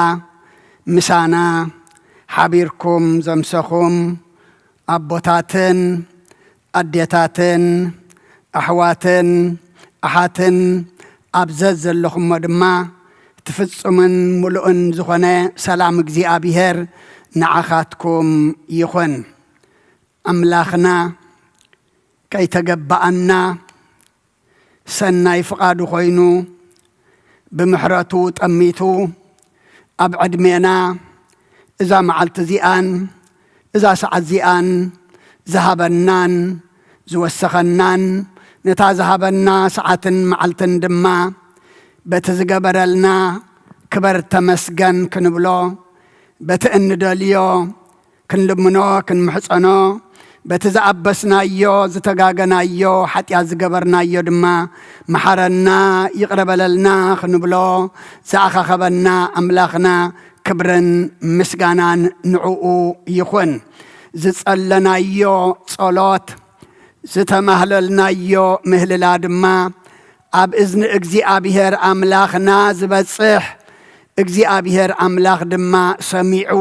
ምሳና ሓቢርኩም ዘምሰኹም ኣቦታትን ኣዴታትን ኣሕዋትን ኣሓትን ኣብ ዘዘለኹሞ ድማ እቲ ፍጹምን ምሉእን ዝኾነ ሰላም እግዚኣብሔር ንዓኻትኩም ይኹን። ኣምላኽና ከይተገባኣና ሰናይ ፍቓዱ ኮይኑ ብምሕረቱ ጠሚቱ ኣብ ዕድሜና እዛ መዓልቲ እዚኣን እዛ ሰዓት እዚኣን ዝሃበናን ዝወሰኸናን ነታ ዝሃበና ሰዓትን መዓልትን ድማ በቲ ዝገበረልና ክበር ተመስገን ክንብሎ በቲ እንደልዮ ክንልምኖ ክንምሕጸኖ በቲ ዝኣበስናዮ ዝተጋገናዮ ሓጢኣት ዝገበርናዮ ድማ መሓረና ይቕረ በለልና ክንብሎ ዝኣኻኸበና ኣምላኽና ክብርን ምስጋናን ንዕኡ ይኹን። ዝጸለናዮ ጸሎት ዝተማህለልናዮ ምህልላ ድማ ኣብ እዝኒ እግዚኣብሔር ኣምላኽና ዝበጽሕ እግዚኣብሔር ኣምላኽ ድማ ሰሚዑ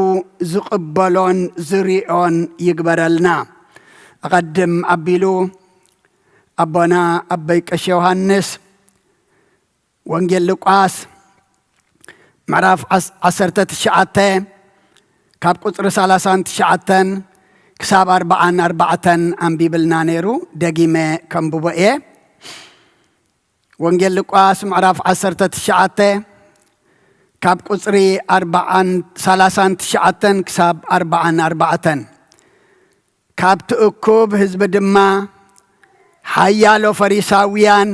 ዝቕበሎን ዝሪኦን ይግበረልና። ኣቐድም ኣቢሉ ኣቦና ኣቦይ ቀሺ ዮሃንስ ወንጌል ሉቃስ ምዕራፍ ዓሰርተ ትሽዓተ ካብ ቁፅሪ ሰላሳን ትሽዓተን ክሳብ ኣርባዓን ኣርባዕተን ኣንቢብልና ነይሩ። ደጊመ ከንብቦ እየ። ወንጌል ሉቃስ ምዕራፍ ዓሰርተ ትሽዓተ ካብ ቁፅሪ ኣርባዓን ሰላሳን ትሽዓተን ክሳብ ኣርባዓን ኣርባዕተን። ካብቲ እኩብ ህዝቢ ድማ ሓያሎ ፈሪሳውያን፣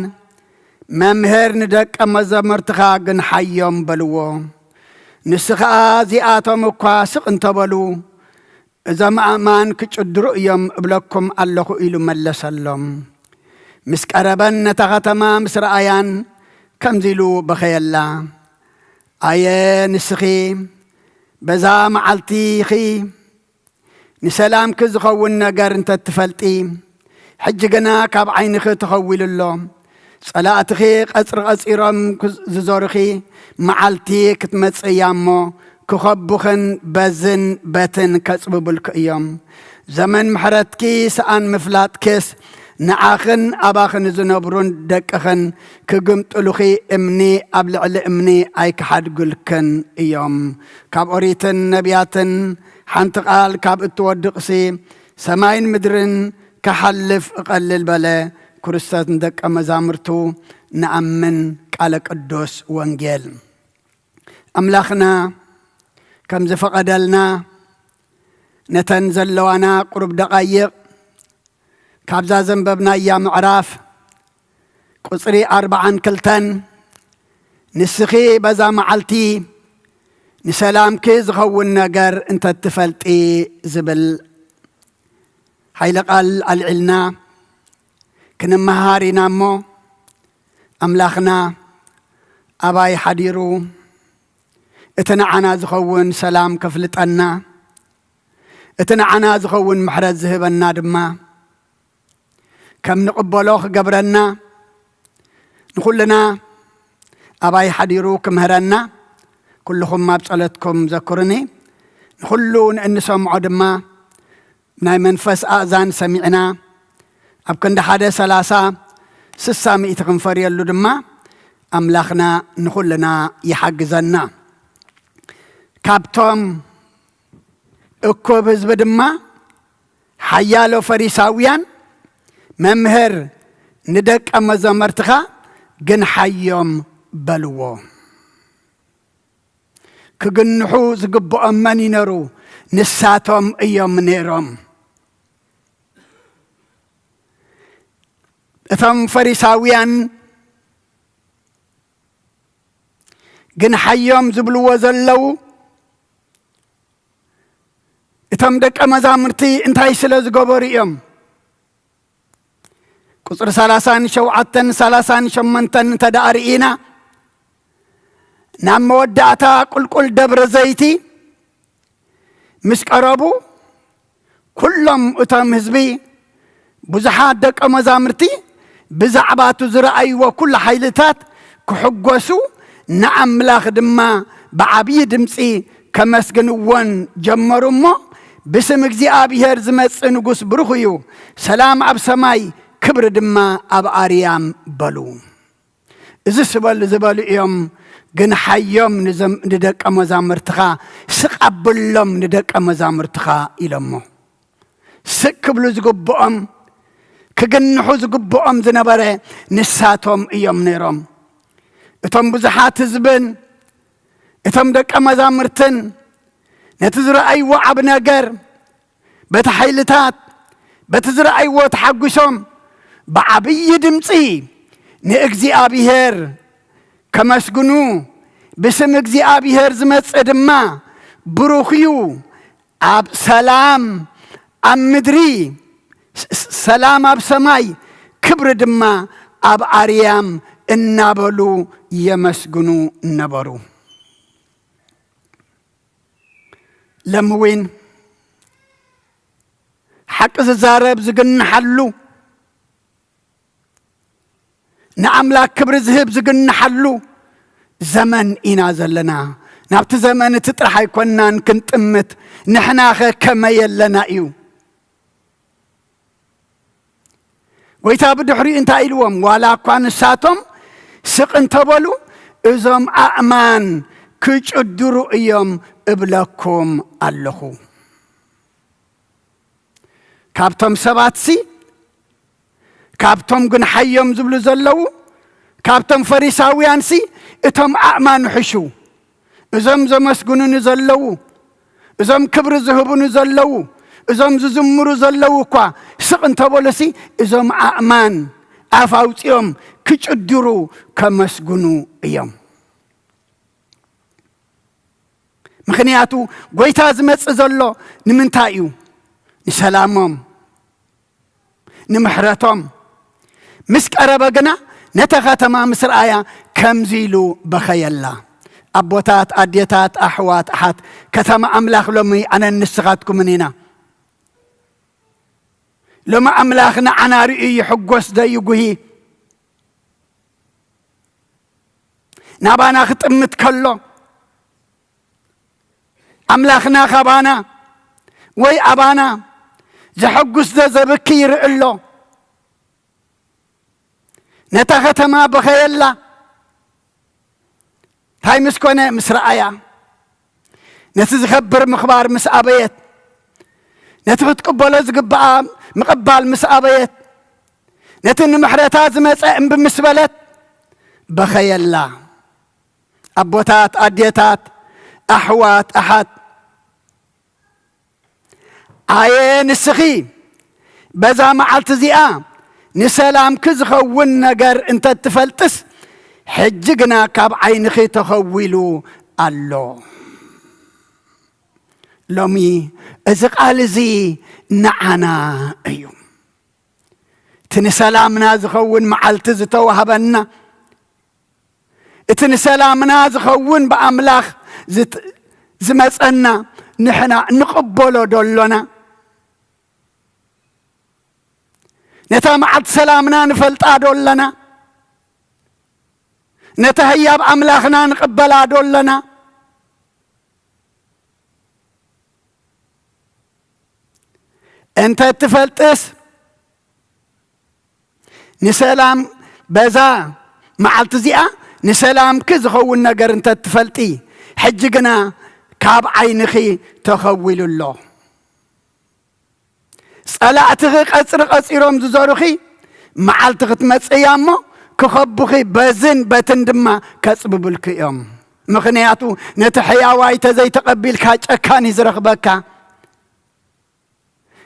"መምህር፣ ንደቀ መዛሙርትኻ ግንሓዮም" በልዎ። ንሱ ኸኣ፣ "እዚኣቶም እኳ ስቕ እንተበሉ፣ እዞም ኣእማን ክጭድሩ እዮም እብለኩም ኣለኹ" ኢሉ መለሰሎም። ምስ ቀረበን ነታ ኸተማ ምስ ረኣያን ከምዚ ኢሉ በኸየላ፣ "ኣየ ንስኺ፣ በዛ መዓልቲ ኢኺ ንሰላምኪ ዝኸውን ነገር እንተትፈልጢ፣ ሕጂ ግና ካብ ዓይንኺ ተኸዊሉ ኣሎ። ጸላእትኺ ቀጽሪ ቀጺሮም ክዝ-፣ ዝዞሩኺ መዓልቲ ክትመጽእ እያ እሞ፣ ክኸቡኽን በዝን በትን ከጽብቡልኪ እዮም። ዘመን ምሕረትኪ ሰኣን ምፍላጥኪስ፣ ንዓኽን ኣባኽን ዝነብሩን ደቅኽን ክግምጥሉኺ እምኒ ኣብ ልዕሊ እምኒ ኣይክሓድጉልክን እዮም። ካብ ኦሪትን ነቢያትን ሓንቲ ቃል ካብ እትወድቕሲ፣ ሰማይን ምድርን ክሓልፍ እቐልል" በለ። ክርስቶስ ንደቀ መዛሙርቱ ንኣምን። ቃለ ቅዱስ ወንጌል። ኣምላኽና ከም ዝፈቐደልና፣ ነተን ዘለዋና ቁሩብ ደቓይቕ ካብዛ ዘንበብናያ ምዕራፍ ቁጽሪ ኣርባዓን ክልተን፣ "ንስኺ በዛ መዓልቲ ንሰላምኪ ዝኸውን ነገር እንተትፈልጢ" ዝብል ሓይለ ቃል ኣልዒልና ክንመሃር ኢና እሞ፣ ኣምላኽና ኣባይ ሓዲሩ እቲ ንዓና ዝኸውን ሰላም ከፍልጠና፣ እቲ ንዓና ዝኸውን ምሕረት ዝህበና ድማ ከም ንቕበሎ ክገብረና፣ ንኹልና ኣባይ ሓዲሩ ክምህረና፣ ኩልኹም ኣብ ጸሎትኩም ዘክሩኒ። ንኹሉ ንእንሰምዖ ድማ ናይ መንፈስ ኣእዛን ሰሚዕና፣ ኣብ ክንዲ ሓደ ሰላሳ፣ ስሳ፣ ሚእቲ ክንፈርየሉ ድማ ኣምላኽና ንኹልና ይሓግዘና። ካብቶም እኩብ ህዝቢ ድማ ሓያሎ ፈሪሳውያን፣ "መምህር፣ ንደቀ መዛሙርትኻ ግንሓዮም" በልዎ። ክግንሑ ዝግብኦም መን እዩ ነሩ? ንሳቶም እዮም ነይሮም። እቶም ፈሪሳውያን ግን ሓዮም ዝብልዎ ዘለዉ እቶም ደቀ መዛሙርቲ እንታይ ስለ ዝገበሩ እዮም? ቁጽሪ ሰላሳን ሸውዓተን ሰላሳን ሸሞንተን እንተ ደኣ ርኢና፣ ናብ መወዳእታ ቁልቁል ደብረ ዘይቲ ምስ ቀረቡ፣ ኩሎም እቶም ህዝቢ፣ ብዙሓት ደቀ መዛሙርቲ፣ ብዛዕባ እቲ ዝረኣይዎ ኩሉ ሓይልታት ክሕጎሱ፣ ንኣምላኽ ድማ ብዓብዪ ድምፂ ከመስግንዎን ጀመሩ። እሞ፣ "ብስም እግዚኣብሔር ዝመጽእ ንጉስ ብሩኽ እዩ፣ ሰላም ኣብ ሰማይ፣ ክብሪ ድማ ኣብ ኣርያም" በሉ። እዚ ስበሉ ዝበሉ እዮም፣ ግን ሓዮም ንዘም-፣ ንደቀ መዛሙርትኻ፣ ስቕ ኣብሎም ንደቀ መዛሙርትኻ ኢሎሞ። ስቕ ክብሉ ዝግብኦም፣ ክግንሑ ዝግብኦም ዝነበረ ንሳቶም እዮም ነይሮም። እቶም ብዙሓት ህዝብን እቶም ደቀ መዛሙርትን ነቲ ዝረኣይዎ ዓቢ ነገር፣ በቲ ሓይልታት፣ በቲ ዝረኣይዎ ተሓጒሶም፣ ብዓብዪ ድምፂ ንእግዚኣብሔር ከመስግኑ፣ "ብስም እግዚኣብሔር ዝመጽእ ድማ ብሩኽ እዩ፣ ኣብ ሰላም ኣብ ምድሪ፣ ስ-፣ ስ-፣ ሰላም ኣብ ሰማይ፣ ክብሪ ድማ ኣብ ኣርያም" እናበሉ የመስግኑ ነበሩ። ሎሚ እውን ሓቂ ዝዛረብ ዝግንሓሉ፣ ንኣምላኽ ክብሪ ዝህብ ዝግንሓሉ ዘመን ኢና ዘለና። ናብቲ ዘመን እቲ ጥራሕ ኣይኮንናን ክንጥምት፣ ንሕናኸ ከመይ ኣለና እዩ? ጎይታ ብድሕሪኡ እንታይ ኢልዎም? ዋላ እኳ ንሳቶም ስቕ እንተበሉ፣ "እዞም ኣእማን ክጭድሩ እዮም እብለኩም ኣለኹ።" ካብቶም ሰባትሲ፣ ካብቶም ግን ሓዮም ዝብሉ ዘለዉ፣ ካብቶም ፈሪሳውያንሲ፣ እቶም ኣእማን ይሕሹ። እዞም ዘመስግኑኒ ዘለዉ፣ እዞም ክብሪ ዝህቡኒ ዘለዉ፣ እዞም ዝዝምሩ ዘለዉ እኳ ስቕ እንተበሉሲ፣ እዞም ኣእማን ኣፍ ኣውጺኦም ክጭድሩ ከመስግኑ እዮም። ምኽንያቱ፣ ጎይታ ዝመጽእ ዘሎ ንምንታይ እዩ? ንሰላሞም፣ ንምሕረቶም። ምስ ቀረበ ግና፣ ነታ ከተማ ምስ ረኣያ፣ ከምዚ ኢሉ በኸየላ። ኣቦታት፣ ኣዴታት፣ ኣሕዋት፣ ኣሓት፣ ከተማ ኣምላኽ ሎሚ ኣነን ንስኻትኩምን ኢና። ሎሚ ኣምላኽ ንዓና ርእዩ ይሕጎስ ዶ ይጉሂ? ናባና ክጥምት ከሎ፣ ኣምላኽና ካባና ወይ ኣባና ዘሐጉስ ዶ ዘብኪ ይርኢ ኣሎ? ነታ ከተማ በኸየላ። እንታይ ምስ ኮነ? ምስ ረኣያ። ነቲ ዝኸብር ምኽባር ምስ ኣበየት፣ ነቲ ክትቅበሎ ዝግብኣ ምቕባል ምስ ኣበየት፣ ነቲ ንምሕረታ ዝመጸ እምቢ ምስ በለት፣ በኸየላ። ኣቦታት፣ ኣዴታት፣ ኣሕዋት፣ ኣሓት፣ ኣየ ንስኺ፣ በዛ መዓልቲ እዚኣ ንሰላምኪ ዝኸውን ነገር እንተ ትፈልጥስ፣ ሕጂ ግና ካብ ዓይንኺ ተኸዊሉ ኣሎ። ሎሚ እዚ ቃል እዚ ንዓና እዩ። እቲ ንሰላምና ዝኸውን መዓልቲ ዝተዋህበና፣ እቲ ንሰላምና ዝኸውን ብኣምላኽ ዝት-፣ ዝመጸና ንሕና ንቕበሎ ዶ ኣሎና? ነታ መዓልቲ ሰላምና ንፈልጣ ዶ ኣለና? ነታ ህያብ ኣምላኽና ንቕበላ ዶ ኣለና? እንተ ትፈልጥስ፣ ንሰላም በዛ መዓልቲ እዚኣ ንሰላምኪ ዝኸውን ነገር እንተ ትፈልጢ፣ ሕጂ ግና ካብ ዓይንኺ ተኸዊሉ ኣሎ። ጸላእትኺ ቀጽሪ ቀጺሮም ዝዘሩኺ፣ መዓልቲ ክትመጽእ እያ እሞ፣ ክኸቡኺ በዝን በትን ድማ ከጽብብልኪ እዮም። ምኽንያቱ፣ ነቲ ሕያዋይ ተዘይተቐቢልካ ጨካን እዩ ዝረኽበካ።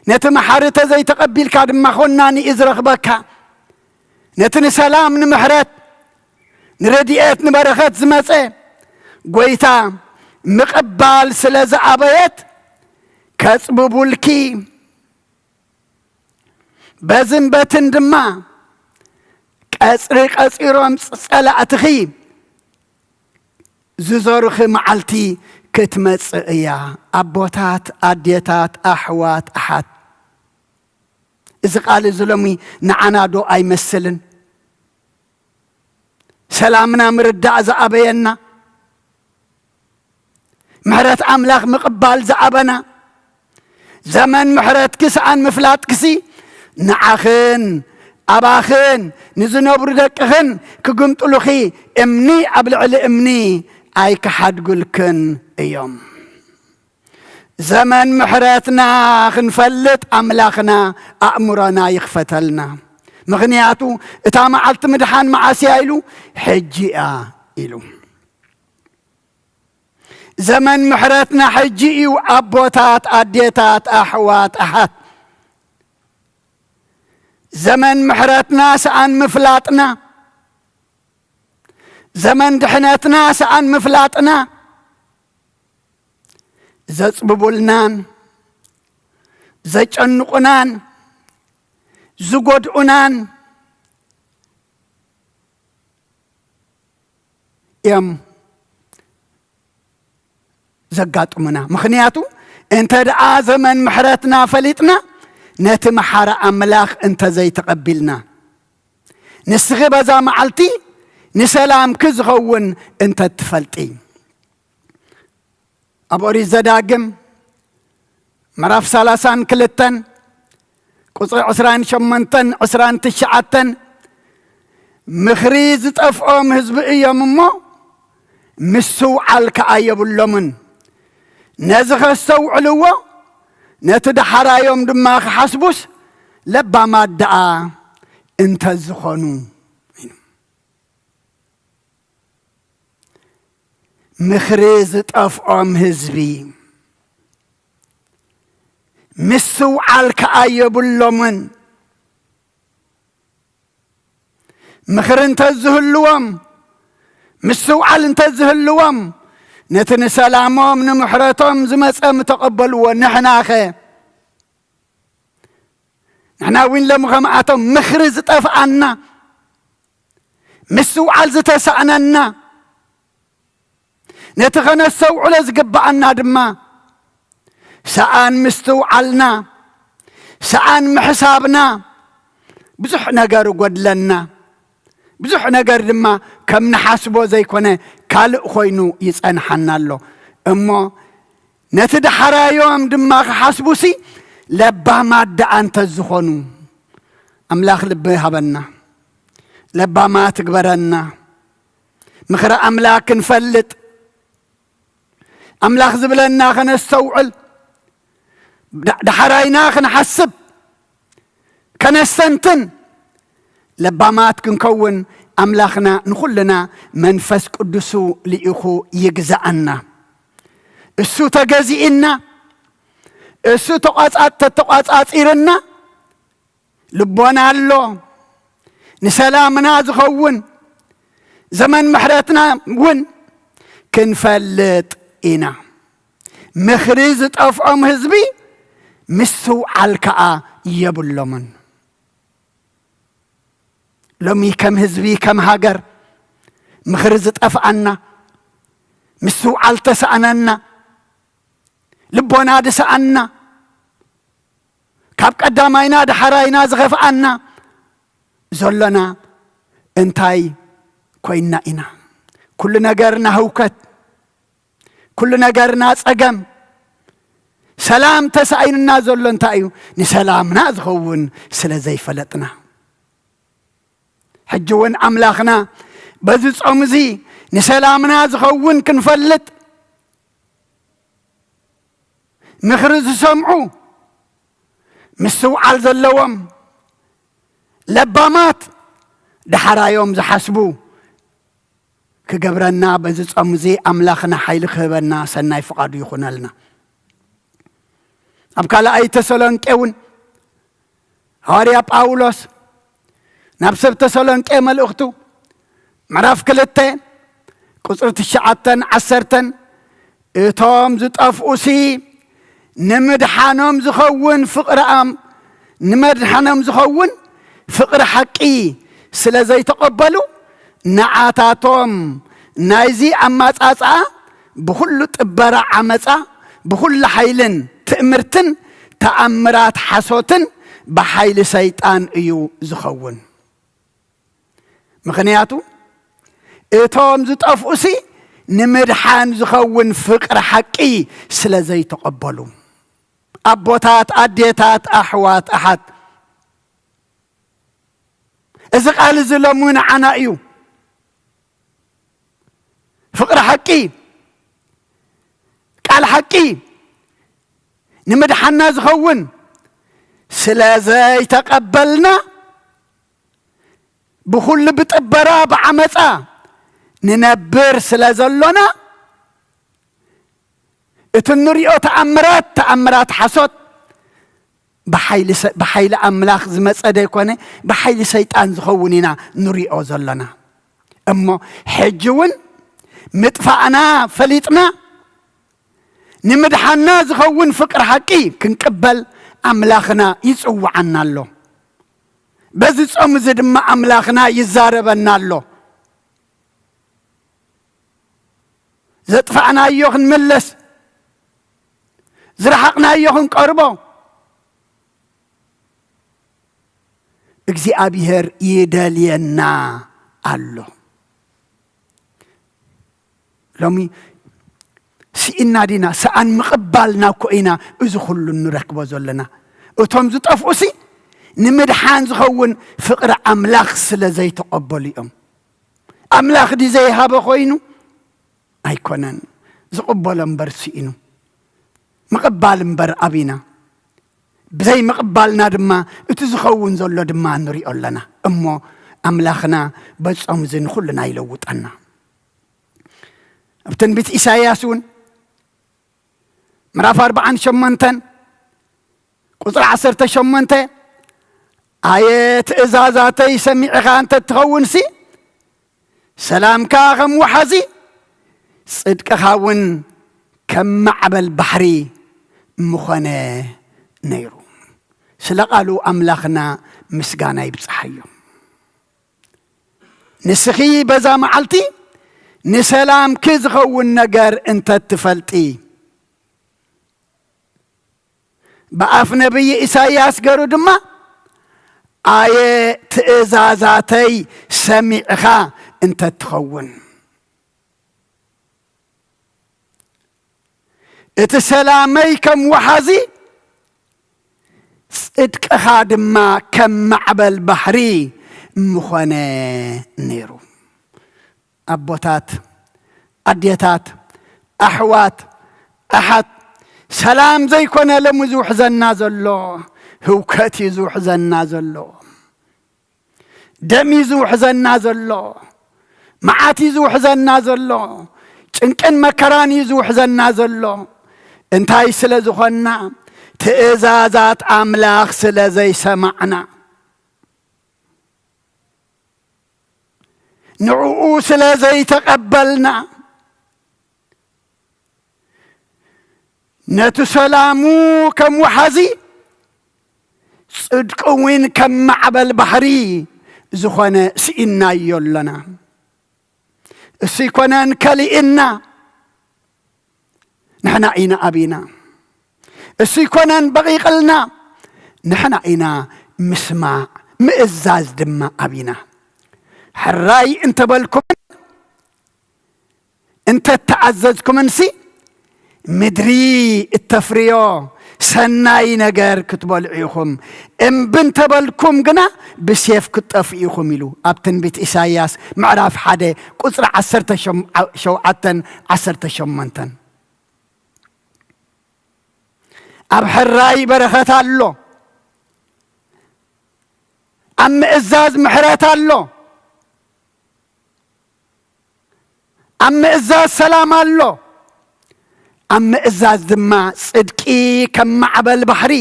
ነቲ መሓሪ ተዘይተቐቢልካ ድማ ኾናኒ እዩ ዝረኽበካ። ነቲ ንሰላም፣ ንምሕረት፣ ንረድኤት፣ ንበረኸት ዝመጸ፣ ጎይታ ምቕባል ስለ ዝኣበየት ከጽብቡልኪ፣ በዝን በትን ድማ ቀጽሪ ቀጺሮም ጸላእትኺ ዝዞርኺ መዓልቲ ክትመጽእ እያ። ኣቦታት፣ ኣዴታት፣ ኣሕዋት፣ ኣሓት፣ እዚ ቃል እዚ ሎሚ ንዓና ዶ ኣይመስልን? ሰላምና ምርዳእ ዝኣበየና፣ ምሕረት ኣምላኽ ምቕባል ዝኣበና፣ ዘመን ምሕረትኪ ሰኣን ምፍላጥክሲ ንዓኽን ኣባኽን ንዝነብሩ ደቅኽን ክግምጥሉኺ እምኒ ኣብ ልዕሊ እምኒ ኣይክሓድጉልክን እዮም። ዘመን ምሕረትና ክንፈልጥ ኣምላኽና ኣእምሮና ይኽፈተልና። ምኽንያቱ እታ መዓልቲ ምድሓን መዓስ እያ ኢሉ፣ ሕጂ እያ ኢሉ። ዘመን ምሕረትና ሕጂ እዩ። ኣቦታት፣ ኣዴታት፣ ኣሕዋት፣ ኣሓት፣ ዘመን ምሕረትና ሰኣን ምፍላጥና፣ ዘመን ድሕነትና ሰኣን ምፍላጥና፣ ዘጽብቡልናን ዘጨንቑናን ዝጎድኡናን እዮም ዘጋጥሙና። ምኽንያቱ እንተ ደኣ ዘመን ምሕረትና ፈሊጥና፣ ነቲ መሓሪ ኣምላኽ እንተ ዘይተቐቢልና፣ ንስኺ በዛ መዓልቲ ንሰላምኪ ዝኸውን እንተ ትፈልጢ። ኣብ ኦሪት ዘዳግም ምዕራፍ ሰላሳን ክልተን ቁጽሪ ዕስራን ሸሞንተን ዕስራን ትሽዓተን፣ ምኽሪ ዝጠፍኦም ህዝቢ እዮም እሞ ምስትውዓል ከኣ የብሎምን። ነዚ ከስተውዕልዎ፣ ነቲ ደሓራዮም ድማ ክሓስቡስ ለባማት ደኣ እንተ ዝኾኑ። ምኽሪ ዝጠፍኦም ህዝቢ ምስትውዓል ከኣ የብሎምን። ምኽሪ እንተ ዝህልዎም፣ ምስትውዓል እንተ ዝህልዎም፣ ነቲ ንሰላሞም ንምሕረቶም ዝመጸ ምተቐበልዎ። ንሕናኸ? ንሕና እውን ሎሚ ከምኣቶም ምኽሪ ዝጠፍኣና፣ ምስትውዓል ዝተሳእነና፣ ነቲ ኸነስተውዕሎ ዝግብኣና ድማ ሰኣን ምስትውዓልና፣ ሰኣን ምሕሳብና፣ ብዙሕ ነገር እጎድለና። ብዙሕ ነገር ድማ ከም ንሓስቦ ዘይኮነ ካልእ ኮይኑ ይጸንሓና ኣሎ። እሞ ነቲ ደሓራዮም ድማ ክሓስቡሲ ለባማት ደኣ እንተ ዝኾኑ። ኣምላኽ ልቢ ሃበና፣ ለባማት ግበረና። ምኽሪ ኣምላኽ ክንፈልጥ፣ ኣምላኽ ዝብለና ከነስተውዕል፣ ዳ-፣ ዳሕራይና ክንሓስብ፣ ከነስተንትን፣ ለባማት ክንከውን ኣምላኽና ንኹልና መንፈስ ቅዱሱ ልኢኹ ይግዛኣና። እሱ ተገዚእና፣ እሱ ተቋጻ-፣ ተተቋጻጺርና፣ ልቦና ኣሎ፣ ንሰላምና ዝኸውን ዘመን ምሕረትና እውን ክንፈልጥ ኢና። ምኽሪ ዝጠፍኦም ህዝቢ ምስትውዓል ከኣ የብሎምን። ሎሚ ከም ህዝቢ፣ ከም ሃገር ምኽሪ ዝጠፍኣና፣ ምስትውዓል ተሰኣነና፣ ልቦና ድሰኣና፣ ካብ ቀዳማይና ዳሕራይና ዝኸፍኣና ዘሎና እንታይ ኮይንና ኢና? ኩሉ ነገርና ህውከት፣ ኩሉ ነገርና ጸገም፣ ሰላም ተሳኢኑና ዘሎ እንታይ እዩ? ንሰላምና ዝኸውን ስለ ዘይፈለጥና። ሕጂ እውን ኣምላኽና በዚ ጾም እዚ ንሰላምና ዝኸውን ክንፈልጥ፣ ምኽሪ ዝሰምዑ፣ ምስትውዓል ዘለዎም፣ ለባማት፣ ዳሕራዮም ዝሓስቡ ክገብረና በዚ ጾም እዚ ኣምላኽና ሓይሊ ክህበና ሰናይ ፍቓዱ ይኹነልና። ኣብ ካልኣይ ተሰሎንቄ እውን ሃዋርያ ጳውሎስ ናብ ሰብ ተሰሎንቄ መልእኽቱ ምዕራፍ ክልተ ቁጽሪ ትሽዓተን ዓሰርተን፣ እቶም ዝጠፍኡሲ ንምድሓኖም ዝኸውን ፍቕሪ ኣም-፣ ንምድሓኖም ዝኸውን ፍቕሪ ሓቂ ስለ ዘይተቐበሉ፣ ንዓታቶም ናይዚ ኣማጻጽኣ ብኹሉ ጥበራ ዓመጻ፣ ብኹሉ ሓይልን ትእምርትን ተኣምራት ሓሶትን ብሓይሊ ሰይጣን እዩ ዝኸውን። ምኽንያቱ፣ እቶም ዝጠፍኡሲ ንምድሓን ዝኸውን ፍቕሪ ሓቂ ስለ ዘይተቐበሉ። ኣቦታት፣ ኣዴታት፣ ኣሕዋት፣ ኣሓት፣ እዚ ቃል እዚ ሎሚ ንዓና እዩ። ፍቕሪ ሓቂ፣ ቃል ሓቂ፣ ንምድሓና ዝኸውን ስለ ዘይተቐበልና፣ ብኹሉ ብጥበራ ብዓመፃ ንነብር ስለ ዘሎና፣ እቲ እንሪኦ ተኣምራት፣ ተኣምራት ሓሶት፣ ብሓይሊ ሰ-፣ ብሓይሊ ኣምላኽ ዝመጸ ዘይኮነ፣ ብሓይሊ ሰይጣን ዝኸውን ኢና ንሪኦ ዘሎና። እሞ ሕጂ እውን ምጥፋእና ፈሊጥና፣ ንምድሓና ዝኸውን ፍቕሪ ሓቂ ክንቅበል ኣምላኽና ይጽውዓና ኣሎ። በዚ ጾም እዚ ድማ ኣምላኽና ይዛረበና ኣሎ። ዘጥፋእናዮ ክንምለስ፣ ዝረሓቕናዮ ክንቀርቦ እግዚኣብሔር ይደልየና ኣሎ። ሎሚ ስኢና ዲና? ሰኣን ምቕባልና እኮ ኢና እዚ ኩሉ ንረክቦ ዘለና። እቶም ዝጠፍኡሲ ንምድሓን ዝኸውን ፍቕሪ ኣምላኽ ስለ ዘይተቐበሉ እዮም። ኣምላኽ ድዩ ዘይሃበ ኮይኑ? ኣይኮነን። ዝቕበሎ እምበር ስኢኑ። ምቕባል እምበር ኣቢና። ብዘይ ምቕባልና ድማ እቲ ዝኸውን ዘሎ ድማ ንሪኦ ኣለና። እሞ ኣምላኽና በጾም እዚ ንኹልና ይለውጠና። ኣብ ትንቢት ኢሳይያስ እውን ምዕራፍ ኣርባዓን ሸሞንተን ቁጽሪ ዓሰርተ ሸሞንተ፣ ኣየ ትእዛዛተይ ሰሚዕኻ እንተ ትኸውንሲ፣ ሰላምካ ከም ወሓዚ፣ ጽድቅኻ እውን ከም ማዕበል ባሕሪ ምኾነ ነይሩ። ስለ ቃሉ ኣምላኽና ምስጋና ይብጽሓዮ። ንስኺ በዛ መዓልቲ ንሰላምኪ ዝኸውን ነገር እንተ ትፈልጢ፣ ብኣፍ ነቢይ ኢሳይያስ ገሩ ድማ፣ ኣየ ትእዛዛተይ ሰሚዕኻ እንተ ትኸውን፣ እቲ ሰላመይ ከም ወሓዚ፣ ጽድቅኻ ድማ ከም ማዕበል ባሕሪ ምኾነ ነይሩ። ኣቦታት፣ ኣዴታት፣ ኣሕዋት፣ ኣሓት፣ ሰላም ዘይኮነ ሎሚ ዝውሕዘና ዘሎ፣ ህውከት እዩ ዝውሕዘና ዘሎ። ደም እዩ ዝውሕዘና ዘሎ። መዓት እዩ ዝውሕዘና ዘሎ። ጭንቅን መከራን እዩ ዝውሕዘና ዘሎ። እንታይ ስለ ዝኾንና? ትእዛዛት ኣምላኽ ስለ ዘይሰማዕና። ንዕኡ ስለ ዘይተቐበልና፣ ነቲ ሰላሙ ከም ወሓዚ፣ ጽድቁ እውን ከም ማዕበል ባሕሪ ዝኾነ ስኢናዮ ኣሎና። እሱ ይኮነን ከሊእና፣ ንሕና ኢና ኣቢና። እሱ ይኮነን በቒቕልና፣ ንሕና ኢና ምስማዕ ምእዛዝ ድማ ኣቢና። ሕራይ እንተበልኩምን እንተተኣዘዝኩምንሲ፣ ምድሪ እተፍርዮ ሰናይ ነገር ክትበልዑ ኢኹም፣ እምቢ እንተበልኩም ግና ብሴፍ ክትጠፍኡ ኢኹም ኢሉ ኣብ ትንቢት ኢሳይያስ ምዕራፍ ሓደ ቁጽሪ ዓሰርተ ሸውዓተን ዓሰርተ ሸሞንተን። ኣብ ሕራይ በረኸት ኣሎ፣ ኣብ ምእዛዝ ምሕረት ኣሎ፣ ኣብ ምእዛዝ ሰላም ኣሎ፣ ኣብ ምእዛዝ ድማ ጽድቂ ከም ማዕበል ባሕሪ፣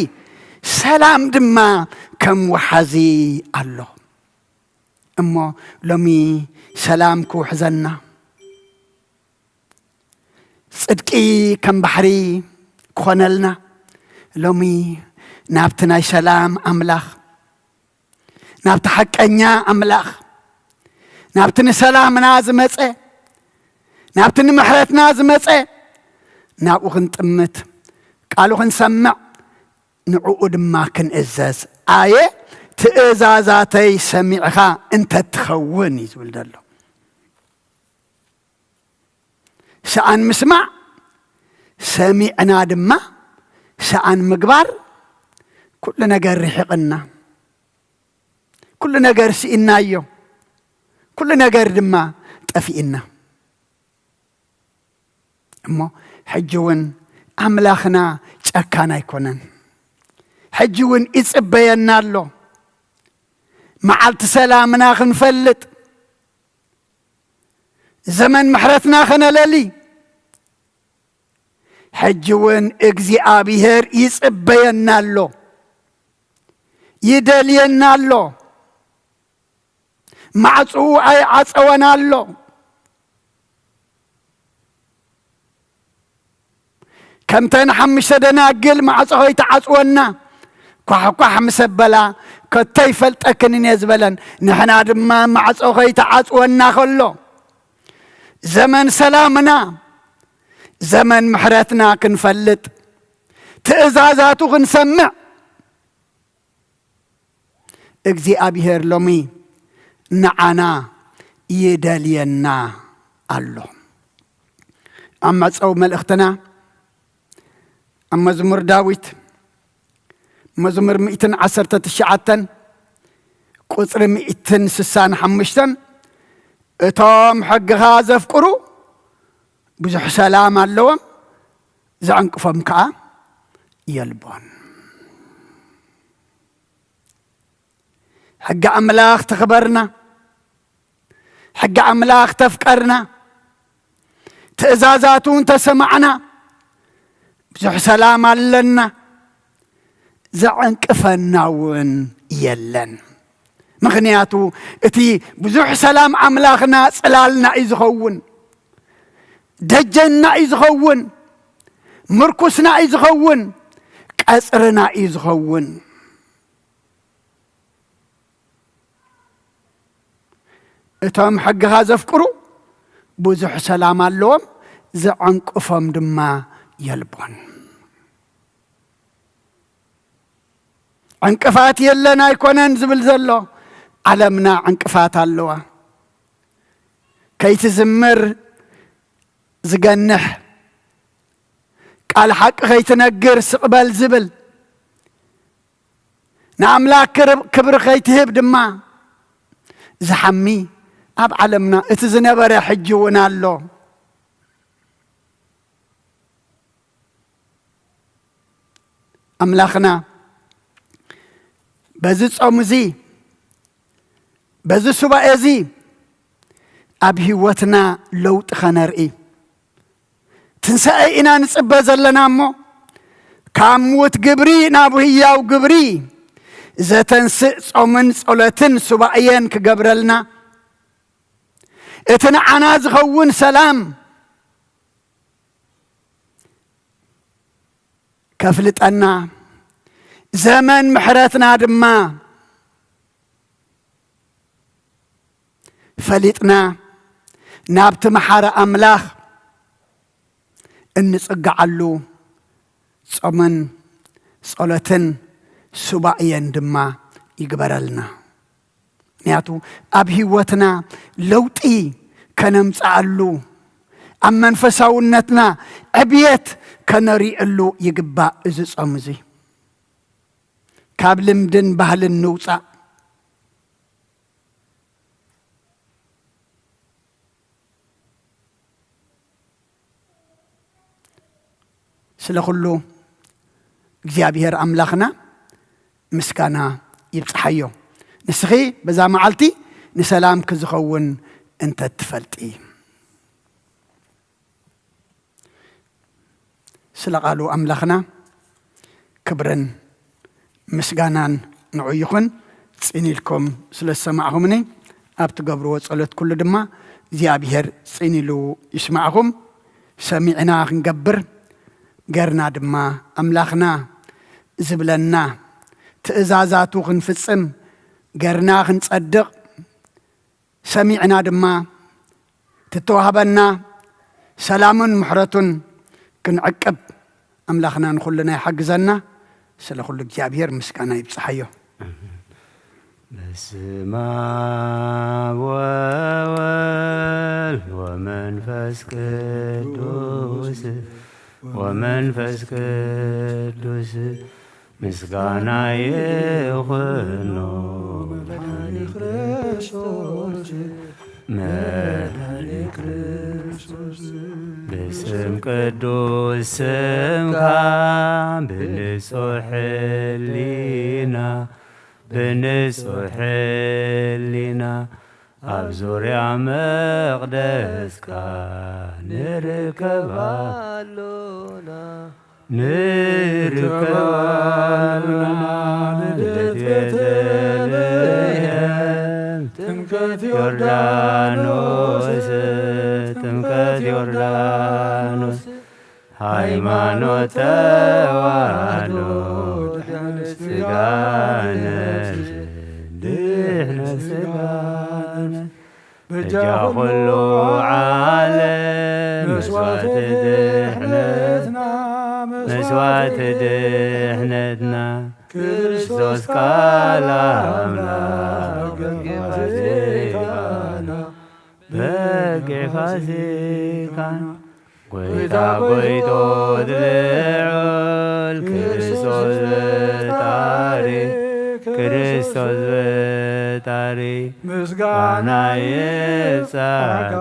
ሰላም ድማ ከም ወሓዚ ኣሎ። እሞ ሎሚ ሰላም ክውሕዘና፣ ጽድቂ ከም ባሕሪ ክኾነልና፣ ሎሚ ናብቲ ናይ ሰላም ኣምላኽ፣ ናብቲ ሓቀኛ ኣምላኽ፣ ናብቲ ንሰላምና ዝመጸ፣ ናብቲ ንምሕረትና ዝመጸ፣ ናብኡ ክንጥምት፣ ቃሉ ክንሰምዕ፣ ንዕኡ ድማ ክንእዘዝ። ኣየ ትእዛዛተይ ሰሚዕኻ እንተትኸውን እዩ ዝብል ዘሎ። ሰኣን ምስማዕ፣ ሰሚዕና ድማ ሰኣን ምግባር፣ ኩሉ ነገር ርሒቕና፣ ኩሉ ነገር ስኢናዮ፣ ኩሉ ነገር ድማ ጠፊእና። እሞ ሕጂ እውን ኣምላኽና ጨካን ኣይኮነን። ሕጂ እውን ይጽበየና ኣሎ። መዓልቲ ሰላምና ክንፈልጥ፣ ዘመን ምሕረትና ከነለሊ፣ ሕጂ እውን እግዚኣብሔር ይጽበየና ኣሎ፣ ይደልየና ኣሎ። ማዕጽኡ ኣይዓጸወን ኣሎ። ከምተን ሓሙሽተ ደናግል ማዕጾ ከይተዓጽወና፣ ኳሕኳሕ ምስ ኣበላ፣ ከቶ ይፈልጠክንን እየ ዝበለን፣ ንሕና ድማ ማዕጾ ከይተዓጽወና ከሎ፣ ዘመን ሰላምና፣ ዘመን ምሕረትና ክንፈልጥ፣ ትእዛዛቱ ክንሰምዕ፣ እግዚኣብሔር ሎሚ ንዓና ይደልየና ኣሎ። ኣብ መጸው መልእኽትና፣ ኣብ መዝሙር ዳዊት፣ መዝሙር ሚእትን ዓሰርተ ትሽዓተን፣ ቁጽሪ ሚእትን ስሳን ሓሙሽተን፣ "እቶም ሕግኻ ዘፍቅሩ ብዙሕ ሰላም ኣለዎም፣ ዘዕንቅፎም ከኣ የልቦን።" ሕጊ ኣምላኽ ተኽበርና፣ ሕጊ ኣምላኽ ተፍቀርና፣ ትእዛዛቱ እንተሰማዕና፣ ብዙሕ ሰላም ኣለና፣ ዘዕንቅፈና እውን የለን። ምኽንያቱ፣ እቲ ብዙሕ ሰላም ኣምላኽና ጽላልና እዩ ዝኸውን፣ ደጀንና እዩ ዝኸውን፣ ምርኩስና እዩ ዝኸውን፣ ቀጽርና እዩ ዝኸውን። እቶም ሕግኻ ዘፍቅሩ ብዙሕ ሰላም ኣለዎም፣ ዘዕንቅፎም ድማ የልቦን። ዕንቅፋት የለን ኣይኮነን ዝብል ዘሎ፣ ዓለምና ዕንቅፋት ኣለዋ። ከይትዝምር ዝገንሕ፣ ቃል ሓቂ ከይትነግር ስቕ በል ዝብል፣ ንኣምላኽ ክርብ-፣ ክብሪ ከይትህብ ድማ ዝሓሚ ኣብ ዓለምና እቲ ዝነበረ ሕጂ እውን ኣሎ። ኣምላኽና በዚ ጾም እዚ፣ በዚ ሱባኤ እዚ ኣብ ህይወትና ለውጢ ኸነርኢ፣ ትንሳኤ ኢና ንጽበ ዘለና እሞ፣ ካብ ምዉት ግብሪ ናብ ህያው ግብሪ ዘተንስእ ጾምን ጸሎትን ሱባኤን ክገብረልና፣ እቲ ንዓና ዝኸውን ሰላም ከፍልጠና፣ ዘመን ምሕረትና ድማ ፈሊጥና፣ ናብቲ መሓሪ ኣምላኽ እንጽግዓሉ ጾምን ጸሎትን ሱባኤን ድማ ይግበረልና። ምኽንያቱ ኣብ ህይወትና ለውጢ ከነምጽኣሉ፣ ኣብ መንፈሳውነትና ዕብየት ከነሪእሉ ይግባእ። እዚ ጾም እዚ ካብ ልምድን ባህልን ንውጻእ። ስለ ኩሉ እግዚኣብሔር ኣምላኽና ምስጋና ይብጽሓዮ። ንስኺ በዛ መዓልቲ ንሰላምኪ ዝኸውን እንተ ትፈልጢ። ስለ ቃሉ ኣምላኽና ክብርን ምስጋናን ንዑ ይኹን። ጽን ኢልኩም ስለ ዝሰማዕኹምኒ፣ ኣብ ትገብርዎ ጸሎት ኩሉ ድማ እግዚኣብሔር ጽን ኢሉ ይስማዕኹም። ሰሚዕና ክንገብር፣ ገርና ድማ ኣምላኽና ዝብለና ትእዛዛቱ ክንፍጽም፣ ገርና ክንጸድቕ፣ ሰሚዕና ድማ ትተዋህበና ሰላሙን ምሕረቱን ክንዕቅብ ኣምላኽና ንኹልና ይሓግዘና። ስለ ኩሉ እግዚኣብሔር ምስጋና ይብጽሓዮ። በስመ አብ ወወልድ ወመንፈስ ቅዱስ፣ ወመንፈስ ቅዱስ ምስጋና ይኹኖ መድኃኒ ክርስቶስ፣ መድኃኒ ክርስቶስ። ብስም ቅዱስ ስምካ ብንጹሕ ሕሊና፣ ብንጹሕ ሕሊና ኣብ ዙርያ መቕደስካ ንርከብ ኣሎና። ንርከብ ኣሎና። ልደት ቤተልሔም፣ ጥምቀት ዮርዳኖስ፣ ጥምቀት ዮርዳኖስ፣ ሃይማኖት ተዋህዶ ድሕነት ስጋ ነፍስ፣ ድሕነት ስጋ ነፍስ፣ በጃ ኩሉ ዓለም መስዋዕቲ ድሕነትና፣ መስዋዕቲ ድሕነትና፣ ክርስቶስ ቃል ኣምላኽ በጊዕ ፋሲካና፣ በጊዕ ፋሲካና፣ ጎይታ ጎይቶት ልዑል ክርስቶስ ፈጣሪ፣ ክርስቶስ ፈጣሪ፣ ምስጋና ይብጻሕካ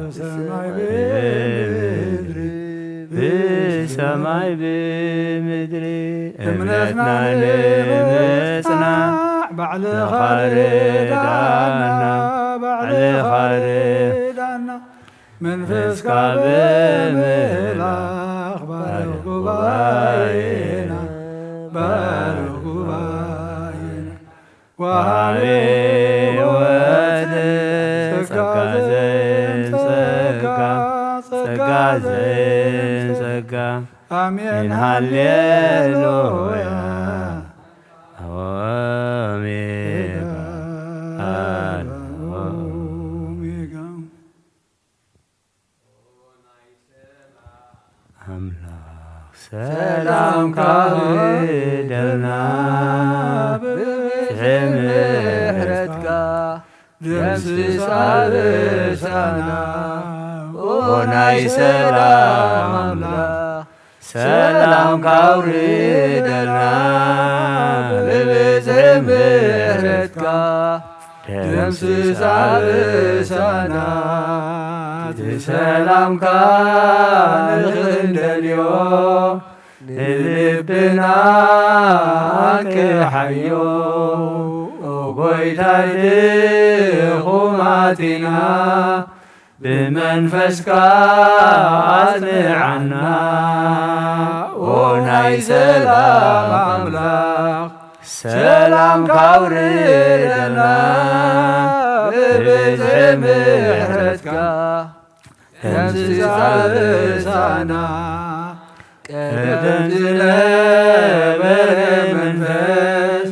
ብሰማይ ብምድሪ፣ ብሰማይ ብምድሪ፣ እምነትና ንምጽናዕ ባዕልኻ ርዳና፣ ባዕልኻ ርዳና። መንፈስካ ብምልኣኽ ባርኽ ጉባኤና፣ ባርኽ ጉባኤና። ወሃቤ ሕይወት ጸጋ ዘየንጸካ፣ ጸጋ ዘየንጸካ። ኣሜን ሃሌሉያ። ኦሜጋ፣ ኣልፋ ኦሜጋ። ኣምላኽ ሰላምካ ውረደልና፣ ብብዝሒ ምሕረትካ ደምስስ ኣበሳና። ኦ ናይ ሰላም ኣምላኽ ሰላምካ ውረደልና፣ ብብዝሒ ምሕረትካ ደምስስ ኣበሳና። እቲ ሰላምካ ንኽንደልዮ ንልብና ኣንቅሓዮ። ኦ ጎይታይ ድኹማት ኢና፣ ብመንፈስካ ኣጽንዓና። ኦ ናይ ሰላም ኣምላኽ ሰላምካ ኣውርደልና፣ ብብዝሒ ምሕረትካ ደምስስ ኣበሳና። ቀደም ዝነበረ መንፈስ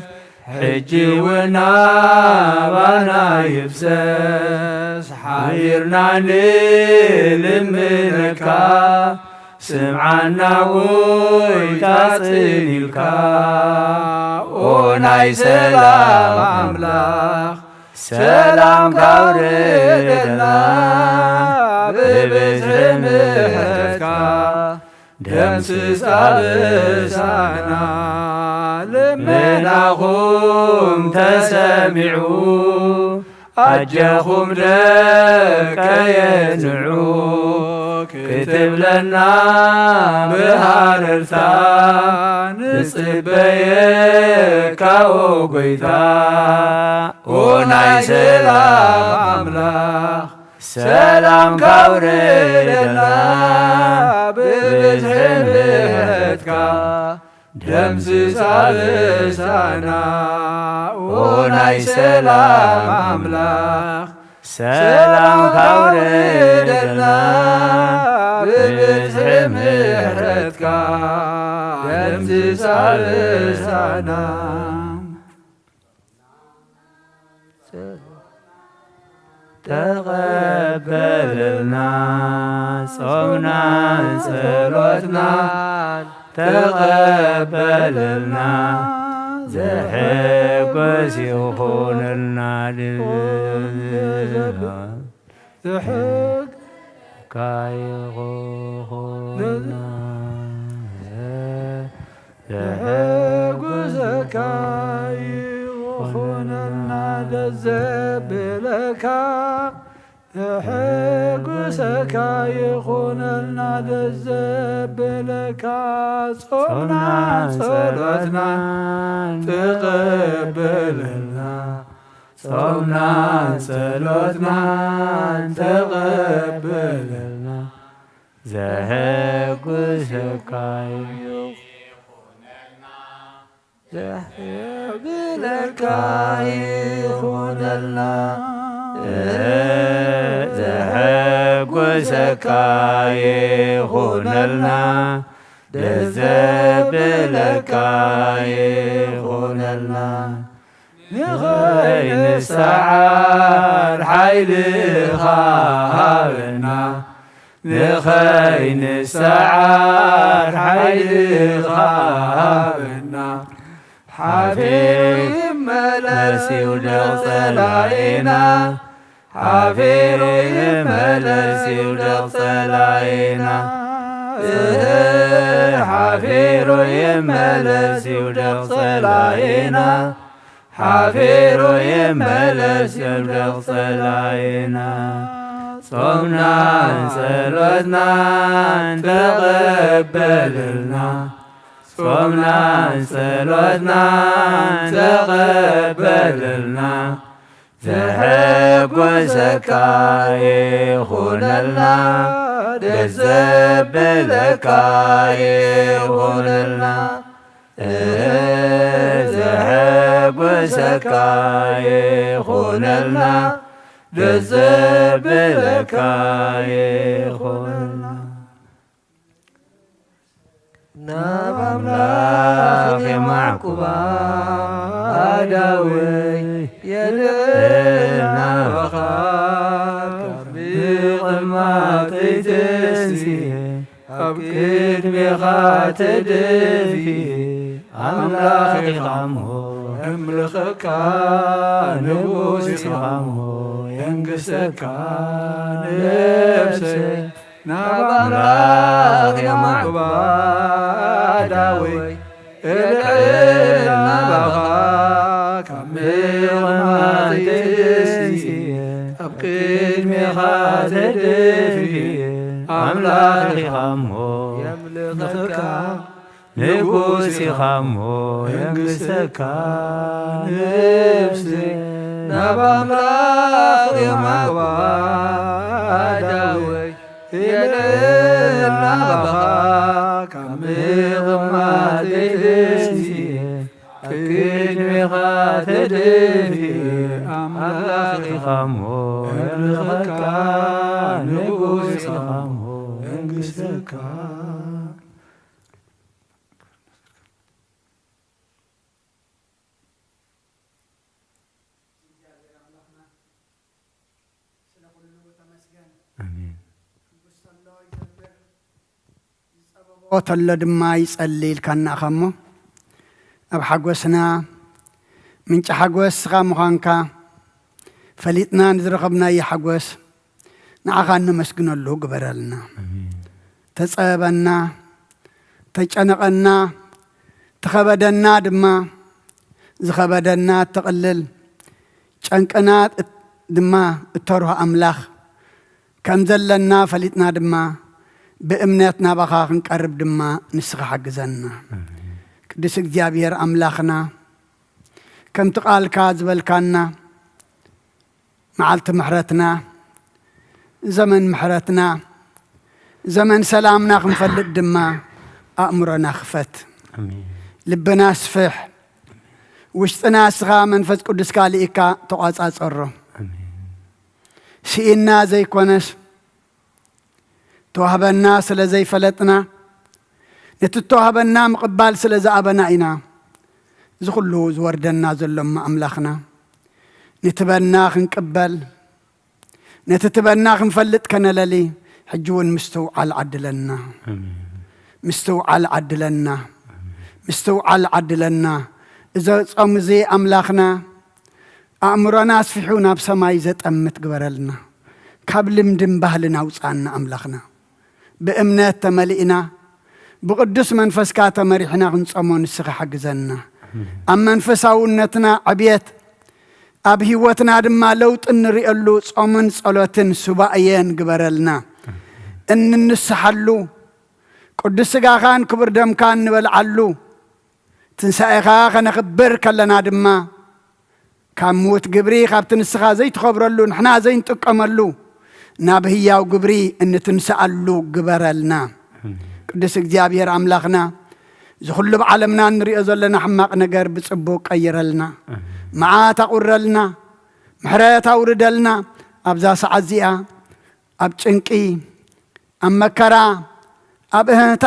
ሕጂ እውን ናባና ይፍሰስ። ሓቢርና ንልምነካ፣ ስምዓና ጎይታ ጽን ኢልካ። ኦ ናይ ሰላም ኣምላኽ ሰላምካ ኣውርደልና፣ ብብዝሒ ምሕረትካ ደምስስ ኣበሳና። ልመናኹም ተሰሚዑ፣ ኣጀኹም ደቀየ ንዑ፣ ክትብለና ብሃረርታ ንጽበየካ ኦ ጎይታ። ኦ ናይ ሰላም ኣምላኽ ሰላምካ ኣውርደልና፣ ብብዝሒ ምሕረትካ ደምስስ ኣበሳና። ኦ ናይ ሰላም ኣምላኽ ሰላምካ ኣውርደልና፣ ብብዝሒ ምሕረትካ ደምስስ ኣበሳና። ተቐበለልና ጾምናን ጸሎትናን ተቐበለልና። ዘሐጉስ ይኹነልና ድብል ዘሕግ ካይኹና ዘሐጉሰካ ይኹነልና ደስ ዘብለካ። ዘሐጉሰካ ይኹነልና ደስ ዘብለካ። ጾምናን ጸሎትናን ተቐበለልና። ጾምናን ጸሎትናን ተቐበለልና። ዘሐጉሰካ ይኹነልና። ዘሐጉሰካ ይኹነልና። ዘሐጉሰካ ይኹነልና። ደስ ዘብለካ ይኹነልና። ንኸይንሰዓር ሓይልኻ ሃበና። ንኸይንሰዓር ሓይልኻ ሃበና። ሓፊሩ ይመለስ ይውደቕ ጸላኢና። ሓፊሩ ይመለስ ይውደቕ ጸላኢና። እህ፣ ሓፊሩ ይመለስ ይውደቕ ጸላኢና። ሓፊሩ ይመለስ ይውደቕ ጸላኢና። ጾምናን ጸሎትናን ተቐበለልና። ጾምናን ጸሎትናን ተቐበለልና። ዘሐጉሰካ ይኹነልና። ደስ ዘብለካ ይኹነልና። ዘሐጉሰካ ይኹነልና። ደስ ዘብለካ ይኹነልና። ናብ ኣምላኽ የማዕቁባ ኣዳወይ የድዕል ናባኻ ካብ ምቕማጠይ ተንሲኤ ኣብ ቅድሜኻ ተደፊኤ ኣምላኽ ኢኻ እሞ የምልኸካ ንጉስ ኢኻ እሞ የንግሰካ ነብሰይ ናብ ኣምላኽ የማዕባ ዳወይ እልዕል ናባኻ ካብ ምቕማጠይ ተንሲኤ ኣብ ቅድሜኻ ተደፊኤ ኣምላኽ ኢኻ እሞ የምልኸካ ንጉስ ኢኻ እሞ የንግሰካ ነብሰይ ናብ ኣምላኽ የማዕባ ዳወይ የልዕል ናባኻ ካብ ምቕማጠይ ተንሲኤ ኣብ ቅድሜኻ ተደፊኤ ኣምላኽ ኢኻ እሞ የምልኸካ ንጉስ ኢኻ እሞ የንግሰካ። ኣሜን። ተሎ ድማ ይጸሊ ኢልካና ኢኻ እሞ፣ ኣብ ሓጎስና ምንጪ ሓጎስ ንስኻ ምዃንካ ፈሊጥና ንዝረኸብናዮ ሓጎስ ንዓኻ እነመስግነሉ ግበረልና። ኣሜን። ተጸበበና፣ ተጨነቐና፣ ተኸበደና ድማ ዝኸበደና እተቕልል፣ ጨንቅና እት-፣ ድማ እተርሆ ኣምላኽ፣ ከም ዘለና ፈሊጥና ድማ ብእምነት ናባኻ ክንቀርብ ድማ ንስኻ ሓግዘና። ኣሜን። ቅዱስ እግዚኣብሔር ኣምላኽና፣ ከምቲ ቃልካ ዝበልካና፣ መዓልቲ ምሕረትና፣ ዘመን ምሕረትና፣ ዘመን ሰላምና ክንፈልጥ ድማ ኣእምሮና ክፈት። ኣሜን። ልብና ስፍሕ። ውሽጥና እስኻ መንፈስ ቅዱስካ ልኢካ ተቋጻጸሮ። ኣሜን። ስኢና ዘይኮነስ፣ ተዋህበና ስለ ዘይፈለጥና፣ ነቲ ተዋህበና ምቕባል ስለ ዝኣበና ኢና። እዚ ኩሉ ዝወርደና ዘሎ እሞ ኣምላኽና፣ ነቲ በና ክንቅበል፣ ነቲ ትበና ክንፈልጥ ከነለሊ፣ ሕጂ እውን ምስትውዓል ዓድለና። ኣሜን። ምስትውዓል ዓድለና። ኣሜን። ምስትውዓል ዓድለና። እዚ ጾም እዚ ኣምላኽና፣ ኣእምሮና ኣስፊሑ ናብ ሰማይ ዘጠምት ግበረልና። ካብ ልምድን ባህልን ኣውጽኣና ኣምላኽና። ብእምነት ተመሊእና፣ ብቕዱስ መንፈስካ ተመሪሕና ክንጾሞ ንስኻ ሓግዘና። ኣሜን። ኣብ መንፈሳውነትና ዕብየት፣ ኣብ ህይወትና ድማ ለውጢ እንርእየሉ ጾምን ጸሎትን ሱባኤን ግበረልና። እንንስሓሉ፣ ቅዱስ ስጋኻን ክቡር ደምካን ንበልዓሉ፣ ትንሳኤኻ ከነኽብር ከለና ድማ፣ ካብ ምዉት ግብሪ፣ ካብቲ ንስኻ ዘይትኸብረሉ፣ ንሕና ዘይንጥቀመሉ፣ ናብ ህያው ግብሪ እንትንስኣሉ ግበረልና። ኣሜን። ቅዱስ እግዚኣብሔር ኣምላኽና፣ እዚ ኩሉ ብዓለምና እንሪኦ ዘለና ሕማቕ ነገር ብጽቡቕ ቀይረልና። ኣሜን። መዓት ኣቑረልና፣ ምሕረት ኣውርደልና። ኣብዛ ሰዓት እዚኣ ኣብ ጭንቂ፣ ኣብ መከራ፣ ኣብ እህህታ፣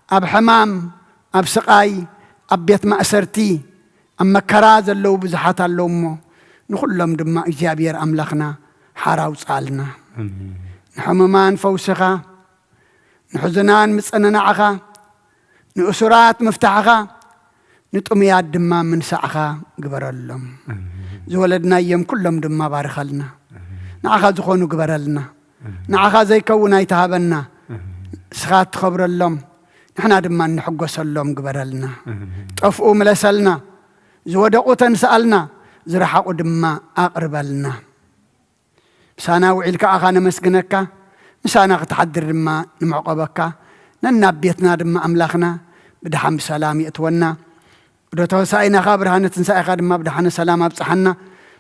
ኣብ ሕማም፣ ኣብ ስቓይ፣ ኣብ ቤት ማእሰርቲ፣ ኣብ መከራ ዘለዉ ብዙሓት ኣለዉ እሞ፣ ንኹሎም ድማ እግዚኣብሔር ኣምላኽና ሓራ ኣውጽኣልና። ኣሜን። ንሕሙማን ፈውስኻ፣ ንሕዙናን ምጽንናዕኻ፣ ንእሱራት ምፍታሕኻ፣ ንጥሙያት ድማ ምንሳዕኻ ግበረሎም። ኣሜን። ዝወለድናዮም ኩሎም ድማ ባርኸልና። ኣሜን። ንዓኻ ዝኾኑ ግበረልና። ኣሜን። ንዓኻ ዘይከውን ኣይትሃበና። ኣሜን። ንስኻ እትኸብረሎም፣ ንሕና ድማ እንሕጎሰሎም ግበረልና። ኣሜን። ጠፍኡ ምለሰልና፣ ዝወደቑ ተንስኣልና፣ ዝረሓቑ ድማ ኣቕርበልና። ምሳና ውዒልካ ኣኻ ነመስግነካ፣ ምሳና ክትሓድር ድማ ንምዕቆበካ። ነናብ ቤትና ድማ ኣምላኽና ብድሓን ብሰላም የእትወና። ወደ ተወሳኢናኻ ብርሃነ ትንሳኤኻ ድማ ብድሓነ ሰላም ኣብጽሓና።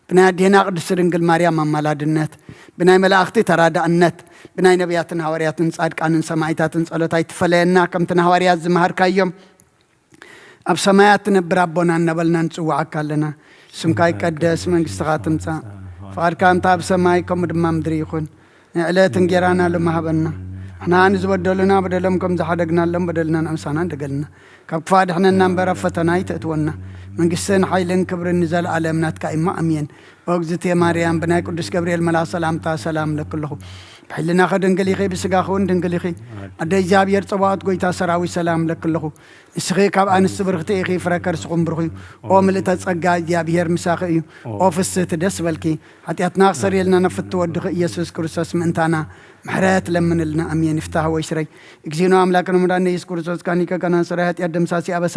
ብናይ ኣዴና ቅድስቲ ድንግል ማርያም ኣማላድነት፣ ብናይ መላእኽቲ ተራዳእነት፣ ብናይ ነቢያትን ሃዋርያትን ጻድቃንን ሰማዕታትን ጸሎት ኣይትፈለየና። ከምቲ ንሃዋርያት ዝመሃርካዮም፣ ኣብ ሰማያት ትነብር ኣቦና እናበልና ንጽውዓካ ኣለና። ስምካ ይቀደስ፣ መንግስትኻ ትምጻእ፣ ፍቓድካ እንተ ኣብ ሰማይ ከምኡ ድማ ምድሪ ይኹን። ናይ ዕለት እንጌራና ሎሚ ሃበና። ንሕና ንዝበደሉና በደሎም ከም ዝሓደግናሎም በደልና ንኣምሳና እንደገልና። ካብ ክፋእ ድሕነና እምበር ኣብ ፈተና ኣይተእትወና። መንግስትን ሓይልን ክብርን ንዘለኣለም ናትካ እሞ ኣሜን። ኦ እግዝእትየ ማርያም፣ ብናይ ቅዱስ ገብርኤል መልኣኽ ሰላምታ ሰላም እለኪ ኣለኹ። ብሕልናኺ ድንግል ኢኺ፣ ብስጋኺ እውን ድንግል ኢኺ። ኣደ እግዚኣብሔር ጸባኦት፣ ጎይታ ሰራዊት፣ ሰላም እለኪ ኣለኹ። ንስኺ ካብ ኣንስቲ ብርኽቲ ኢኺ፣ ፍረ ከርስኹም ብሩኽ እዩ። ኦ ምልእተ ጸጋ፣ እግዚኣብሔር ምሳኺ እዩ። ኦ ፍስህቲ፣ ደስ በልኪ። ሓጢኣትና ክሰርየልና ነፍቲ ወድኺ ኢየሱስ ክርስቶስ ምእንታና ምሕረት ለምንልና። ኣሜን። ይፍታህ ወይ ስረይ። እግዚእነ አምላክነ መድኃኒነ ኢየሱስ ክርስቶስ ካኒከ ካህናት ሰራይ ኃጢአት ደምሳሲ አበሳ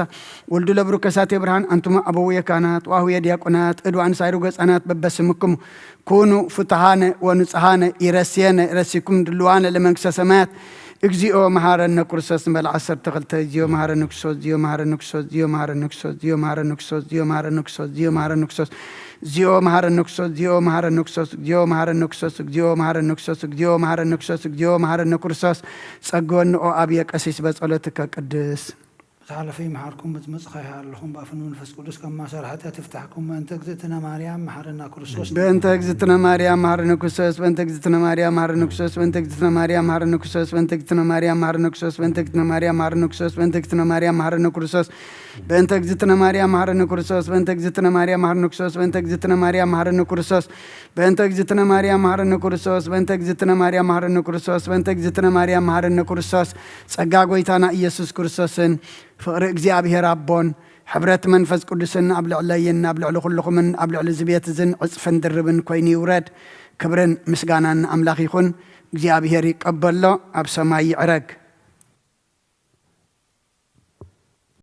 ወልዱ ለብሩክ ከሳቴ ብርሃን አንቱመ አበውየ ካህናት ወአሁየ ዲያቆናት እድ ወአንሳይ ርጎ ሕፃናት በበስምክሙ ኩኑ ፍቱሃነ ወንጹሃነ ኢረስየነ ረሲኩም ድልዋነ ለመንግስተ ሰማያት። እግዚኦ መሐረነ ክርስቶስ ንበል ዓሰርተ ክልተ። እግዚኦ መሐረነ ክርስቶስ፣ እግዚኦ መሐረነ ክርስቶስ፣ እግዚኦ መሐረነ ክርስቶስ፣ እግዚኦ መሐረነ ክርስቶስ፣ እግዚኦ መሐረነ ክርስቶስ፣ እግዚኦ መሐረነ ክርስቶስ፣ እግዚኦ መሐረነ ክርስቶስ፣ እግዚኦ መሐረነ ክርስቶስ፣ እግዚኦ መሐረነ ክርስቶስ፣ እግዚኦ መሐረነ ክርስቶስ፣ እግዚኦ መሐረነ ክርስቶስ። ጸግወኒ ኦ ኣብየ ቀሲስ በጸሎትከ ቅድስ። ዝሓለፈ ይምሓርኩም፣ ብዝመጽእ ከይሃለኹም፣ ብኣፍን መንፈስ ቅዱስ ካብ ማእሰር ሓጢኣት ይፍታሕኩም። በእንተ እግዝእትነ ማርያም መሓረና ክርስቶስ። በእንተ እግዝእትነ ማርያም መሓረነ ክርስቶስ። በእንተ እግዝእትነ ማርያም መሓረነ ክርስቶስ። በእንተ እግዝእትነ ማርያም መሓረነ ክርስቶስ። በእንተ እግዝእትነ ማርያም መሓረነ ክርስቶስ። በእንተ እግዝእትነ ማርያም መሓረነ ክርስቶስ። በእንተ እግዝእትነ ማርያም መሓረነ ክርስቶስ። በእንተ እግዝእትነ ማርያም መሓረነ ክርስቶስ። በእንተ እግዝእትነ ማርያም መሓረነ ክርስቶስ። በእንተ እግዝእትነ ማርያም መሓረነ ክርስቶስ። በእንተ እግዝእትነ ማርያም መሓረነ ክርስቶስ። በእንተ እግዝእትነ ማርያም መሓረነ ክርስቶስ። በእንተ እግዝእትነ ማርያም መሓረነ ክርስቶስ። ጸጋ ጐይታና ኢየሱስ ክርስቶስን ፍቕሪ እግዚኣብሔር ኣቦን ሕብረት መንፈስ ቅዱስን ኣብ ልዕለይን ኣብ ልዕሊ ኩልኹምን ኣብ ልዕሊ እዚ ቤት እዝን ዕጽፍን ድርብን ኮይኑ ይውረድ። ክብርን ምስጋናን ንኣምላኽ ይኹን። እግዚኣብሔር ይቀበሎ፣ ኣብ ሰማይ ይዕረግ።